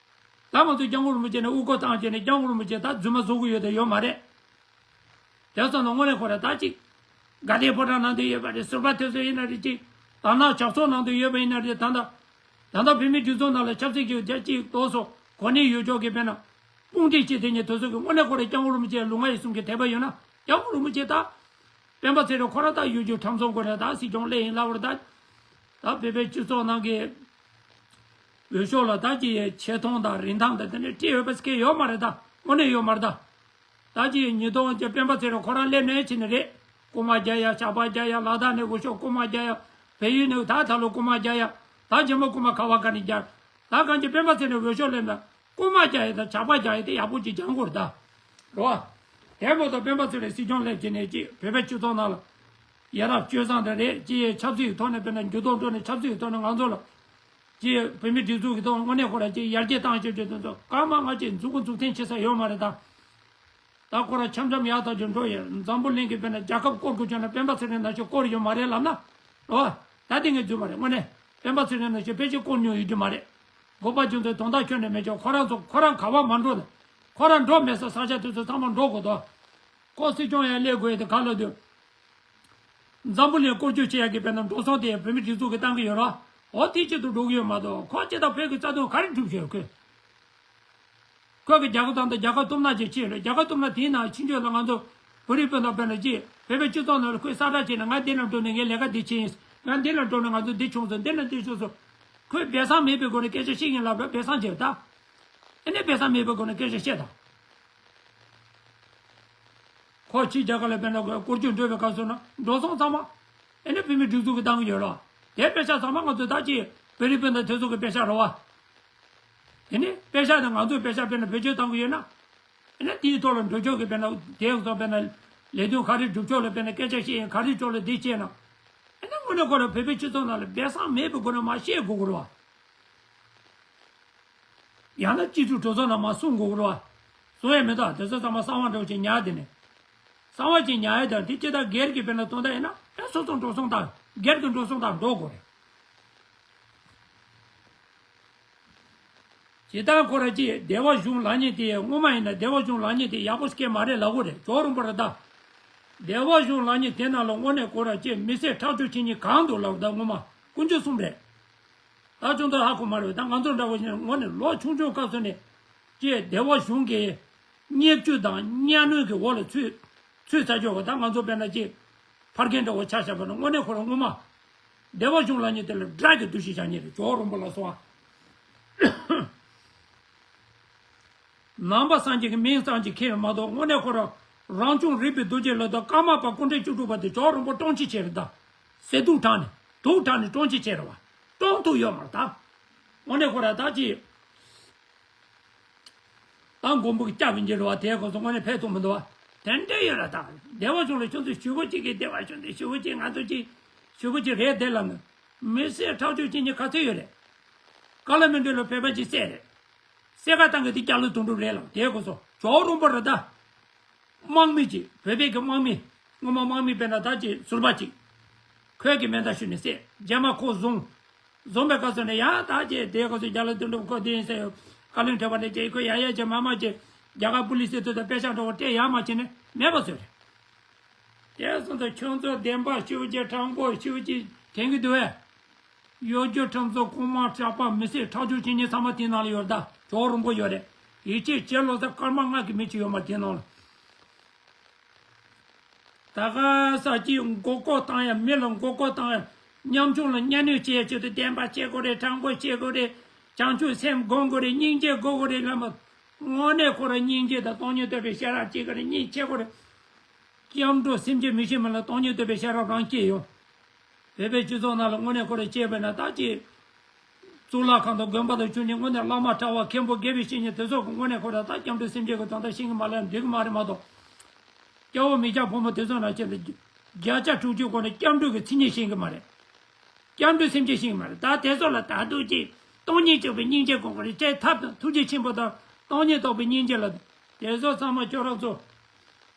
ད་ང་ཚོ་སྐྱབས་མགོན་རིན་པོ་ཆེ་ནས་དབུ་སྐོར་བཏང་བྱས་ནས་སྐྱབས་མགོན་རིན་པོ་ཆེ་ད་རྫུན་མ་བཟོ་གི་ཡོད་དང་ཡོད་མ་རེད། དེ་སོང་ན་དངོས་གནས་ཁོ་རང་ད་ཅིག་དགའ་ལྡན་ཕོ་བྲང་ནང་དུ་ཡོད་པ་རེད། ཟུར་པ་དེ་ཚོ་ཡིན་ན་རེད། ཅིག་དར་ནག་ཇག་ཚོགས་ནང་དུ་ཡོད་པ་ཡིན་ན་རེད། ད་ལྟ་ད་ལྟ་བོད་མི་སྒྲིག་འཛུགས་ནང་ལ་ཆབ་སྲིད་ཀྱི་རྒྱ་ཅིག་ཏོག་ཙམ་གོ་གནས་ཡོད་ཆོག་གི་དཔེར་ན་དཔུང་སྒྲིག་བྱེད་དེ་ཉིད་དེ་ཚོ་གི་དངོས་གནས་ཁོ་རང་སྐྱབས་མགོན་རིན་པོ་ཆེ་ལུས་ངག་ཡིད་གསུམ་གྱི་དད་པ་ཡོད་ན་སྐྱབས་མགོན་རིན་པོ་ཆེ་ད། སྤེན་པ་ཚེ་རིང་ཁོ་རང་ད་ཡུལ་གྱི་ཁྲམ་ཚོང་ཁོ་རང་ད་སྲིད་སྐྱོང་སླེབས་ཡིན་ལབ་པར་ད། ད་བོད་པའི་སྤྱི་ཚོགས་ནང་གི་འོས་ཤོག་ལ་ད་ཅི་ཆེ་མཐོང་དང་རིན་ཐང་དང་དེ་འདྲ་བྲིས་ཡོད་པ་སྐད་ཡོད་མ་རེད། ད་དངོས་གནས་ཡོད་མ་རེད་ད། ད་ཅི་ཉིས་སྟོང་གི་སྤེན་པ་ཚེ་རིང་ཁོ་རང་སླེབས་ནས་ཕྱིན་ནི་རེད། རྐུ་མ་རྒྱག་ཡ་ཇག་པ་རྒྱག་ཡ་ལ་དྭགས་ནས་འོས་ཤོག་རྐུ་མ་རྒྱག་ཡ། བལ་ཡུལ་ནས་ད་ད་ལོ་རྐུ་མ་རྒྱག་ཡ། ད་རྗེས་མ་རྐུ་མ་ག་བ་ག་ནས་རྒྱག་ད་གང་ཅི་སྤེན་པ་ཚེ་རིང་འོས་ཤོག་སླེབས་ན། རྐུ་མ་རྒྱག་ཡ་དང་ཇག་པ་རྒྱག་ཡ་དེ་ཡག་པོ་ཅིག་སྦྱང་དགོས་རེད་ད། རེད་བ། དེ་མ་གཏོགས་སྤེན་པ་ཚེ་རིང་སྲིད་སྐྱོང་སླེབས་བྱས་ནས་ཅིག་བོད་པའི་སྤྱི་ཚོགས་ནང་ལ་ཡ་རབས་སྤྱོད་བཟང་དེ་རེད། ཅིག་ཆབ་སྲིད་ཀྱི་ཐོག་ནས་དཔེར་ན་འགྱུར་ལྡོག་འགྲོ་ནས་ཆབ་སྲིད་ཀྱི་ཐོག་ནས་ང་ཚོ་ལ་ཅིག་བོད་མི་སྒྲིག་འཛུགས་ཀྱི་ཐོག་དངོས་གནས་ཁོ་ར་ཅིག་ཡར་རྒྱས་བཏང་ཤོག་ཅེས་དེ་ཚོ་སྐར་མ་ལྔ་ཅིག་མཛུབ་གུ་འཛུགས་ཐེངས་བྱེད་ས་ཡོད་མ་རེད་ད། ད་ཁོ་ར་འཆམ་འཆམ་ཡག་ཐག་ཆོད་འགྲོ་ཡོད། འཛམ་བུ་གླིང་གི་དཔེར་ན་རྒྱལ་ཁབ་བསྐོར་དགོས་བྱུང་ན་སྤེན་པ་ཚེ་རིང་ནང་བཞིན་བསྐོར་ཡོད་མ་རེད་ལབ་ན། ཨོ། ད་དེ་ངས་རྫུན་མ་རེད། དངོས་གནས་སྤེན་པ་ཚེ་རིང་ནང་བཞིན་ཕལ་ཆེར་བསྐོར་མྱོང་ཡོད་རྒྱུ་མ་རེད། དགོས་པ་ཅུང་ཙམ་དོན་དག་ཁྱོན་ནས་མེད་ཀྱང་ཁོ་རང་ཚོ་ཁོ་རང་ག་བ་མ་འགྲོ་ན། ཁོ་རང་འགྲོ་མེད་ས་ས་ཆ་དེ་ཚོ་ཚང་མ་འགྲོ་དགོས་དོ། ཁོ་སྲིད་སྐྱོང་ཡང་སླེབས་དགོས་ཡ་དེ་ག་ལ་དུས། འཛམ་བུ་གླིང་བསྐོར་སྐྱོད་བྱེད་ཡ་གི་དཔེར་ན་འགྲོ་སོང་དེ་བོད་མི་སྒྲིག་འཛུགས་ཀྱིས་བཏང་གི་ཡོད་ར། འོ་དེ་ཆེད་དུ་འགྲོ་གི་ཡོད་མ་གཏོགས་ཁོ་སྤྱི་དང་བོད་ཀྱི་རྩ་དོན་ག་རེ་སྒྲུབ་ཤེས་ཁོས། ཁོས་ཀྱི་རྒྱ་གར་དང་དང་རྒྱ་གར་གཏུམ་ན་ཅིག་ཕྱིན་རེད། རྒྱ་གར་གཏུམ་ན་དེའི་ནང་ཕྱིན་ཆོས་ལ་ང་ཚོ་བོད་རིགས་སྤུན་ཟླ་དཔེར་ན་ཅིག་བོད་པའི་སྤྱི་ཚོགས་ནང་ལ་ཁོས་ས་ཁྲ་བྱས་ནས་ང་འདི་ན་འགྲོ་ནས་ངའི་ལས་ཀ་འདི་བྱས་ཡིན། ང་འདི་ན་འགྲོ་ནས་ང་ཚོ་འདི་བྱུང་སོང་། འདི་ན་འདི་བྱུང་སོང་། ཁོས་སྦས་གསང་མེད་པའི་སྒོ་ནས་སྐད་ཆ་བཤད་ཡིན་ལབ་ར་སྦས་གསང་བྱས་ད། ཨ་ནི་སྦས་གསང་མེད་པའི་སྒོ་ནས་སྐད་ཆ་བཤད་དང་། ཁོ་ཕྱིར་རྒྱ་གར་ལ་དཔེར་ན་སྐོར་སྐྱོད་འགྲོ་བའི་སྐབས་སུ་ན་འགྲོ་སོང་ཚང་མ་ཨ་ནི་བོད་མི་སྒྲིག་འཛུགས་ཀྱིས་བཏང་གི་ཡོད་ར། དེ་པེ་ཤག་ཚང་མ་ང་ཚོ་ད་ཅི་བོད་རིགས་སྤུན་ཟླ་དེ་ཚོ་གི་པེ་ཤག་རེད་བ། དེ་ནི་པེ་ཤག་དང་ང་ཚོའི་པེ་ཤག་དཔེར་ན་བེད་སྤྱོད་བཏང་གི་ཡོད་ན། ཨ་ནི་དེའི་ཐོག་ལ་འགྲོ་ཕྱོགས་ཀྱི་དཔེར་ན་དེ་ཚོ་དཔེར་ན་ལས་དོན་ག་རེ་སྒྲུབ་ཕྱོགས་ལ་དཔེར་ན་སྐད་ཆ་བཤད་ཡིན་ག་རེ་ཕྱོགས་ལ་དེ་བཤད་ན། ཨ་ནི་དངོས་གནས་ཁོ་རང་བོད་པའི་སྤྱི་ཚོགས་ནང་ལ་སྦས་གསང་མེད་པའི་སྒོ་ནས་མར་བཤད་དགོས་ཀྱི་རེད་བ། ཡང་ན་སྤྱི་ཚོགས་གྲོས་ཚོགས་ནང་མར་གསུང་དགོས་ཀྱི་རེད་བ། གསུང་ཡས་མི་འདུག་དེ་ཚོ་ཚང་མ་གསང་བ་འདྲ་བོ་ཅིག་ཉར་དེ་ནས། གསང་བ་ཅིག་ཉར་ཡས་དང་དེ་ཅི་ལྟར་སྒེར་གྱི་དཔེར་ན་དོན་དག་ཡིན་ན་ཨེ་སོ་སོ་འགྲོ་སོང་དང་སྒེར་གྱི་འགྲོ་སོང་དང་འགྲོ་དགོས་རེད། ཇི་ལྟར་ཁོ་ར་ཅིག་བདེ་བ་གཞུང་ལག་གཉིས་དེ་སྔོན་མ་ཡིན་ན་བདེ་བ་གཞུང་ལག་གཉིས་དེ་ཡག་པོ་སྐད་མ་རེད་ལབ་དགོས་རེད། ཇོ་རོང་པོ་རེད་ད། བདེ་བ་གཞུང་ལག་གཉིས་དེ་ནང་ལ་དངོས་གནས་ཁོ་ར་ཅིག་མི་སེར་ཁྲག་སྦྱོར་བྱེད་མཁན་གང་འདུག་ལབ་ད་སྔོན་མ་དཀོན་མཆོག་གསུམ་རེད། ད་ཅུང་ཙམ་ཧ་གོ་མ་རེད། ད་ང་ཚོ་འདྲ་བོ་ཞིག་དངོས་གནས་ལོ་ཆུང་ཆུང་སྐབས་སུ་ནས་ཅིག་བདེ་བ་གཞུང་གི་བརྙས་བཅོས་དང་གཉའ་གནོན་གྱི་འོག་ལ་ཚུད་ཚུད་ཚར་ཆོག་གི། ད་ང་ཚོ་དཔེར་ན་ཅིག་ཕར་རྒན་འདྲ་བོ་ཆ་བཞག་པ་ན་དངོས་གནས་ཁོ་རང་སྔོན་མ་བདེ་བ་གཞུང་ལག་གཉིས་དེ་ལ་དགྲ་གི་འདུ་ཤེས་བཞག་མཁན་རེད། ཇོ་རོང་པོ་ལ་སོགས་པ། ནང་པ་སངས་རྒྱས་ཀྱི་མིང་ཙམ་ཅིག་ཁྱེར་མ་གཏོགས་དངོས་གནས་ཁོ་རང་རང་བྱུང་རིག་པའི་རྡོ་རྗེ་ལ་དང་ཀརྨ་པ་སྐུ་ཕྲེང་བཅུ་དྲུག་པ་དེ་ཇོ་རོང་པོ་བཀྲོང་གཞི་བྱས་རེད་ད། ཟས་དུག་དྲངས་ནས་དུག་དྲངས་ནས་བཀྲོང་གཞི་བྱས་རེད་བ། བཀྲོང་ཐུབ་ཡོད་མ་རེད་ད། དངོས་གནས་ཁོ་རང་ད་ཅི། ད་མགོན་པོ་གི་སྐྱབས་ཡིན་གྱི་རེད་བ། དེའི་སྐབས་སུ་དངོས་གནས་ཕན་ཐོགས་མི་འདུག་བ། དེ་འདྲ་ཡོད་རེད་ད། བདེ་བ་གཞུང་ལ་ཁྱོད་ཚོ་ཞུ་བ་གཅིག་གིས་བདེ་བ་གཞུང་དེ་ཞུ་བ་གཅིག་ང་ཚོ་གཅིག་ཞུ་བ་གཅིག་རེད་དེ་ལ་ནི། མི་སེར་ཁྲག་སྦྱོར་བྱེད་མཁན་ག་ཚོད་ཡོད་རེད། ཀ་ལ་མི་འདྲ་ལ་བོད་པ་གཅིག་བསད་རེད། སེ་ཀ་བཏང་གི་དེ་སྐྱབས་ལ་དོན་གྲུབ་རེད་ལ་དེའི་སྐབས་སུ་ཇོ་རོང་པོ་རེད་ད། དམག་མི་གཅིག་བོད་པའི་གི་དམག་མི། སྔོན་མ་དམག་མི་དཔེར་ན་ད་ཅིག་ཟུར་པ་གཅིག་ཁོས་གི་མེ་མདའ་གཞུས་ནས་བསད། རྗེས་མ་ཁོ་བཟུང་། བཟུང་པའི་སྐབས་སུ་ནས་ཡང་ད་ཅིག་དེའི་སྐབས་སུ་རྒྱ་ལོ་དོན་གྲུབ་ཁོ་དེ་ཡིན་ཟེར་ཡོད། བཀའ་བློན་ཁྲི་པ་ནས་ཅིག་ཁོས་ཡ་ཡ་ཅིག་མ་མ་ཅིག་རྒྱ་གར་པུ་ལི་སི་དེ་ཚོ་དང་དཔེ་ཆ་འདྲ་བོ་སྤྲད་ཡ་མ་བྱས་ནས་མེད་པ་བཟོས་རེད། དེ་སོང་ཙང་ཁྱོད་ཚོ་བདེན་པ་ཞུ་ཅིག་དྲང་པོ་ཞུ་ཅིག་དྲན་གི་འདུག་བས། གཡོ་སྒྱུ་ཁྲམ་ཚོགས་རྐུན་མ་ཇག་པ་མི་སེར་ཁྲག་སྦྱོར་བྱེད་མཁན་ཚང་མ་དེ་ནང་ལ་ཡོད་རེད་ད། ཇོ་རོང་པོ་ཡོད་རེད། ཡིད་ཆེས་བྱེད་ལོ་ས་སྐར་མ་ལྔ་གི་མི་གཅིག་ཡོད་མ་དེ་ནང་ལ། ད་ག་ས་ཅིག་མགོ་སྐོར་བཏང་ཡ་མི་ལ་མགོ་སྐོར་བཏང་ཡ། ཉམ་ཆུང་ལ་གཉའ་གནོན་བྱེད་ཡ་ཆེད་དུ་བདེན་པ་བཤད་དགོས་རེད། དྲང་པོ་བཤད་དགོས་རེད། བྱང་ཆུབ་སེམས་སྒོམ་དགོས་རེད། སྙིང་རྗེ་དགོས་དགོས་རེད་ལབ་མ། དངོས་གནས་ཁོ་རང་སྙིང་རྗེ་དང་སྟོང་ཉིད་རྟོགས་པའི་ཤེས་རབ་ཅིག་གི་རེད། གཉིད་ཆེ་དགོས་རེད། སྐྱབས་འགྲོ་སེམས་ཅན་མི་ཤེས་མིན་ལ་སྟོང་ཉིད་རྟོགས་པའི་ཤེས་རབ་རང་སྐྱེས་ཡོང་། བོད་པའི་སྤྱི་ཚོགས་ནང་ལ་དངོས་གནས་ཁོ་རང་སྐྱེས་པས་ན་ད་ཅི། གཙུག་ལག་ཁང་དང་དགོན་པ་དང་ཆོས་གཉེར་དངོས་གནས་བླ་མ་གྲྭ་བ་མཁན་པོ་དགེ་བའི་བཤེས་གཉེན་དེ་ཚོ་གི་དངོས་གནས་ཁོ་ར་ད་སྐྱབས་འགྲོ་སེམས་བསྐྱེད་ཀྱི་དོན་དག་ཤེས་ཀྱི་མ་ལབ་འགྲིག་གི་མ་རེད་མ་གཏོགས། སྐྱ་བོ་མི་སྐྱ་ཕོ་མོ་དེ་ཚོ་ན་ཁྱེད་ཚོ་བརྒྱ་ཆ་དྲུག་ཅུ་གོ་ནས་སྐྱབས་འགྲོ་གི་མཚན་ཉིད་ཤེས་ཀྱི་མ་རེད། སྐྱབས་འགྲོ་སེམས་བསྐྱེད་ཤེས་ཀྱི་མ་རེད། ད་དེ་ཚོ་ལ་ད་དུང་ཅིག་སྟོང་ཉིད་རྟོགས་པའི་སྙིང་རྗེ་དགོས་ཀྱི་རེད། ཅེས་ཐབས་དང་ཐུགས་རྗེ་ཆེན་པོ་དང་སྟོང་ཉིད་རྟོགས་པའི་སྙིང་རྗེ་ལ། དེ་ཚོ་ཚང་མ་ཁྱོད་རང་ཚོ་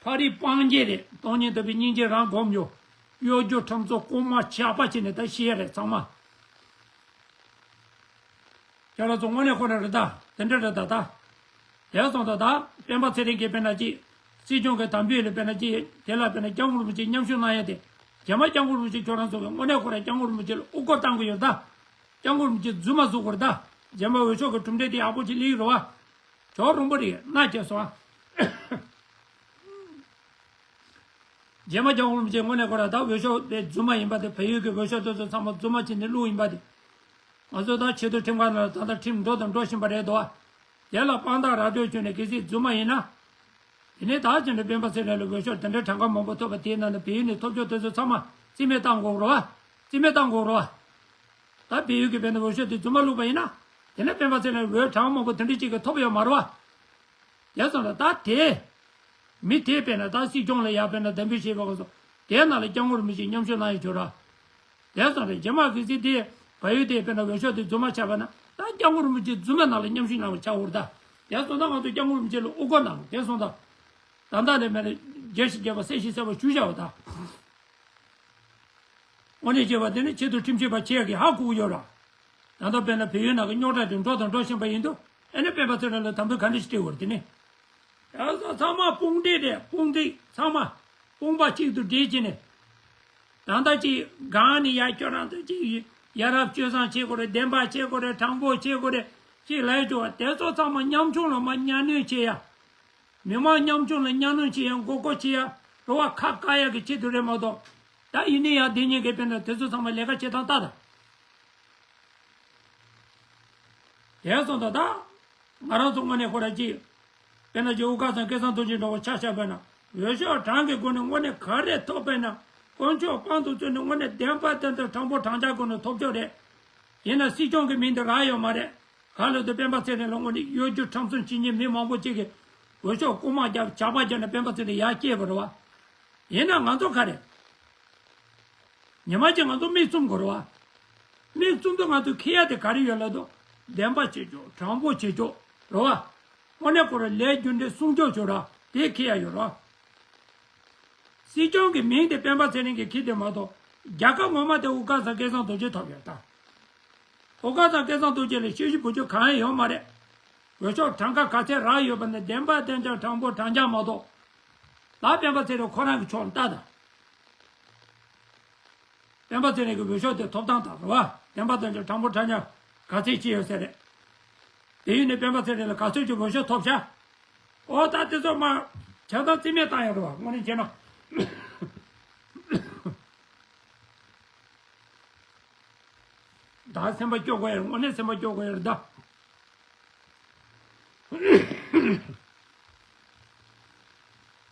ཕ་རིའི་སྤང་རྒྱན་རེད། སྟོང་ཉིད་རྟོགས་པའི་སྙིང་རྗེ་རང་སྒོམ་ཡོད། གཡོ་སྒྱུ་ཁྲམ་ཚོ་རྐུན་མ་ཇག་པ་བྱས་ནས་ད་ཤི་ཡ་རེད་ཚང་མ། ཁྱོད་རང་ཚོ་དངོས་གནས་ཁོ་རང་རེད་ད། དེ་འདྲ་རེད་ད་ད། དེ་སོང་ད་ད་སྤེན་པ་ཚེ་རིང་གིས་དཔེར་ན་ཅིག་སྲིད་སྐྱོང་གི་དམ་འབུལ་ལ་དཔེར་ན་ཅིག་དེ་ལ་དཔེར་ན་སྐྱབས་མགོན་རིན་པོ་ཆེ་མཉམ་ཞུགས་གནང་ཡ་དེ། རྗེས་མ་སྐྱབས་མགོན་རིན་པོ་ཆེ་ཁྱོད་རང་ཚོ་གི་དངོས་གནས་ཁོ་རང་སྐྱབས་མགོན་རིན་པོ་ཆེ་ལ་དབུ་སྐོར་བཏང་གི་ཡོད་ད། སྐྱབས་མགོན་རིན་པོ་ཆེ་རྫུན་མ་བཟོ་དགོས་རེད་ད། རྗེས་མ་འོས་ཤོག་གི་གྲུབ་འབྲས་དེ་ཡག་པོ་ཅིག་སླེབས་ཀྱི་རེད་བ། ཇོ་རིན་པོ་རེད་ན་ཅེས་སོང་། རྗེས་མ་སྐྱབས་མགོན་རིན་པོ་ཆེ་དངོས་གནས་ཁོ་རང་ད་འོས་ཤོག་དེ་རྫུན་མ་ཡིན་པ་དེ། བལ་ཡུལ་གྱི་འོས་ཤོག་དེ་ཚོ་ཚང་མ་རྫུན་མ་བྱས་ནས་བླུགས་ཡིན་པ་དེ། ང་ཚོ་ད་ཆེས་མཐོའི་ཁྲིམས་ཁང་ནང་ལ་ད་ལྟ་ཁྲིམས་འགྲོ་དང་འགྲོ་བཞིན་པ་རེད་དོ། དེ་ལ་དཔང་རྟགས་ར་སྤྲོད་བྱས་ནས་གལ་སྲིད་རྫུན་མ་ཡིན་ན། དེ་ནས་ད་ཅི་འདྲ་སྤེན་པ་ཚེ་རིང་ལ་འོས་ཤོག་དེ་འདྲའི་གྲངས་ཀ་མང་པོ་ཐོབ་པ་དེའི་ནང་ནས་བལ་ཡུལ་ནས་ཐོབ་ཆོག་དེ་ཚོ་ཚང་མ་རྩིས་མེད་བཏང་དགོས་རེད་བ། རྩིས་མེད་བཏང་དགོས་རེད་བ། ད་བལ་ཡུལ་གྱི་བལ་ནས་འོས་ཤོག་དེ་རྫུན་མ་བླུགས་པ་ཡིན་ན། དེ་ནས་སྤེན་པ་ཚེ་རིང་འོས་གྲངས་མང་པོ་དེ་འདྲ་ཅིག་གི་ཐོབ་ཡོད་མ་རེད་བ། དེ་སོང་ལ་ད་དེ། མི་དེ་དཔེར་ན་ད་སྲིད་སྐྱོང་ལ་ཡ་དཔེར་ན་དམ་འབུལ་བྱེད་པ་གོ་སོང་། དེའི་ནང་ལ་སྐྱབས་མགོན་རིན་པོ་ཆེ་མཉམ་ཞུགས་གནང་ཡོད་ཆོག་ར། དེ་སོང་རེད། རྗེས་མ་གལ་སྲིད་དེ་བལ་ཡུལ་དེ་དཔེར་ན་འོས་ཤོག་དེ་རྫུན་མ་ཆགས་པ་ན་ད་སྐྱབས་མགོན་རིན་པོ་ཆེ་རྫུན་མ་ནང་ལ་མཉམ་ཞུགས་གནང་བ་ཆགས་འོར་ད། དེ་སོང་ད་ང་ཚོ་སྐྱབས་མགོན་རིན་པོ་ཆེ་ལ་དབུ་སྐོར་གནང་རོགས། དེ་སོང་ད། ད་ལྟ་ལས་མེད་ན་རྒྱལ་ཞིང་རྒྱས་པ་གསལ་ཞིང་གསལ་བ་ཞུ་བྱའོ་ད། དངོས་གནས་བྱས་པ་དེ་ནི་ཆེད་དུ་ཁྲིམས་ཞིབ་པ་ཆེ་གི་ཧ་གོ་གི་ཡོད་ར། ད་ལྟ་དཔེར་ན་བལ་ཡུལ་ནང་གི་རྙོག་དྲ་དེ་འགྲོ་དང་འགྲོ་བཞིན་པ་ཡིན་དུས་ཨེ་ནི་སྤེན་པ་ཚེ་རིང་ལ་དམ་འབུལ་ག་འདྲ་ཞིག་སྤྲད་འོར་དེ་ནི། ད་ཚང་མ་དཔུང་སྒྲིག་རེད། དཔུང་སྒྲིག་ཚང་མ་དཔུང་པ་གཅིག་ཏུ་སྒྲིལ་གྱིས་ནས། ད་ལྟ་ཅིག་སྒང་ནས་ཡར་ཁྱོད་རང་ཚོ་ཅིག་ཡ་རབས་སྤྱོད་བཟང་བྱེད་དགོས་རེད། བདེན་པ་བྱེད་དགོས་རེད། དྲང་པོ་བྱེད་དགོས་རེད་ཅིག་ལབ་ཡོད་ཅོག་དེ་ཚོ་ཚང་མ་ཉམ་ཆུང་ལ་མ་གཉའ་གནོན་བྱེད་ཡ། མི་མང་ཉམ་ཆུང་ལ་གཉའ་གནོན་བྱེད་ཡ་མགོ་སྐོར་བྱེད་ཡ་རོ་བ་ཁ་བཀག་ཡ་གི་ཆེད་དུ་རེད་མ་གཏོགས། ད་ཡིན་ནའི་ཡང་དེ་ཉིན་གི་དཔེར་ན་དེ་ཚོ་ཚང་མ་ལས་ཀ་བྱེད་སྟངས་ལྟ་དང་། དེ་སོང་ད་ད། ང་རང་ཚོ་དངོས་གནས་ཁོ་ར་ཅིག་དཔེར་ན་ཅིག་དབུ་དཀར་ཚང་སྐལ་བཟང་རྡོ་རྗེ་འདྲ་བོ་ཆ་བཞག་པ་ན་འོས་ཤོག་གྲངས་ཀྱི་སྒོ་ནས་དངོས་གནས་ག་རེ་ཐོབ་པས་ན་དཀོན་མཆོག་དཔང་དུ་བཙུགས་ནས་དངོས་གནས་བདེན་པ་བདེན་དུ་དྲང་པོ་དྲང་བཞག་སྒོ་ནས་ཐོབ་ཆོག་རེད། ཡིན་ན་སྲིད་སྐྱོང་གི་མིང་དེ་རག་ཡོད་མ་རེད། ག་ལ་དུ་སྤེན་པ་ཚེ་རིང་ལ་དངོས་གནས་གཡོ་སྒྱུ་ཁྲམ་གསུམ་བྱེད་མཁན་མི་མང་པོ་ཅིག་གིས་འོས་ཤོག་རྐུ་མ་བརྒྱབ་ཇག་པ་བརྒྱབ་ནས་སྤེན་པ་ཚེ་རིང་ཡར་སྐྱེས་པ་རེད་བ། ཡིན་ན་ང་ཚོ་ག་རེ། ཉི་མ་གཅིག་ང་ཚོ་མིག་བཙུམ་དགོས་རེད་བ། མིག་བཙུམ་དུས་ང་ཚོས་ཁེ་ཡ་དེ་ག་རེ་ཡོད་ལབ་དུས། བདེན་པ་བྱེད་ཆོག་དྲང་པོ་བྱེད་ཆོག་རེད་བ། དངོས་གནས་ཁོ་རང་ལས་རྒྱུ་འབྲས་སྲུང་སྐྱོབ་ཆོག་ར་དེ་ཁེ་ཡ་ཡོད་རེད་བ། སྲིད་སྐྱོང་གི་མིང་དེ་སྤེན་པ་ཚེ་རིང་གིས་ཁྱེར་དེ་མ་གཏོགས་རྒྱལ་ཁབ་ངོ་མ་དེ་དབུ་དཀར་ཚང་སྐལ་བཟང་རྡོ་རྗེ་ཐོབ་ཡོད་ད། དབུ་དཀར་ཚང་སྐལ་བཟང་རྡོ་རྗེ་ལ་ཤེས་བཞིན་བུ་ཆུང་གང་ཡང་ཡོད་མ་རེད། འོས་ཤོག་གྲངས་ཀ་ག་ཚད་རག་ཡོད་པ་ནི་བདེན་པ་བདེན་རྐྱང་དྲང་པོ་དྲང་རྐྱང་མ་གཏོགས། ད་སྤེན་པ་ཚེ་རིང་ཁོ་རང་གི་ཕྱོགས་ལ་ལྟ་དང་། སྤེན་པ་ཚེ་རིང་གི་འོས་ཤོག་དེ་ཐོབ་ཐང་དང་རེད་བ། བདེན་པ་དང་ཅིག་དྲང་པོ་དྲང་ཉག་ག་ཚད་ཅི་ཡོད་ཟེར་རེད། དེ་ཡིན་ནས་སྤེན་པ་ཚེ་རིང་ལ་ག་ཚོད་ཅིག་འོས་ཤོག་ཐོབ་ཤག་ཨོ་ད་དེ་ཚོ་མ། བྱ་དང་རྩིས་མེད་བཏང་ཡོད་རེད་བ་དངོས་གནས་བྱས་ན། ད་སེམས་པ་སྐྱོ་དགོས་ཡ་དངོས་གནས་སེམས་པ་སྐྱོ་དགོས་ཡ་རེད་ད།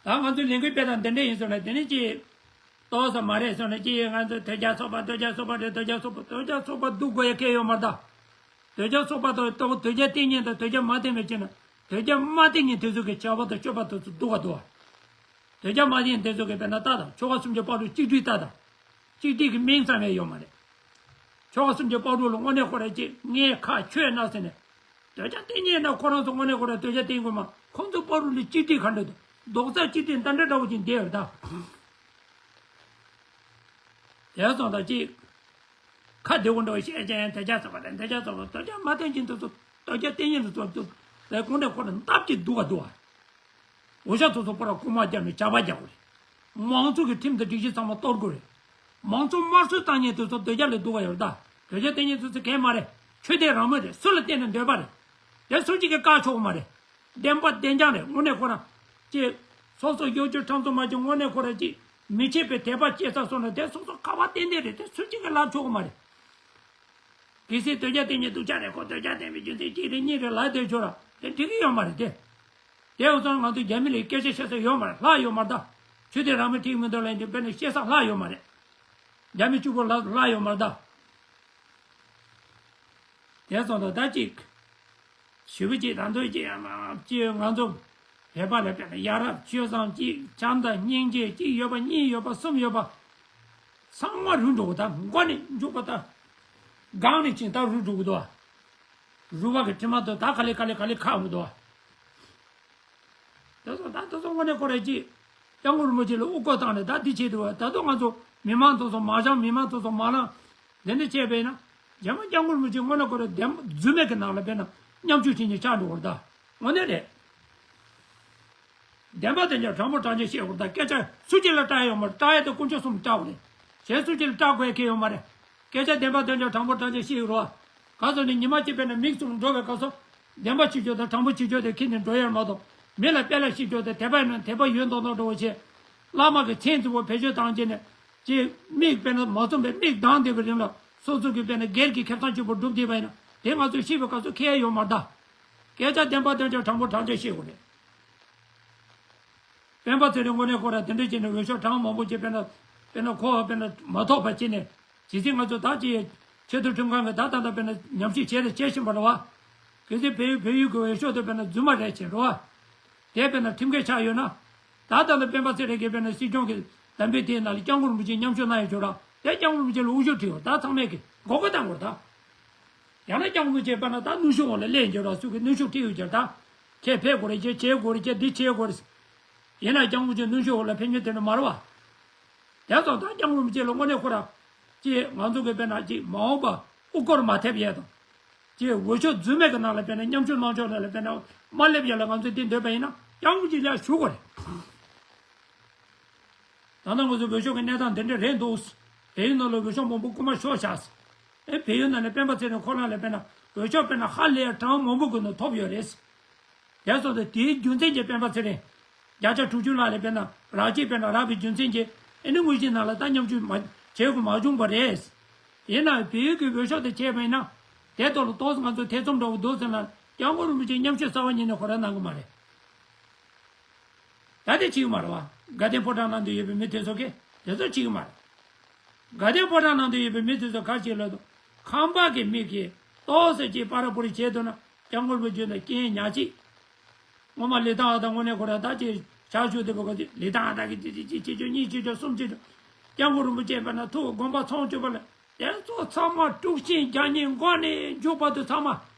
ད་ང་ཚོའི་ལས་འགུལ་སྤེལ་སྟངས་འདི་འདྲ་ཡིན་ཟེར་ན་དེ་ནི་ཅི། ཏོག་ཙམ་མ་རེད་ཟེར་ན་ཅི་ཡིན་ང་ཚོ་དོལ་རྒྱལ་ཚོགས་པ་དོལ་རྒྱལ་ཚོགས་པ་རེད། དོལ་རྒྱལ་ཚོགས་པ་དོལ་རྒྱལ་ཚོགས་པ་སྡུག་དགོས་ཡ་གལ་ཡོད་མ་རེད་ད། དོལ་རྒྱལ་ཚོགས་པ་དང་ཏོག་དོལ་རྒྱལ་བསྟེན་མཁན་དང་དོལ་རྒྱལ་མ་བསྟེན་མཁན་བྱས་ན་དོལ་རྒྱལ་མ་བསྟེན་མཁན་དེ་ཚོ་གི་བྱ་བ་དང་སྤྱོད་པ་དེ་ཚོ་སྡུག་ག་འདུག་བ། དོལ་རྒྱལ་མ་བསྟེན་མཁན་དེ་ཚོ་གི་དཔེར་ན་ལྟ་དང་ཆོལ་ཁ་སུམ་ཅུ་པ་ལུགས་གཅིག་སྒྲིལ་ལྟ་དང་། གཅིག་སྒྲིལ་གྱི་མིང་ཙམ་ཡང་ཡོད་མ་རེད། ཆོལ་ཁ་སུམ་ཅུ་པ་ལུགས་ལ་དངོས་གནས་ཁོ་རང་ཅིག་ངས་ཁ་ཆོས་ན་ཟེར་ནས། དོལ་རྒྱལ་བསྟེན་མཁན་ན་ཁོ་རང་ཚོ་དངོས་གནས་ཁོ་རང་དོལ་རྒྱལ་བསྟེན་དགོས་མ་ཁོང་ཚོ་པ་ལུགས་ལ་གཅིག་སྒྲིལ་ག་འདྲ་འདུག་རྡོག་རྩ་གཅིག་སྒྲིལ་འདི་འདྲ་འདྲ་བོ་ཅིག་བསྡད་ཡོད་ད། དེ་སོང་ད་ཅིག་ཁ་བདེ་བོ་འདྲ་བོ་བཤད་ཀྱང་དོལ་རྒྱལ་ཚོགས་པ་དང་དོལ་རྒྱལ་ཚོགས་པ་དོལ་རྒྱལ་མ་བསྟེན་མཁན་དེ་ཚོ་དོལ་རྒྱལ་བསྟེན་མཁན་དེ་ཚོ་དེ་དངོས་གནས་ཁོ་རང་སྟབས་ཀྱིས་སྡུག་ག་འདུག་བ། འོ་ཤ་ཚོ་ཚོ་པོ་ར་རྐུ་མ་རྒྱབ་ནས་ཇག་པ་རྒྱག་དགོས་རེད། མང་གཙོ་གི་ཁྲིམས་དང་སྒྲིག་གཞི་ཚང་མ་གཏོར་དགོས་རེད། མང་གཙོ་དམར་གསོད་བཏང་མཁན་དེ་ཚོ་དོལ་རྒྱལ་ལས་སྡུག་ག་ཡོད་རེད་ད། དོལ་རྒྱལ་བསྟེན་མཁན་ཚོ་ཚོ་གས་མ་རེད། ཆོས་དད་རང་མོས་རེད། སུ་ལ་བརྟེན་ནས་འདོད་པ་རེད། དེ་སུ་གཅིག་གིས་བཀག་ཆོག་གི་མ་རེད། བདེན་པ་བདེན་རྐྱང་རེད། དངོས་གནས་ཁོ་རང་ཅེས། སོ་སོ་གཡོ་སྒྱུ་ཁྲམ་ཚོ་མ་བྱུང་དངོས་གནས་ཁོ་རང་ཅིག་མི་ཕྱེད་པའི་དད་པ་སྐྱེ་ས་སོང་ན་དེ་སོ་སོ་ཁ་བ་ཏན་ཏན་རེད། དེ་སུ་གཅིག་གིས་ལབ་ཆོག་གི་མ་རེད། གལ་སྲིད་དོལ་རྒྱལ་བསྟེན་མཁན་སྡུག་ཅག་རེད། ཁོ་དོལ་རྒྱལ་བསྟེན་པའི་རྒྱུ་མཚན་གཅིག་རེད་གཉིས་རེད་ལབ་བསྡད་ཆོག་ར་དེ་འགྲིག་གི་ཡོད་མ་རེད་དེ། དེ་ཡོད་ཙང་ང་ཚོ་རྒྱ་མི་ལ་སྐད་ཆ་བཤད་ས་ཡོད་མ་རེད། ལྷག་ཡོད་མ་རེད་ད། ཆོས་དད་རང་མོས་ཁྲིམས་མི་འདུག་ལབ་ཡིན་དུས་དཔེར་ན་བཤད་ས་ལྷག་ཡོད་མ་རེད། རྒྱ་མི་གཅིག་པོ་ལ་ལྷག་ཡོད་མ་རེད་ད། དེ་སོང་ཙང་ད་ཅིག་ཞུ་གི་ཅིག་དང་དུ་ཅིག་ཅིག་ང་ཚོ་བོད་པ་ལ་དཔེར་ན་ཡ་རབས་སྤྱོད་བཟང་གཅིག་བྱམས་དང་སྙིང་རྗེ་གཅིག་ཡོད་པ་གཉིས་ཡོད་པ་གསུམ་ཡོད་པ་ཚང་མ་རུལ་འགྲོ་གི། ད་མགོ་ནས་མཇུག་པ་ད་སྒང་ནས་ཅིག་ད་རུལ་འགྲོ་གི་འདུག་རུལ་བ་གི་དྲི་མ་དུ་ད་ག་ལེ་ག་ལེ་ག་ལེ་ཁ་འོང་གི་འདུག་དེ་ཚོ་ད་དེ་ཚོ་དངོས་གནས་ཁོ་རེ་ཅིག་སྐྱབས་མགོན་རིན་པོ་ཆེ་ལ་དབུ་བསྐོར་བཏང་ནས་ད་འདི་བྱེད་དུས་ད་དུང་ང་ཚོ་མི་མང་དེ་ཚོ་མ་བྱང་མི་མང་དེ་ཚོ་མ་ལངས་འདི་འདྲ་བྱས་པས་ན་རྗེས་མ་སྐྱབས་མགོན་རིན་པོ་ཆེ་དངོས་གནས་ཁོ་རེ་བདེན་རྫུན་མེད་ཀྱི་ནང་ལ་དཔེར་ན་ཉམ་ཆུང་བྱེད་ཉེན་ཆགས་འགྲོ་བར་ད་དངོས་གནས་རེད། བདེན་པ་དེ་ཉག་དྲང་པོ་དྲང་བཞག་བཤད་དགོས་རེད། ད་སྐད་ཆ་སུ་གཅིག་ལ་སྐྲག་ཡོད་མ་རེད། སྐྲག་ཡ་དེ་དཀོན་མཆོག་གསུམ་སྐྲག་དགོས་རེད། གཞན་སུ་གཅིག་ལ་སྐྲག་དགོས་ཡ་གལ་ཡོད་མ་རེད། སྐད་ཆ་བདེན་པ་དེ་ཉག་དྲང་པོ་དྲང་བཞག་བཤད་ཡོད་རེད་བ། ག་ཚོད་ནས་ཉི་མ་གཅིག་དཔེར་ན་མིག་བཙུམ་འགྲོ་བའི་སྐབས་སུ་བདེན་པ་བྱེད་རྒྱུ་དང་དྲང་པོ་བྱེད་རྒྱུ་དེ་ཁྱེར་ནས་འགྲོ་ཡ་མ་གཏོགས་མི་ལ་དཔེ་ལ་བཤད་རྒྱུ་དེ་དད་པ་ཡིན་ན་དད་པ་ཡོད་མདོག་མདོག་འགྲོ་བ་བྱས། བླ་མ་གི་མཚན་གཙོ་བོ་བེད་སྤྱོད་བཏང་བྱས་ནས་ཅིག་མིག་དཔེར་ན་མ་བཙུམ་པའི་མིག་གདངས་བསྡད་པའི་རིང་ལ་སོ་སོ་གི་དཔེར་ན་སྒེར་གྱི་ཁེ་བཟང་གཅིག་པུ་སྒྲུབ་བསྡད་པ་ཡིན་ན་དེ་ང་ཚོས་བཤད་པའི་སྐབས་སུ་ཁེ་ཡ་ཡོད་མ་རེད་ད། སྐད་ཆ་བདེན་པ་བདེན་ཆ་དྲང་པོ་དྲང་བཞག་བཤད་དགོས་རེད། སྤེན་པ་ཚེ་རིང་དངོས་གནས་ཁོ་ར་དེ་འདྲ་བྱས་ནས་འོས་ཤོག་གྲངས་མང་པོ་ཅིག་དཔེར་ན་དཔེར་ན་ཁོ་དཔེར་ན་མ་ཐོབ་པ་བྱས་ནས་ཇི་སྲིད་ང་ཚོ་ད་ཅིག་ཆེས་མཐོའི་ཁྲིམས་ཁང་གི་ད་ད་ད་དཔེར་ན་ཉམས་ཞིབ་བྱས་ཏེ་བྱེད་བཞིན་པ་རེད་བ། གལ་སྲིད་བལ་ཡུལ་བལ་ཡུལ་གྱི་འོས་ཤོག་དེ་དཔེར་ན་རྫུན་མ་རེད་བྱས་རེད་བ། དེ་དཔེར་ན་ཁྲིམས་འགལ་ཆགས་ཡོད་ན། ད་ད་ལྟ་སྤེན་པ་ཚེ་རིང་གིས་དཔེར་ན་སྲིད་སྐྱོང་གི་དམ་འབུལ་དེའི་ནང་ལ་སྐྱབས་མགོན་རིན་པོ་ཆེ་མཉམ་ཞུགས་གནང་ཡོད་ཆོག་ར། དེ་སྐྱབས་མགོན་རིན་པོ་ཆེ་ལ་དབུ་བཞུགས་ཁྲིད་ཡོད་ད་ཚང་མས་ཀྱི་མགོ་སྐོར་བཏང་དགོས་རེད་ད། ཡང་ན་སྐྱབས་མགོན་ཆེ་པ་ན་ད་གནོན་ཤུགས་འོག་ལ་སླེབས་ཡོད་ར། སུ་གི་གནོན་ཤུགས་ཁྲིད་ཡོད་ཀྱང་ད། ཁྱེད་ཕེབས་དགོས་རེད་ཁྱེད་བྱེད་དགོས་རེད་ཁྱེད་འདི་བྱེད་དགོས་རེད། ཡིན་ན་སྐྱབས་མགོན་ཆེ་གནོན་ཤུགས་འོག་ལ་ཕེབས་མཁན་དེ་འདྲ་མ་རེད་བ། དེ་ཙང་ད་སྐྱབས་མགོན་རིན་པོ་ཆེ་ལ་དངོས་གནས་ཁོ་ར། ཅེས་ང་ཚོ་གི་དཔེར་ན་ཅིག་མ་འོངས་པ་དབུ་སྐོར་མ་ཐེབས་ཡས་དང་། ཅེས་འོས་ཤོག་རྫུན་མེད་ཀྱི་ནང་ལ་དཔེར་ན་མཉམ་ཞུགས་གནང་ཕྱོགས་ནང་ལ་དཔེར་ན་མ་སླེབས་ཡས་ལ་ང་ཚོས་འདི་འདོད་པ་ཡིན་ན་སྐྱབས་མགོན་ཆེ་ལ་ཞུ་དགོས་རེད། ད་ལྟ་ང་ཚོ་འོས་ཤོག་གི་གནས་སྟངས་འདི་འདྲ་རེད་འདུག་བལ་ཡུལ་ནང་ལ་འོས་ཤོག་མང་པོ་རྐུ་མ་ཤོར་བཞག་ཨེ་བལ་ཡུལ་ནང་ནས་སྤེན་པ་ཚེ་རིང་ཁོ་རང་ལ་དཔེར་ན་འོས་ཤོག་དཔེར་ན་ཧ་ལས་གྲངས་མང་པོ་ཀུན་ནས་ཐོབ་ཡོད་རེད། དེ་སོང་ཙང་དེའི་རྒྱུ་མཚན་གྱིས་སྤེན་པ་ཚེ་རིང་བརྒྱ་ཆ་དྲུག་ཅུ་ལྷག་ལས་དཔེར་ན་རག་ཅིག་དཔེར་ན་རག་པའི་རྒྱུ་མཚན་གྱིས་ཨེ་ནི་དངོས་གཞིའི་ནང་ལ་ད་མཉམ་ཞུགས་མ་བྱེད་དགོས་མ་བྱུང་བ་རེད། ཡིན་ནའང་བལ་ཡུལ་གྱི་འོས་ཤོག་དེ་བྱས་པ་ཡིན་ན་དེ་ཐོག་ལ་ཏོག་ཙམ་ང་ཚོ་ཐེ་ཚོམ་འདྲ་བོ་འདུག་ཟེར་ན་སྐྱབས་མགོན་རིན་པོ་ཆེ་མཉམ་ཞུགས་རྩ་བ་ཉིད་ནས་ཁོ་རང་གནང་གི་མ་རེད། ད་དེ་བྱེད་ཀྱི་མ་རེད་བ། དགའ་ལྡན་ཕོ་བྲང་ནང་དུ་ཡོད་པའི་མི་དེ་ཚོ་གིས་དེ་ཚོ་བྱེད་ཀྱི་མ་རེད། དགའ་ལྡན་ཕོ་བྲང་ནང་དུ་ཡོད་པའི་མི་དེ་ཚོ་ག་རེ་བྱེད་ལབ་དུས་ཁམས་པ་གི་མི་གིས་ཏོག་ཙམ་ཅིག་པར་པོ་རི་བྱས་འདུག་ན་སྐྱབས་མགོན་རིན་པོ་ཆེ་ལ་རྐྱེན་ཉག་གཅིག་སྔོན་མ་ལི་ཐང་ཨ་ད་དངོས་གནས་ཁོ་རང་ད་ཅིག་ཕྱག་ཞུ་བསྡད་པ་ག་ཅིག་ལི་ཐང་ཨ་ད་གིས་ཅིག་ཅིག་ཅིག་བྱེད་ཆོག་གཉིས་བྱེད་ཆོག་གསུམ་བྱེད་ཆོག་སྐྱབས་མགོན་རིན་པོ་ཆེ་དཔེར་ན་ཐུགས་དགོངས་པ་ཚོམས་བཅུག་པ་ལ་དེ་ཚོ་ཚང་མ་དཀྲུག་ཤིང་རྒྱག་ཉེན་མགོ་ནས་མཇུག་བར་དུ་ཚང་མ་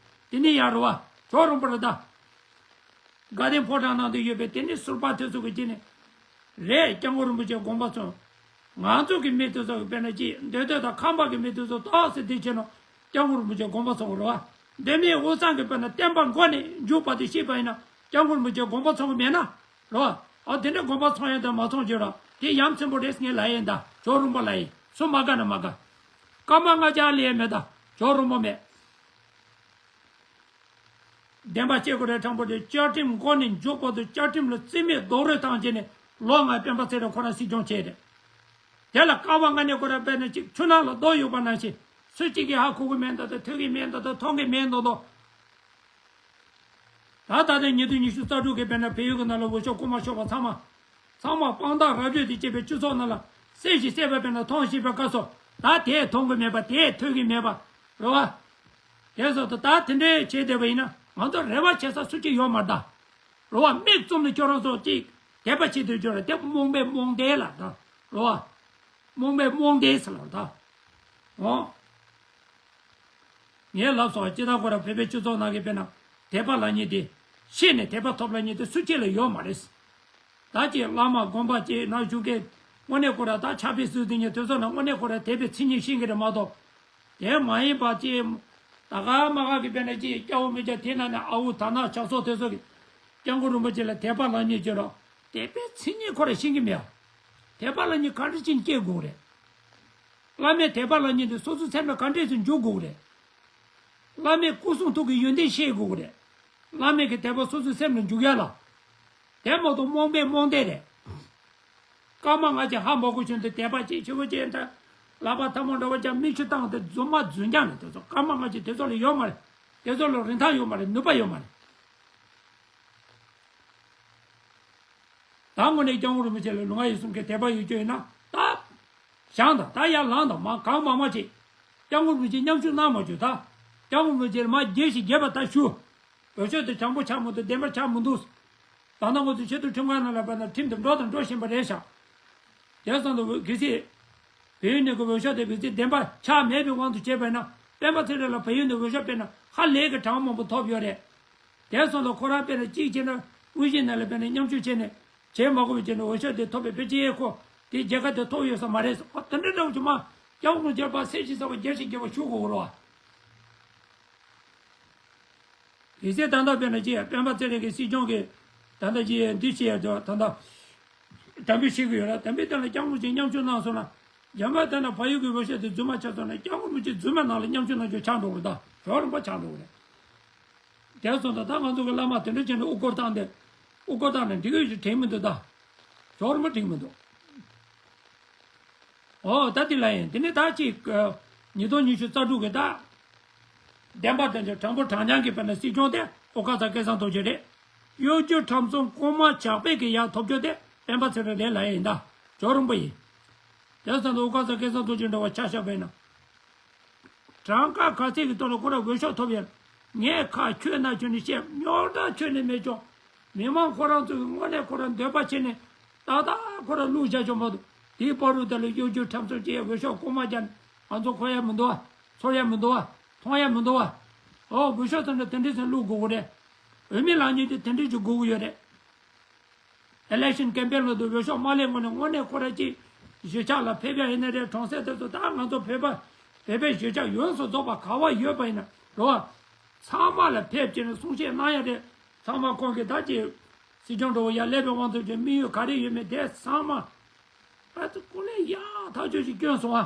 དེ་ནས་ཡར་རུ་བ་ཇོ་རིན་པོ་རེད་ད། དགའ་ལྡན་ཕོ་བྲང་ནང་དུ་ཡོད་པའི་དེ་ནི་ཟུར་པ་དེ་ཚོ་གི་ཅི་ནི། རེད་སྐྱབས་མགོན་རིན་པོ་ཆེ་དགོངས་པ་ཚོམས། ང་ཚོ་གི་མི་དེ་ཚོ་གི་དཔེར་ན་ཅི་འདོད་འདོད་དང་ཁམས་པ་གི་མི་དེ་ཚོ་ཏོག་ཙམ་དེ་བྱས་ན་སྐྱབས་མགོན་རིན་པོ་ཆེ་དགོངས་པ་ཚོམས་གི་རེད་བ། འདི་མིན་དབུས་གཙང་གི་དཔེར་ན་བསྟན་པ་མགོ་ནས་མཇུག་བར་དུ་བཤིག་པ་ཡིན་ན་སྐྱབས་མགོན་རིན་པོ་ཆེ་དགོངས་པ་ཚོམས་གི་མེད་ན། རེད་བ། ཨ་དེ་འདྲ་དགོངས་པ་ཚོམས་ཡ་དང་མ་ཚོམས་བརྗོད་ར་དེ་ཡ་མཚན་པོ་རེད་ངས་ལབ་ཡིན་ད་ཇོ་རིན་པོ་ལབ་ཡིན་སུ་མ་དགའ་ན་མ་དགའ། སྐར་མ་ལྔ་བརྒྱ་ལས་མེད་ད་ཇོ་རིན་པོ་མེད། བདེན་པ་བཤད་དགོས་རེད་དྲང་པོ་རེད། བཅའ་ཁྲིམས་མགོ་ནས་མཇུག་བར་དུ་བཅའ་ཁྲིམས་ལ་རྩིས་མེད་རྡོག་རོལ་བཏང་བྱས་ནས་ལོ་ལྔ་སྤེན་པ་ཚེ་རིང་ཁོ་རང་སྲིད་སྐྱོང་བྱས་རེད། དེ་ལ་ཀ་བ་ལྔ་ནས་ཁོ་རང་དཔེར་ན་ཅིག་ཆུ་ནང་ལ་རྡོ་གཡུགས་པ་ནང་བཞིན་སུ་གཅིག་གིས་ཧ་གོ་གི་མེད་མདོག་དང་ཐོས་ཀྱི་མེད་མདོག་དང་མཐོང་གི་མེད་མདོག་མདོག་ད་ད་ལྟ་ཉིས་སྟོང་ཉི་ཤུ་རྩ་དྲུག་གི་དཔེར་ན་བལ་ཡུལ་གྱི་ནང་ལ་འོས་ཤོག་རྐུ་མ་ཤོར་བ་ཚང་མ། ཚང་མ་དཔང་རྟགས་ར་སྤྲོད་དེ་བྱས་པའི་སྤྱི་ཚོགས་ནང་ལ་གསལ་ཞིང་གསལ་བ་དཔེར་ན་མཐོང་ཤེས་པའི་སྐབས་སུ་ད་དེས་མཐོང་གི་མེད་པ་དེས་ཐོས་ཀྱི་མེད་པ་རེད་བ། དེ་སོགས་དུ་ད་དེ་འདྲའི་བྱས་བསྡད་པ་ཡིན་ན་ང་ཚོ་རེ་བ་བྱེད་ས་སུ་གཅིག་ཡོད་མ་རེད་ད། རེད་བ་མིག་བཙུམ་ནས་ཁྱོད་རང་ཚོ་གཅིག་དད་པ་བྱེད་དུས་ཁྱོད་རང་དེ་རྨོངས་པའི་རྨོངས་དད་ལ་ད་རེད་བ། རྨོངས་པའི་རྨོངས་དད་ཟེར་ལ་ད། འོ། ངས་ལབ་སོང་སྤྱི་བཏང་ཁོ་ར་བོད་པའི་སྤྱི་ཚོགས་ནང་གི་དཔེར་ན་དད་པ་ལབ་མཁན་དེ་ཤེས་ནས་དད་པ་ཐོབ་ལབ་མཁན་དེ་སུ་གཅིག་ལ་ཡོད་མ་རེད། ད་ཅིག་བླ་མ་དགོན་པ་ཅིག་ནང་བཞུགས་མཁན་དངོས་གནས་ཁོ་ར་ད་ཕྱག་དཔེ་སྲོལ་དེ་ཉིད་དེ་ཚོ་ནང་དངོས་གནས་ཁོ་ར་དད་པའི་མཚན་ཉིད་ཤེས་ཀྱི་རེད་མ་གཏོགས། དེ་མ་ཡིན་པ་ཅིག་ད་ག་མ་ག་གི་དཔེར་ན་ཅིག་སྐྱ་བོ་མི་སྐྱ་དེ་ནང་ནས་ཨ་འུ་ད་ན་ཇག་སོགས་དེ་ཚོ་གི་སྐྱབས་མགོན་རིན་པོ་ཆེ་ལ་དད་པ་ལབ་མཁན་ཅིག་རོ། དད་པའི་མཚན་ཉིད་ཁོ་ར་ཤེས་ཀྱི་མེད། དད་པ་ལབ་མཁན་ག་འདྲ་ཅིག་སྐྱེ་དགོས་རེད། བླ་མས་དད་པ་ལབ་མཁན་དེ་སོ་སོའི་སེམས་ལ་ག་འདྲས་སེ་འཇུག་དགོས་རེད། བླ་མའི་སྐུ་གསུང་ཐུགས་ཀྱི་ཡོན་ཏན་ཤེས་དགོས་རེད། བླ་མའི་གི་དད་པ་སོ་སོའི་སེམས་ལ་འཇུག་ཡ་ལ། དེ་མ་གཏོགས་རྨོངས་པའི་རྨོངས་དད་རེད། སྐར་མ་ལྔ་བཅུ་ཧ་མ་གོ་བཞིན་དུ་དད་པ་ཅིག་ཆེ་བོ་ཅིག་འདྲ། ལག་པ་ཐལ་མོ་འདྲ་བོ་ཅིག་མིག་ཆུ་བཏང་སྟེ་རྫུན་མ་རྫུན་རྐྱང་རེད། དེ་ཚོ་སྐར་མ་ལྔ་བཅུ་དེ་ཚོ་ལ་ཡོད་མ་རེད། དེ་ཚོ་ལ་རིན་ཐང་ཡོད་མ་རེད། ནུས་པ་ཡོད་མ་རེད། ད་དངོས་གནས་སྐྱབས་མགོན་རིན་པོ་ཆེ་ལ་ལུས་ངག་ཡིད་གསུམ་གྱི་དད་པ་ཡོད་རྒྱུ་ཡིན་ན་ད། བཞེངས་དང་ད་ཡར་ལངས་དང་མ་གང་མང་མང་བྱེད། སྐྱབས་མགོན་རིན་པོ་ཆེ་མཉམ་ཞུགས་གནང་མ་བཅུག་ད། སྐྱབས་མགོན་རིན་པོ་ཆེ་མར་རྒྱལ་ཞིང་རྒྱས་པ་ད་ཞུ། འོས་ཤོག་དེ་དྲང་པོ་ཆགས་མི་འདུག་བདེན་པ་ཆགས་མི་འདུག་ད་ལྟ་ང་ཚོ་ཆེས་མཐོའི་ཁྲིམས་ཁང་ནང་ལ་བབས་ན་ཁྲིམས་དེ་འགྲོ་དང་འགྲོ་བཞིན་པ་རེད་ཤག་དེ་སོང་དུ་གལ་སྲིད། བལ་ཡུལ་ནས་ཀྱི་འོས་ཤོག་དེ་གལ་སྲིད་བདེན་པ་ཆགས་མེད་པའི་དབང་དུ་བྱས་པ་ཡིན་ན། སྤེན་པ་ཚེ་རིང་ལ་བལ་ཡུལ་ནས་འོས་ཤོག་སྤེལ་ན་ཧ་ལས་ཀྱི་གྲངས་མང་པོ་ཐོབ་ཡོད་རེད། དེ་སོང་དུ་ཁོ་རང་དཔེར་ན་གཅིག་བྱས་ན་དབུས་གཞི་ནང་ལ་དཔེར་ན་མཉམ་ཞུགས་བྱས་ནས་བྱེད་མ་དགོས་པའི་ཆེད་ནས་འོས་ཤོག་དེ་ཐོབ་པའི་ཕལ་ཆེར་ཁོ་དེ་རྒྱལ་ཁ་དེ་ཐོབ་ཡོད་ས་མ་རེད་ཟེར། ཨ་དེ་འདྲ་འདྲ་བོ་ཅིག་མ་སྐྱབས་མགོན་རྒྱལ་བ་སྲས་ཀྱི་ས་བ་རྒྱལ་ཞིང་རྒྱས་པ་ཞུ་དགོས་རེད་བ། གལ་སྲིད་ད་ལྟ་དཔེར་ན་ཅི་སྤེན་པ་ཚེ་རིང་གི་སྲིད་སྐྱོང་གི་ད་ལྟ་ཅི་འདི་བྱས་ཡོད་ད་ད་ལྟ་དམ་འབུལ་བྱེད་ཀྱི་ཡོད་ལ་དམ་འབུལ་དེ་ལ་སྐྱབས་མགོན་ཅིག་མཉམ་ཞུགས་གནང་སོང་ན། རྒྱ་མ་དེ་ན་བལ་ཡུལ་གྱི་འོས་ཤོག་དེ་རྫུན་མ་ཆགས་སོང་ན་སྐྱབས་མགོན་རིན་པོ་ཆེ་རྫུན་མ་ནང་ལ་མཉམ་ཞུགས་གནང་རྒྱུ་ཆགས་འགྲོ་གི་རེད་ད། ཞོར་རིམ་པ་ཆགས་འགྲོ་གི་རེད། དེ་སོང་ད་ད་ང་ཚོ་གི་བླ་མ་དེ་འདྲ་བྱས་ནས་དབུ་སྐོར་བཏང་སྟེ། དབུ་སྐོར་བཏང་ནས་འགྲིག་གི་ཡོད་ཅིག་དྲན་མི་འདུག་ད། ཞོར་རིམ་པ་འགྲིག་མི་འདུག་ཨོ་ད་དེ་ལ་ཡིན་དེ་ནས་ད་ཅིག་ཉིས་སྟོང་ཉི་ཤུ་རྩ་དྲུག་གི་ད། བདེན་པ་དོན་གྱི་དྲང་པོ་དྲང་རྐྱང་གི་དཔེར་ན་སྲིད་སྐྱོང་དེ་ཨོ་ཀ་ས་སྐལ་བཟང་རྡོ་རྗེ་རེད། གཡོ་སྒྱུ་ཁྲམ་གསུམ་རྐུན་མ་ཇག་པས་ཀྱི་ཡར་ཐོབ་རྒྱུ་དེ་སྤེན་པ་ཚེ་རིང་རེད་ལ་ཡིན་ད། ཇོ་རིན་པོ་ཡིན། དེ་ཙམ་དུ་ཨོ་ཀ་ས་སྐལ་བཟང་རྡོ་རྗེ་འདྲ་བ་ཆ་བཞག་པས་ན། གྲངས་ཀ་ག་ཚད་ཀྱི་ཐོག་ལ་ཁོ་ར་འོས་ཤོག་ཐོབ་ཡོད། ངས་ཁ་ཁྱོད་ན་ཁྱོད་ནས་བཤད་རྙོག་དྲ་ཁྱོད་ནས་མེད་ཆོག་མི་མང་ཁོ་རང་ཚོ་གི་དངོས་གནས་ཁོ་རང་འདོད་པ་བྱས་ནས་ཏག་ཏག་ཁོ་རང་བླུགས་བཞག་ཆོག་མ་གཏོགས་དེའི་བར་དུ་དེ་ལ་གཡོ་སྒྱུ་ཁྲམ་གསུམ་བྱས་འོས་ཤོག་རྐུན་མ་རྒྱག་ནས་ང་ཚོ་གོ་ཡ་མི་འདུག་བ། ཚོར་ཡ་མི་འདུག་བ། མཐོང་ཡ་མི་འདུག་བ། ཨོ་འོས་ཤོག་ཚང་ནས་དེ་འདྲས་ཚང་བླུགས་དགོས་ཀྱི་རེད། འོས་མི་ལངས་ཉིན་དེ་དེ་འདྲས་ཅིག་དགོས་ཀྱི་ཡོད་རེད། ཨི་ལེག་ཤན་ཀེམ་པེན་ལ་དུ་འོས་ཤོག་མ་ལེན་སྔོན་ནས་དངོས་གནས་ཁོ་ར་ཅིག་གཞིས་ཆགས་ལ་ཕེབས་ཡ་ཡིན་ན་རེད། གྲོང་གསེབ་དེ་ཚོ་ད་ང་ཚོ་བོད་པ་བོད་པའི་གཞིས་ཆགས་ཡོངས་སུ་རྫོགས་པ་ག་བ་ཡོད་པ་ཡིན་ན་རོ། ཚང་མ་ལ་ཕེབས་ཀྱི་ནས་གསུང་བཤད་གནང་ཡ་རེད། ཚང་མ་ཁོང་གིས་ད་ཅིག་སྲིད་སྐྱོང་འགྲོ་བ་ཡ་སླེབས་པའི་དབང་དུ་བྱས་དམིགས་ཡུལ་ག་རེ་ཡོད་མེད་དེ་ཚང་མ་ཨ་ཙི་ཀུན་ལས་ཡག་ཐག་ཆོད་ཅིག་བསྐྱོན་སོང་ཨ།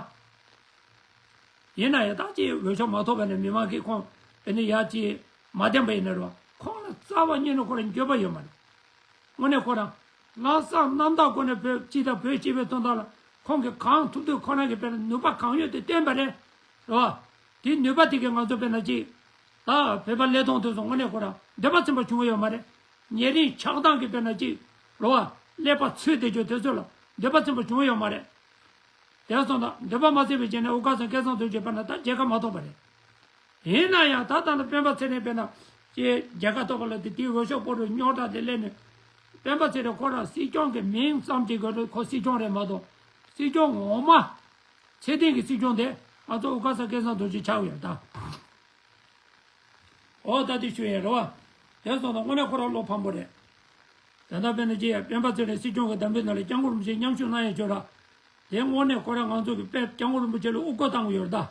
ཡིན་ན་ཡང་ད་ཅིག་འོས་ཤོག་མ་ཐོབ་པ་ནས་མི་མང་གིས་ཁོང་ཨེ་ནི་ཡ་ཅིག་མ་བསྟེན་པ་ཡིན་ན་རོ། ཁོང་ལ་རྩ་བ་ཉིད་ནས་ཁོ་ལ་འགྱོད་པ་ཡོད་མ་རེད། དངོས་གནས་ཁོ་རང་ལམ་སང་རྣམ་དག་སྒོ་ནས་བོད་སྤྱི་དང་བོད་སྤྱི་པའི་དོན་དག་ལ་ཁོང་གིས་གང་ཐུབ་ཐུབ་ཁོ་རང་གི་དཔེར་ན་ནུས་པ་གང་ཡོད་དེ་བསྟན་པ་རེད། རོ། དེའི་ནུས་པ་དེ་གིས་ང་ཚོ་དཔེར་ན་ཅིག་ད་བོད་པ་ཀླད་སྟོང་དེ་ཚོ་དངོས་གནས་ཁོ་རང་འདོད་པ་ཚིམ་པ་བྱུང་བ་ཡོད་མ་རེད། ཉེ་རིང་ཆགས་སྡང་གི་དཔེར་ན་ཅིག་རོ། ཀླད་པ་ཚོས་བསྡད་རྒྱུ་དེ་ཚོ་ལ་འདོད་པ་ཚིམ་པ་བྱུང་བ་ཡོད་མ་རེད། དེ་སོང་ཙང་འདོད་པ་མ་ཚིམ་པའི་རྐྱེན་ནས་དབུ་དཀར་ཚང་སྐལ་བཟང་རྡོ་རྗེ་དཔེར་ན་ད་རྒྱལ་ཁ་མ་ཐོབ་པ་རེད། ཡིན་ན་ཡང་ད་ལྟ་ལ་སྤེན་པ་ཚེ་རིང་དཔེར་ན་ཅེས་རྒྱལ་ཁ་ཐོབ་པ་ལ་དེ་དེའི་འོས་ཤོག་སྤོ་རུ་རྙོག་དྲ་དེ་སླེབས་ནས། སྤེན་པ་ཚེ་རིང་ཁོ་རང་སྲིད་སྐྱོང་གི་མིང་ཙམ་གཅིག་གི་རུ་ཁོ་སྲིད་སྐྱོང་རེད་མ་གཏོགས་སྲིད་སྐྱོང་ངོ་མ་ཚད་ལྡན་གྱི་སྲིད་སྐྱོང་དེ་ང་ཚོ་དབུ་དཀར་ཚང་སྐལ་བཟང་རྡོ་རྗེ་ཆགས་ཡོད་ད། ཨོ་ད་དེ་ཞུ་ཡས་རེད་བ། དེ་སོང་ཙང་དངོས་གནས་ཁོ་རང་བློ་ཕམ་པོ་རེད། ད་ལྟ་དཔེར་ན་ཅི་ཡ་སྤེན་པ་ཚེ་རིང་སྲིད་སྐྱོང་གི་འདེམས་ཐོན་ནང་ལ་སྐྱབས་མགོན་རིན་པོ་ཆེ་མཉམ་ཞུགས་གནང་ཡས་བྱོས་ར། དེ་དངོས་གནས་ཁོ་རང་ང་ཚོ་གི་དཔེ་སྐྱབས་མགོན་རིན་པོ་ཆེ་ལ་དབུ་བསྐོར་བཏང་གི་ཡོད་རེད་ད།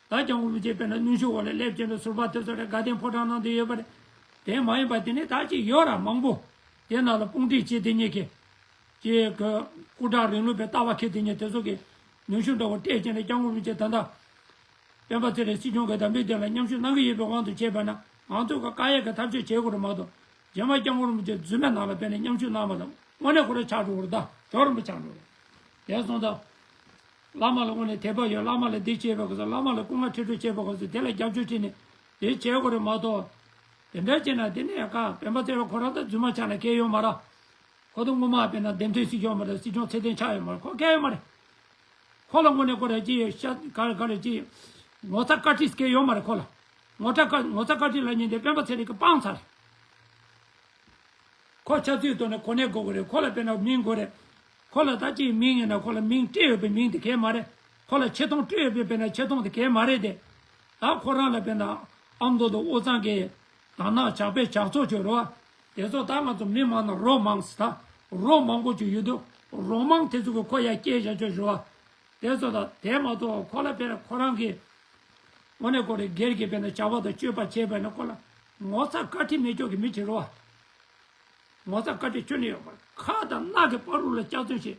ད་སྐྱབས་མགོན་རིན་པོ་ཆེ་དཔེར་ན་གནོན་ཤུགས་འོག་ལ་སླེབས་བྱས་ནས་ཟུར་པ་དེ་ཚོ་ལ་དགའ་ལྡན་ཕོ་བྲང་གནང་བསྡད་ཡོད་པ་རེད། དེ་མ་ཡིན་པ་དེ་ནས་ད་ཅི་ཡོད་ར་མང་པོ། དེ་ནང་ལ་དཔུང་སྒྲིག་བྱེད་དེ་ཉིད་ཀྱི། ཅེས་ཀྱི་སྐུ་དྲག་རིང་ལུགས་པའི་ལྟ་བ་འཁྱེར་དེ་ཉིད་དེ་ཚོ་གི་ནུས་ཤུགས་འདྲ་བོ་སྤྲད་བྱས་ནས་སྐྱབས་མགོན་རིན་པོ་ཆེ་ད་ལྟ་སྤེན་པ་ཚེ་རིང་སྲིད་སྐྱོང་གི་འདེམས་ཐོན་དེ་ལ་མཉམ་ཞུགས་གནང་གི་ཡོད་པའི་དབང་དུ་བྱས་པ་ན་ང་ཚོས་ཀྱི་བཀག་ཡས་ཀྱི་ཐབས་ཤེས་བྱེད་དགོས་རེད་མ་གཏོགས་རྗེས་མ་སྐྱབས་མགོན་རིན་པོ་ཆེ་རྫུན་མའི་ནང་ལ་སྤེལ་ནས་མཉམ་ཞུགས་གནང་བ་དང་དངོས་གནས་ཁོ་རང་ཆགས་འགྲོ་གི་རེད་ད། ཇོ་རིན་པོ་ཆགས་འགྲོ་གི་རེད། དེ་སོང་ཙང་། བླ་མ་ལ་དངོས་གནས་དད་པ་ཡོད། བླ་མ་ལ་འདི་བྱས་པའི་སྐབས་སུ་བླ་མ་ལ་སྐུ་ངལ་ཁྲི་ཁྲི་བྱས་པའི་སྐབས་སུ་དེ་ལ་རྒྱབ་སྐྱོར་བྱས་ནས་དེ་བྱེད་དགོས་རེད་མ་གཏོགས། དེ་འདྲ་བྱས་ན་དེ་ནས་ཀ་སྤེན་པ་ཚེ་རིང་ཁོ་རང་ད་རྫུན་མ་ཆགས་ན་གལ་ཡོད་མ་རེད། ཁོ་ཚོ་སྔོན་མ་དཔེར་ན་འདེམས་ཐོན་སྲིད་སྐྱོང་མ་རེད། སྲིད་སྐྱོང་ཚད་ལྡན་ཆགས་ཡོད་མ་རེད། ཁོ་གལ་ཡོད་མ་རེད། ཁོ་ལ་དངོས་གནས་ཁོ་ར་ཅི་ཤ་ག་རེ་ག་རེ་ཅི་ངོ་ཚ་བཀའ་ཁྲིས་གལ་ཡོད་མ་རེད་ཁོ་ལ། ངོ་ཚ་བཀའ་ངོ་ཚ་བཀའ་ཁྲི་ལབ་མཁན་དེ་སྤེན་པ་ཚེ་རིང་གིས་སྤངས་ཚར། ཁོ་ཆབ་སྲིད་ཐོག་ནས་གོ་གནས་དགོས་ཀྱི་རེད། ཁོ་ལ་དཔེར་ན་མིང་དགོས་རེད། ཁོ་ལ་ད་ཅིའི་མིང་ཡིན་ན་ཁོ་ལ་མིང་སྤྲད་ཡོད་པའི་མིང་དེ་གལ་མ་རེད། ཁོ་ལ་ཆེ་མཐོང་སྤྲད་ཡོད་པའི་དཔེར་ན་ཆེ་མཐོང་དེ་གལ་མ་རེད་དེ། ད་ཁོ་རང་ལ་དཔེར་ན་ཨ་མདོ་དང་དབུས་གཙང་གི་དར་ནག་ཇག་པའི་ཇག་ཚོགས་ཅིག་རེད་བ། དེ་ཚོ་ད་ང་ཚོ་མི་མང་ན་རོ་མང་ཟེར་ད། རོ་མང་པོ་ཅིག་ཡོད་དུས་རོ་མང་དེ་ཚོ་གི་ཁོ་ཡར་སྐྱེལ་བཞག་ཆོག་རེད་བ། དེ་ཚོ་ད་དེ་མ་གཏོགས་ཁོ་ལ་དཔེར་ན་ཁོ་རང་གི་དངོས་གནས་ཁོ་རེ་སྒེར་གྱི་དཔེར་ན་བྱ་བ་དང་སྤྱོད་པ་བྱས་པ་ཡིན་ན་ཁོ་ལ་ངོ་ཚ་བཀའ་ཁྲི་མེད་ཀྱོག་གི་མི་ཅིག་རེད་བ། ངོ་ཚ་བཀའ་དྲིན་ཁྱོན་ནས་ཡོད་པ་རེད། ཁ་དང་སྣ་གི་བར་རུ་ལ་སྐྱག་རྫུན་བཤད།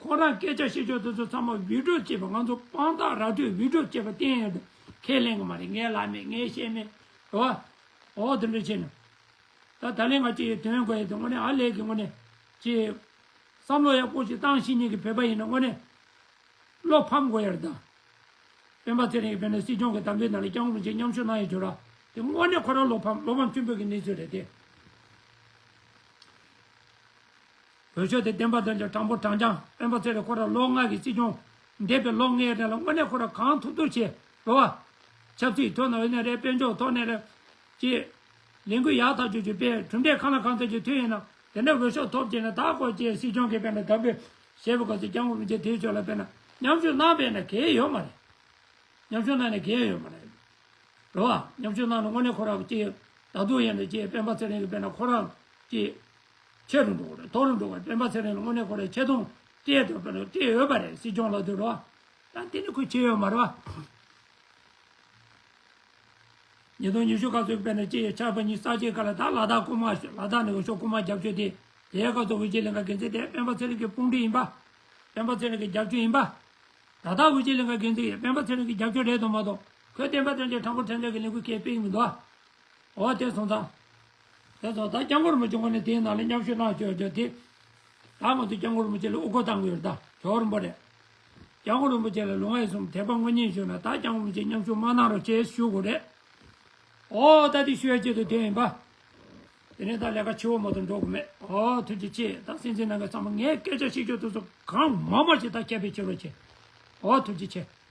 ཁོ་རང་སྐད་ཆ་བཤད་ཕྱོགས་དེ་ཚོ་ཚང་མ་བི་ཌིའོ་བྱས་པ་ང་ཚོ་དཔང་རྟགས་ར་སྤྲོད་བི་ཌིའོ་བྱས་པ་བསྟན་ཡོད་དུས་ཁས་ལེན་གི་མ་རེད། ངས་ལབ་མེད། ངས་བཤད་མེད། རེད་བ། འོ་དེ་འདྲ་བྱས་ན། ད་ད་ལན་ང་ཅིག་དོན་དགོས་ཡོད་དུས་དངོས་གནས་ཨ་ལས་ཀྱི་དངོས་གནས་ཅིག་བསམ་བློ་ཡག་པོ་ཞིག་བཏང་ཤེས་མཁན་གྱི་བོད་པ་ཡིན་ན་དངོས་གནས། བློ་ཕམ་དགོས་ཡ་རེད་ད། སྤེན་པ་ཚེ་རིང་གིས་དཔེར་ན་སྲིད་སྐྱོང་གི་འདེམས་ཐོན་ནང་ལ་སྐྱབས་མགོན་རིན་པོ་ཆེ་མཉམ་ཞུགས་གནང་ཡོད་ཅོག་ར། དེ་དངོས་གནས་ཁོ་རང་བློ་ཕམ་བློ་ཕམ་ཆེན་པོ་གི་གནས་ཚུལ་རེད་དེ། འོས་ཤོག་དེ་བདེན་པ་དོན་གྱི་དྲང་པོ་དྲང་རྐྱང་སྤེན་པ་ཚེ་རིང་ཁོ་རང་ལོ་ལྔ་གི་སྲིད་སྐྱོང་འདས་པའི་ལོ་ལྔའི་རིང་ལ་དངོས་གནས་ཁོ་རང་གང་ཐུབ་ཐུབ་བྱས་རེད་བ། ཆབ་སྲིད་ཐོག་ནས་ཡིན་ན་རེད། དཔལ་འབྱོར་ཐོག་ནས་རེད། ཅེས་ལས་འགུལ་ཡག་ཐག་ཆོད་ཅིག་སྤེལ། གྲུབ་འབྲས་གང་ལ་གང་འཚམ་ཅིག་ཐོན་ཡིན་ན་དེ་འདྲ་འོས་ཤོག་ཐོབ་ཅེས་ན། ད་ཁོ་ཅེས་སྲིད་སྐྱོང་གི་དཔེར་ན་དམ་པའི་ཞེས་པ་ག་ཚོད་སྐྱབས་མགོན་རིན་པོ་ཆེ་དེའི་ཕྱོགས་ལ་དཔེར་ན་མཉམ་ཞུགས་གནང་བས་ན་གལ་ཡོད་མ་རེད། མཉམ་ཞུགས་གནང་ནས་གལ་ཡོད་མ་རེད། རེད་བ། མཉམ་ཞུགས་གནང་ནས་དངོས་གནས་ཁོ་རང་ཅེས་ད་དུང་ཡིན་ན་ཅེས་སྤེན་པ་ཚེ་རིང་གི་དཔེར་ན་ཁོ་རང་ཅེས་ཆེ་རུ་འགྲོ་གི་རེད། མཐོ་རུ་འགྲོ་གི་རེད། སྤེན་པ་ཚེ་རིང་ལ་དངོས་གནས་ཁོ་རང་ཆེ་མཐོང་སྤྲད་དང་དཔེར་ན་སྤྲད་ཡོད་པ་རེད། སྲིད་སྐྱོང་ལ་དུ་རེད་བ། ད་དེ་ནི་ཁོས་བྱས་ཡོད་མ་རེད་བ། ཉིས་སྟོང་ཉི་ཤུ་སྐབས་སུ་དཔེར་ན་ཅི་ཡི་ཆར་པ་ཉི་ཤུ་རྩ་གཅིག་སྐབས་ལ་ད་ལ་དྭགས་རྐུན་མ་ལ་དྭགས་ནས་འོས་ཤོག་རྐུན་མ་རྒྱབ་སྐྱོར་དེ། དེའི་སྐབས་སུ་དབུས་སྤྱི་ལྷན་ཁང་འགན་འཛིན་དེ་སྤེན་པ་ཚེ་རིང་གི་དཔུང་སྒྲིག་ཡིན་པ། སྤེན་པ་ཚེ་རིང་གི་རྒྱབ་སྐྱོར་ཡིན་པ། ད་ལྟ་དབུས་སྤྱི་ལྷན་ཁང་འགན་འཛིན་ཡིན་སྤེན་པ་ཚེ་རིང་གི་རྒྱབ་སྐྱོར་རེད་དམ་མ་གཏོགས་ཁོས་བསྟན་པ་བསྟན་འཛིན་དྲང་པོ་དྲང་བདེན་གྱི་ལས་འགུལ་སྐད་སྤེལ་གྱི་མི་འདུག་ཨ། འོ་དེ་སོང་ཙང་། དེ་ཚོ་ད་སྐྱབས་མགོན་རིན་པོ་ཆེ་ངོས་ནས་དེའི་ནང་ལ་མཉམ་ཞུགས་གནང་ཆོག་ཆོག་དེ། ད་ང་ཚོ་སྐྱབས་མགོན་རིན་པོ་ཆེ་ལ་དབུ་སྐོར་བཏང་གི་ཡོད། ད་ཇོ་བོ་རིན་པོ་ཆེ། སྐྱབས་མགོན་རིན་པོ་ཆེ་ལ་ལུང་བ་ཡིན་གསུངས། དད་པ་དངོས་གཉེན་ཞུས་ན་ད་སྐྱབས་མགོན་རིན་པོ་ཆེ་མཉམ་ཞུགས་མ་གནང་རོགས་ཞེས་ཞུ་དགོས་རེད། ཨོ་ད་དེ་ཞུ་ཡ་ཆེད་དུ་དེ་ཡིན་པ། དེ་ནས་ད་ལས་ཀ་ཆེ་བོ་མ་གཏོགས་འགྲོ་གི་མེད། ཨོ་ཐུགས་རྗེ་ཆེ། ད་སེམས་ཅན་ནང་གི་ཚང་མ་ངས་སྐད་ཆ་བཤད་རྒྱུ་དེ་ཚོ་གང་མང་མང་ཞིག་ད་ཁྱབ་སྤེལ་བྱེད་རོགས་བྱེད། ཨོ་ཐུགས་རྗེ་ཆེ།